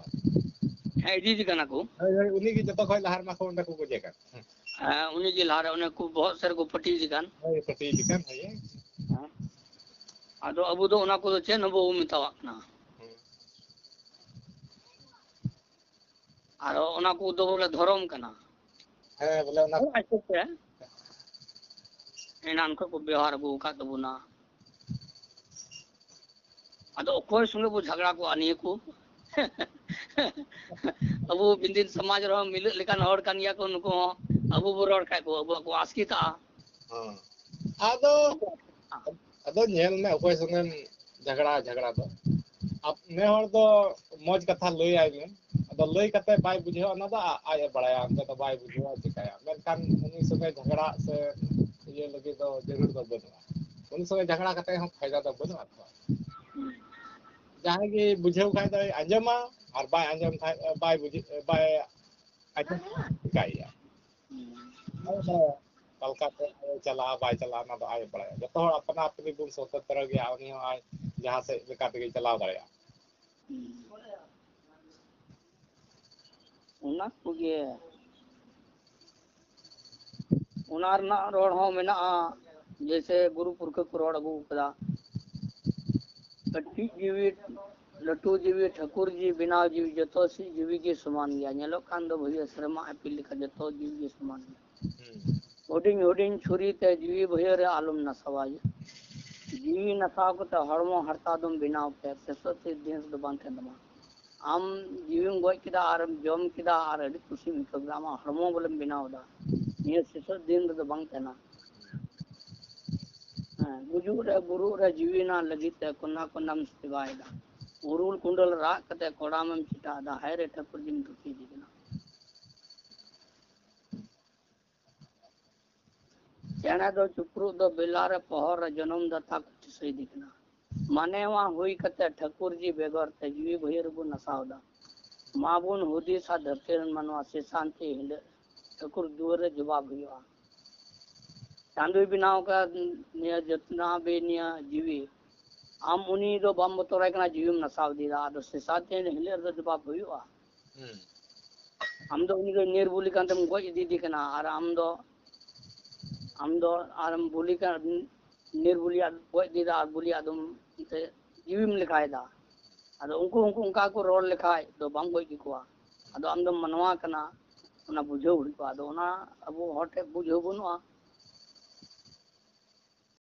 ᱦᱮᱸ, ᱤᱫᱤᱭᱮᱫᱮ ᱠᱟᱱᱟ ᱠᱚ᱾ ᱦᱳᱭ, ᱦᱳᱭ, ᱩᱱᱤ ᱜᱮ ᱡᱚᱛᱚ ᱠᱷᱚᱡ ᱞᱟᱦᱟ ᱨᱮᱢᱟ ᱠᱚ ᱚᱸᱰᱮ ᱠᱚ ᱜᱚᱡᱮ ᱠᱟᱱ᱾ ᱦᱮᱸ᱾ ᱦᱮᱸ, ᱩᱱᱤ ᱜᱮ ᱞᱟᱦᱟ ᱨᱮ ᱚᱱᱮ ᱠᱚ ᱵᱚᱦᱚᱜ ᱥᱮᱫ ᱨᱮᱠᱚ ᱯᱟᱹᱴᱤᱭᱮᱫᱮ ᱠᱟᱱ᱾ ᱦᱳᱭ, ᱯᱟᱹᱴᱤᱭᱮᱫᱮ ᱠᱟᱱ, ᱦᱳᱭ᱾ ᱦᱮᱸ᱾ ᱟᱫᱚ ᱟᱵᱚ ᱫᱚ ᱚᱱᱟ ᱠᱚᱫᱚ ᱪᱮᱫ ᱦᱚᱸ ᱵᱟᱵᱚ ᱢᱮᱛᱟᱣᱟᱜ ᱠᱟᱱᱟ᱾ ᱦᱩᱸ᱾ ᱟᱨ ᱚᱱᱟ ᱠᱚᱫᱚ ᱵᱚᱞᱮ ᱫᱷᱚᱨᱚᱢ ᱠᱟᱱᱟ᱾ ᱦᱮᱸ, ᱵᱚᱞᱮ ᱚᱱᱟ ᱦᱳᱭ, ᱟᱪᱪᱷᱟ, ᱟᱪᱪᱷᱟ᱾ ᱮᱱᱟᱱ ᱠᱷᱚᱱ ᱠᱚ ᱵᱮᱣᱦᱟᱨ ᱟᱹᱜᱩ ᱟᱠᱟᱫ ᱛᱟᱵᱚᱱᱟ᱾ ᱟᱫᱚ ᱚᱠᱚᱭ ᱥᱚᱸᱜᱮ ᱵᱚ ᱡᱷᱟᱜᱽᱲᱟ ᱠᱚᱜᱼᱟ ᱱᱤᱭᱟᱹ ᱠᱚ? ᱟᱵᱚ ᱵᱤᱱᱫᱤᱱ ᱥᱚᱢᱟᱡᱽ ᱨᱮᱦᱚᱸ ᱢᱤᱞᱟᱹᱜ ᱞᱮᱠᱟᱱ ᱦᱚᱲ ᱠᱟᱱ ᱜᱮᱭᱟ ᱠᱚ ᱱᱩᱠᱩ ᱦᱚᱸ, ᱟᱵᱚ ᱵᱚ ᱨᱚᱲ ᱠᱷᱟᱡ ᱠᱚ ᱟᱵᱚᱣᱟᱜ ᱠᱚ ᱟᱥᱠᱮᱛᱟᱜᱼᱟ᱾ ᱦᱮᱸ᱾ ᱟᱫᱚ, ᱟᱫᱚ ᱧᱮᱞ ᱢᱮ, ᱚᱠᱚᱭ ᱥᱚᱸᱜᱮᱢ ᱡᱷᱟᱜᱽᱲᱟ, ᱡᱷᱟᱜᱽᱲᱟ ᱫᱚ᱾ ᱟᱯ-, ᱱᱮ ᱦᱚᱲ ᱫᱚ ᱢᱚᱡᱽ ᱠᱟᱛᱷᱟ ᱞᱟᱹᱭ ᱟᱭ ᱢᱮ, ᱟᱫᱚ ᱞᱟᱹᱭ ᱠᱟᱛᱮ ᱵᱟᱭ ᱵᱩᱡᱷᱟᱹᱣᱟ, ᱚᱱᱟ ᱫᱚ ᱟ-, ᱟᱡ ᱮ ᱵᱟᱲᱟᱭᱟ, ᱚᱱᱛᱮ ᱫᱚ ᱵᱟᱭ ᱵᱩᱡᱷᱟᱹᱣᱟ, ᱪᱤᱠᱟᱹᱭᱟ᱾ ᱢᱮᱱᱠᱷᱟᱱ ᱩᱱᱤ ᱥᱚᱸᱜᱮ ᱡᱷᱟᱜᱽᱲᱟ ᱥᱮ ᱤᱭᱟᱹ ᱞᱟᱹᱜᱤᱫ ᱫᱚ ᱡᱟᱹᱨᱩᱲ ᱫᱚ ᱵᱟᱹᱱᱩᱜᱼᱟ᱾ ᱩᱱᱤ ᱥᱚᱸᱜᱮ ᱡᱷᱟᱜᱽᱲᱟ ᱠᱟᱛᱮ ᱦᱚᱸ ᱯᱷᱟᱭᱫᱟ ᱫᱚ ᱵᱟᱹᱱᱩᱜᱼᱟ ᱛᱚ᱾ ᱡᱟᱦᱟᱸᱭ ᱜᱮ ᱵᱩᱡᱷᱟᱹᱣ ᱠᱷᱟᱡ ᱫᱚᱭ ᱟᱸᱡᱚᱢᱟ, ᱟᱨ ᱵᱟᱭ ᱟᱸᱡᱚᱢ ᱠᱷᱟᱡ, ᱵᱟᱭ ᱵᱩᱡᱷᱟᱹᱣ, ᱵᱟᱭ ᱟᱸᱡᱚᱢ ᱠᱷᱟᱡ ᱪᱤᱠᱟᱹᱭᱮᱭᱟ? ᱟᱡ ᱵᱟᱲᱟᱭᱟ᱾ ᱚᱠᱟ ᱞᱮᱠᱟᱛᱮ ᱪᱟᱞᱟᱜᱼᱟ, ᱵᱟᱭ ᱪᱟᱞᱟᱜᱼᱟ, ᱚᱱᱟ ᱫᱚ ᱟᱡ ᱵᱟᱲᱟᱭᱟ᱾ ᱡᱚᱛᱚ ᱦᱚᱲ ᱟᱯᱱᱟ ᱟᱯᱱᱤ ᱵᱚᱱ ᱥᱚᱛᱚᱱᱛᱨᱚ ᱜᱮᱭᱟ, ᱩᱱᱤ ᱦᱚᱸ ᱟᱡ ᱡᱟᱦᱟᱸ ᱥᱮᱫ ᱞᱮᱠᱟ ᱛᱮᱜᱮ ᱪᱟᱞᱟᱣ ᱫᱟᱲᱮᱭᱟᱜᱼᱟ᱾ ᱚᱱᱟ ᱠᱚᱜᱮ, ᱚᱱᱟ ᱨᱮᱱᱟᱜ ᱨᱚᱲ ᱦᱚᱸ ᱢᱮᱱᱟᱜᱼᱟ, ᱡᱮᱭᱥᱮ ᱜᱩᱨᱩ ᱯᱩᱨᱠᱷᱟᱹ ᱠᱚ ᱨᱚᱲ ᱟᱹᱜᱩ ᱟᱠᱟᱫᱟ᱾ ᱠᱟᱹᱴᱤᱡ ᱡᱤᱣᱤ, ᱞᱟᱹᱴᱩ ᱡᱤᱣᱤ, ᱴᱷᱟᱹᱠᱩᱨ ᱡᱤᱣᱤ, ᱵᱮᱱᱟᱣ ᱡᱤᱣᱤ, ᱡᱚᱛᱚ ᱥᱤ-, ᱡᱤᱣᱤ ᱜᱮ ᱥᱚᱢᱟᱱ ᱜᱮᱭᱟ᱾ ᱧᱮᱞᱚᱜ ᱠᱟᱱ ᱫᱚ ᱵᱷᱟᱹᱭᱟᱹ ᱥᱮᱨᱢᱟ ᱤᱯᱤᱞ ᱞᱮᱠᱟ ᱡᱚᱛᱚ ᱡᱤᱣᱤ ᱜᱮ ᱥᱚᱢᱟᱱ ᱜᱮᱭᱟ᱾ ᱦᱩᱸ᱾ ᱦᱩᱰᱤᱧ ᱦᱩᱰᱤᱧ ᱪᱷᱩᱨᱤ ᱛᱮ ᱡᱤᱣᱤ ᱵᱷᱟᱹᱭᱟᱹ ᱨᱮ ᱟᱞᱚᱢ ᱱᱟᱥᱟᱣᱟ᱾ ᱡᱤᱣᱤ ᱱᱟᱥᱟᱣ ᱠᱟᱛᱮ ᱦᱚᱲᱢᱚ ᱦᱟᱨᱛᱟ ᱫᱚᱢ ᱵᱮᱱᱟᱣ ᱠᱮᱫ, ᱥᱮᱥᱚᱛ ᱫᱤᱱ ᱨᱮᱫᱚ ᱵᱟᱝ ᱛᱟᱦᱮᱱ ᱛᱟᱢᱟ᱾ ᱟᱢ ᱡᱤᱣᱤᱢ ᱜᱚᱡ ᱠᱮᱫᱟ ᱟᱨᱮᱢ ᱡᱚᱢ ᱠᱮᱫᱟ ᱟᱨ ᱟᱹᱰᱤ ᱠᱩᱥᱤᱢ ᱟᱹᱭᱠᱟᱹᱣ ᱠᱮᱫᱟ, ᱟᱢᱟᱜ ᱦᱚᱲᱢᱚ ᱵᱚᱞᱮᱢ ᱵᱮᱱᱟᱣ ᱮᱫᱟ, ᱱᱤᱭᱟᱹ ᱥᱮᱥᱚᱛ ᱫᱤᱱ ᱨᱮᱫᱚ ᱵᱟᱝ ᱛᱟᱦᱮᱱᱟ᱾ ᱦᱮᱸ, ᱜᱩᱡᱩᱜ ᱨᱮ ᱵᱩᱨᱩᱜ ᱨᱮ ᱡᱤᱣᱤ ᱨᱮᱱᱟᱜ ᱞᱟᱹᱜᱤᱫ ᱛᱮ ᱠᱚᱱᱟ ᱠᱚᱱᱟᱢ ᱥᱮᱵᱟᱭᱮᱫᱟ, ᱩᱨᱩᱞ ᱠᱩᱸᱰᱟᱹᱞ ᱨᱟᱜ ᱠᱟᱛᱮ ᱠᱚᱲᱟᱢᱮᱢ ᱪᱮᱴᱟᱜ ᱮᱫᱟ, ᱦᱟᱭ ᱨᱮ ᱴᱷᱟᱹᱠᱩᱨ ᱡᱤᱢ ᱫᱩᱠᱷᱤ ᱤᱫᱤ ᱠᱟᱱᱟ᱾ ᱪᱮᱬᱮ ᱫᱚ ᱪᱩᱯᱨᱩᱫ ᱫᱚ ᱵᱮᱞᱟ ᱨᱮ ᱯᱚᱦᱚᱨ ᱨᱮ ᱡᱚᱱᱚᱢ ᱫᱟᱛᱟ ᱠᱚ ᱫᱤᱥᱟᱹᱭ ᱫᱤ ᱠᱟᱱᱟ᱾ ᱢᱟᱱᱮᱣᱟ ᱦᱩᱭ ᱠᱟᱛᱮ ᱴᱷᱟᱹᱠᱩᱨ ᱡᱤ ᱵᱮᱜᱚᱨ ᱛᱮ ᱡᱤᱣᱤ ᱵᱷᱟᱹᱭᱟᱹ ᱨᱮᱵᱚ ᱱᱟᱥᱟᱣ ᱮᱫᱟ᱾ ᱢᱟ ᱵᱚᱱ ᱦᱩᱫᱤᱥᱟ ᱫᱷᱟᱹᱨᱛᱤ ᱨᱮᱱ ᱢᱟᱱᱣᱟ ᱥᱮ ᱥᱟᱱᱛᱤ ᱦᱤᱞᱟᱹᱜ ᱴᱷᱟᱹᱠᱩᱨ ᱫᱩᱣᱟᱹᱨ ᱨᱮ ᱡᱚᱵᱟᱵ ᱦᱩᱭᱩᱜᱼᱟ᱾ ᱪᱟᱸᱫᱚᱭ ᱵᱮᱱᱟᱣ ᱟᱠᱟᱫ ᱱᱤᱭᱟᱹ ᱡᱚᱛᱱᱟ ᱵᱮ ᱱᱤᱭᱟᱹ ᱡᱤᱣᱤ, ᱟᱢ ᱩᱱᱤ ᱫᱚ ᱵᱟᱢ ᱵᱚᱛᱚᱨᱟᱭ ᱠᱟᱱᱟ, ᱡᱤᱣᱤᱢ ᱱᱟᱥᱟᱣ ᱤᱫᱤᱭᱮᱫᱟ᱾ ᱟᱫᱚ ᱥᱮᱥᱟᱛ ᱫᱤᱱ ᱦᱤᱞᱟᱹᱜ ᱨᱮᱫᱚ ᱡᱚᱵᱟᱵ ᱦᱩᱭᱩᱜᱼᱟ᱾ ᱦᱩᱸ᱾ ᱟᱢ ᱫᱚ ᱩᱱᱤ ᱫᱚ ᱱᱤᱨᱵᱩᱞᱤ ᱠᱟᱱ ᱛᱮᱢ ᱜᱚᱡ ᱤᱫᱤᱭᱮᱫᱮ ᱠᱟᱱᱟ, ᱟᱨ ᱟᱢ ᱫᱚ, ᱟᱢ ᱫᱚ ᱟᱨᱮᱢ ᱵᱩᱞᱤ ᱠᱟᱱ, ᱱᱤᱨᱵᱩᱞᱤᱭᱟᱜ ᱜᱚᱡ ᱤᱫᱤᱭᱮᱫᱟ ᱟᱨ ᱵᱩᱞᱤᱭᱟᱜ ᱫᱚᱢ ᱮᱱᱛᱮ ᱡᱤᱣᱤᱢ ᱞᱮᱠᱷᱟᱭᱮᱫᱟ᱾ ᱟᱫᱚ ᱩᱱᱠᱩ, ᱩᱱᱠᱩ ᱚᱱᱠᱟ ᱠᱚ ᱨᱚᱲ ᱞᱮᱠᱷᱟᱡ ᱫᱚ ᱵᱟᱢ ᱜᱚᱡ ᱠᱮᱠᱚᱣᱟ᱾ ᱟᱫᱚ ᱟᱢ ᱫᱚᱢ ᱢᱟᱱᱣᱟ ᱠᱟᱱᱟ, ᱚᱱᱟ ᱵᱩᱡᱷᱟᱹᱣ ᱦᱩᱭᱩᱜᱼᱟ᱾ ᱟᱫᱚ ᱚᱱᱟ ᱟᱵᱚ ᱦᱚᱲ ᱴᱷᱮᱱ ᱵᱩᱡᱷᱟᱹᱣ ᱵᱟᱹᱱᱩᱜᱼᱟ᱾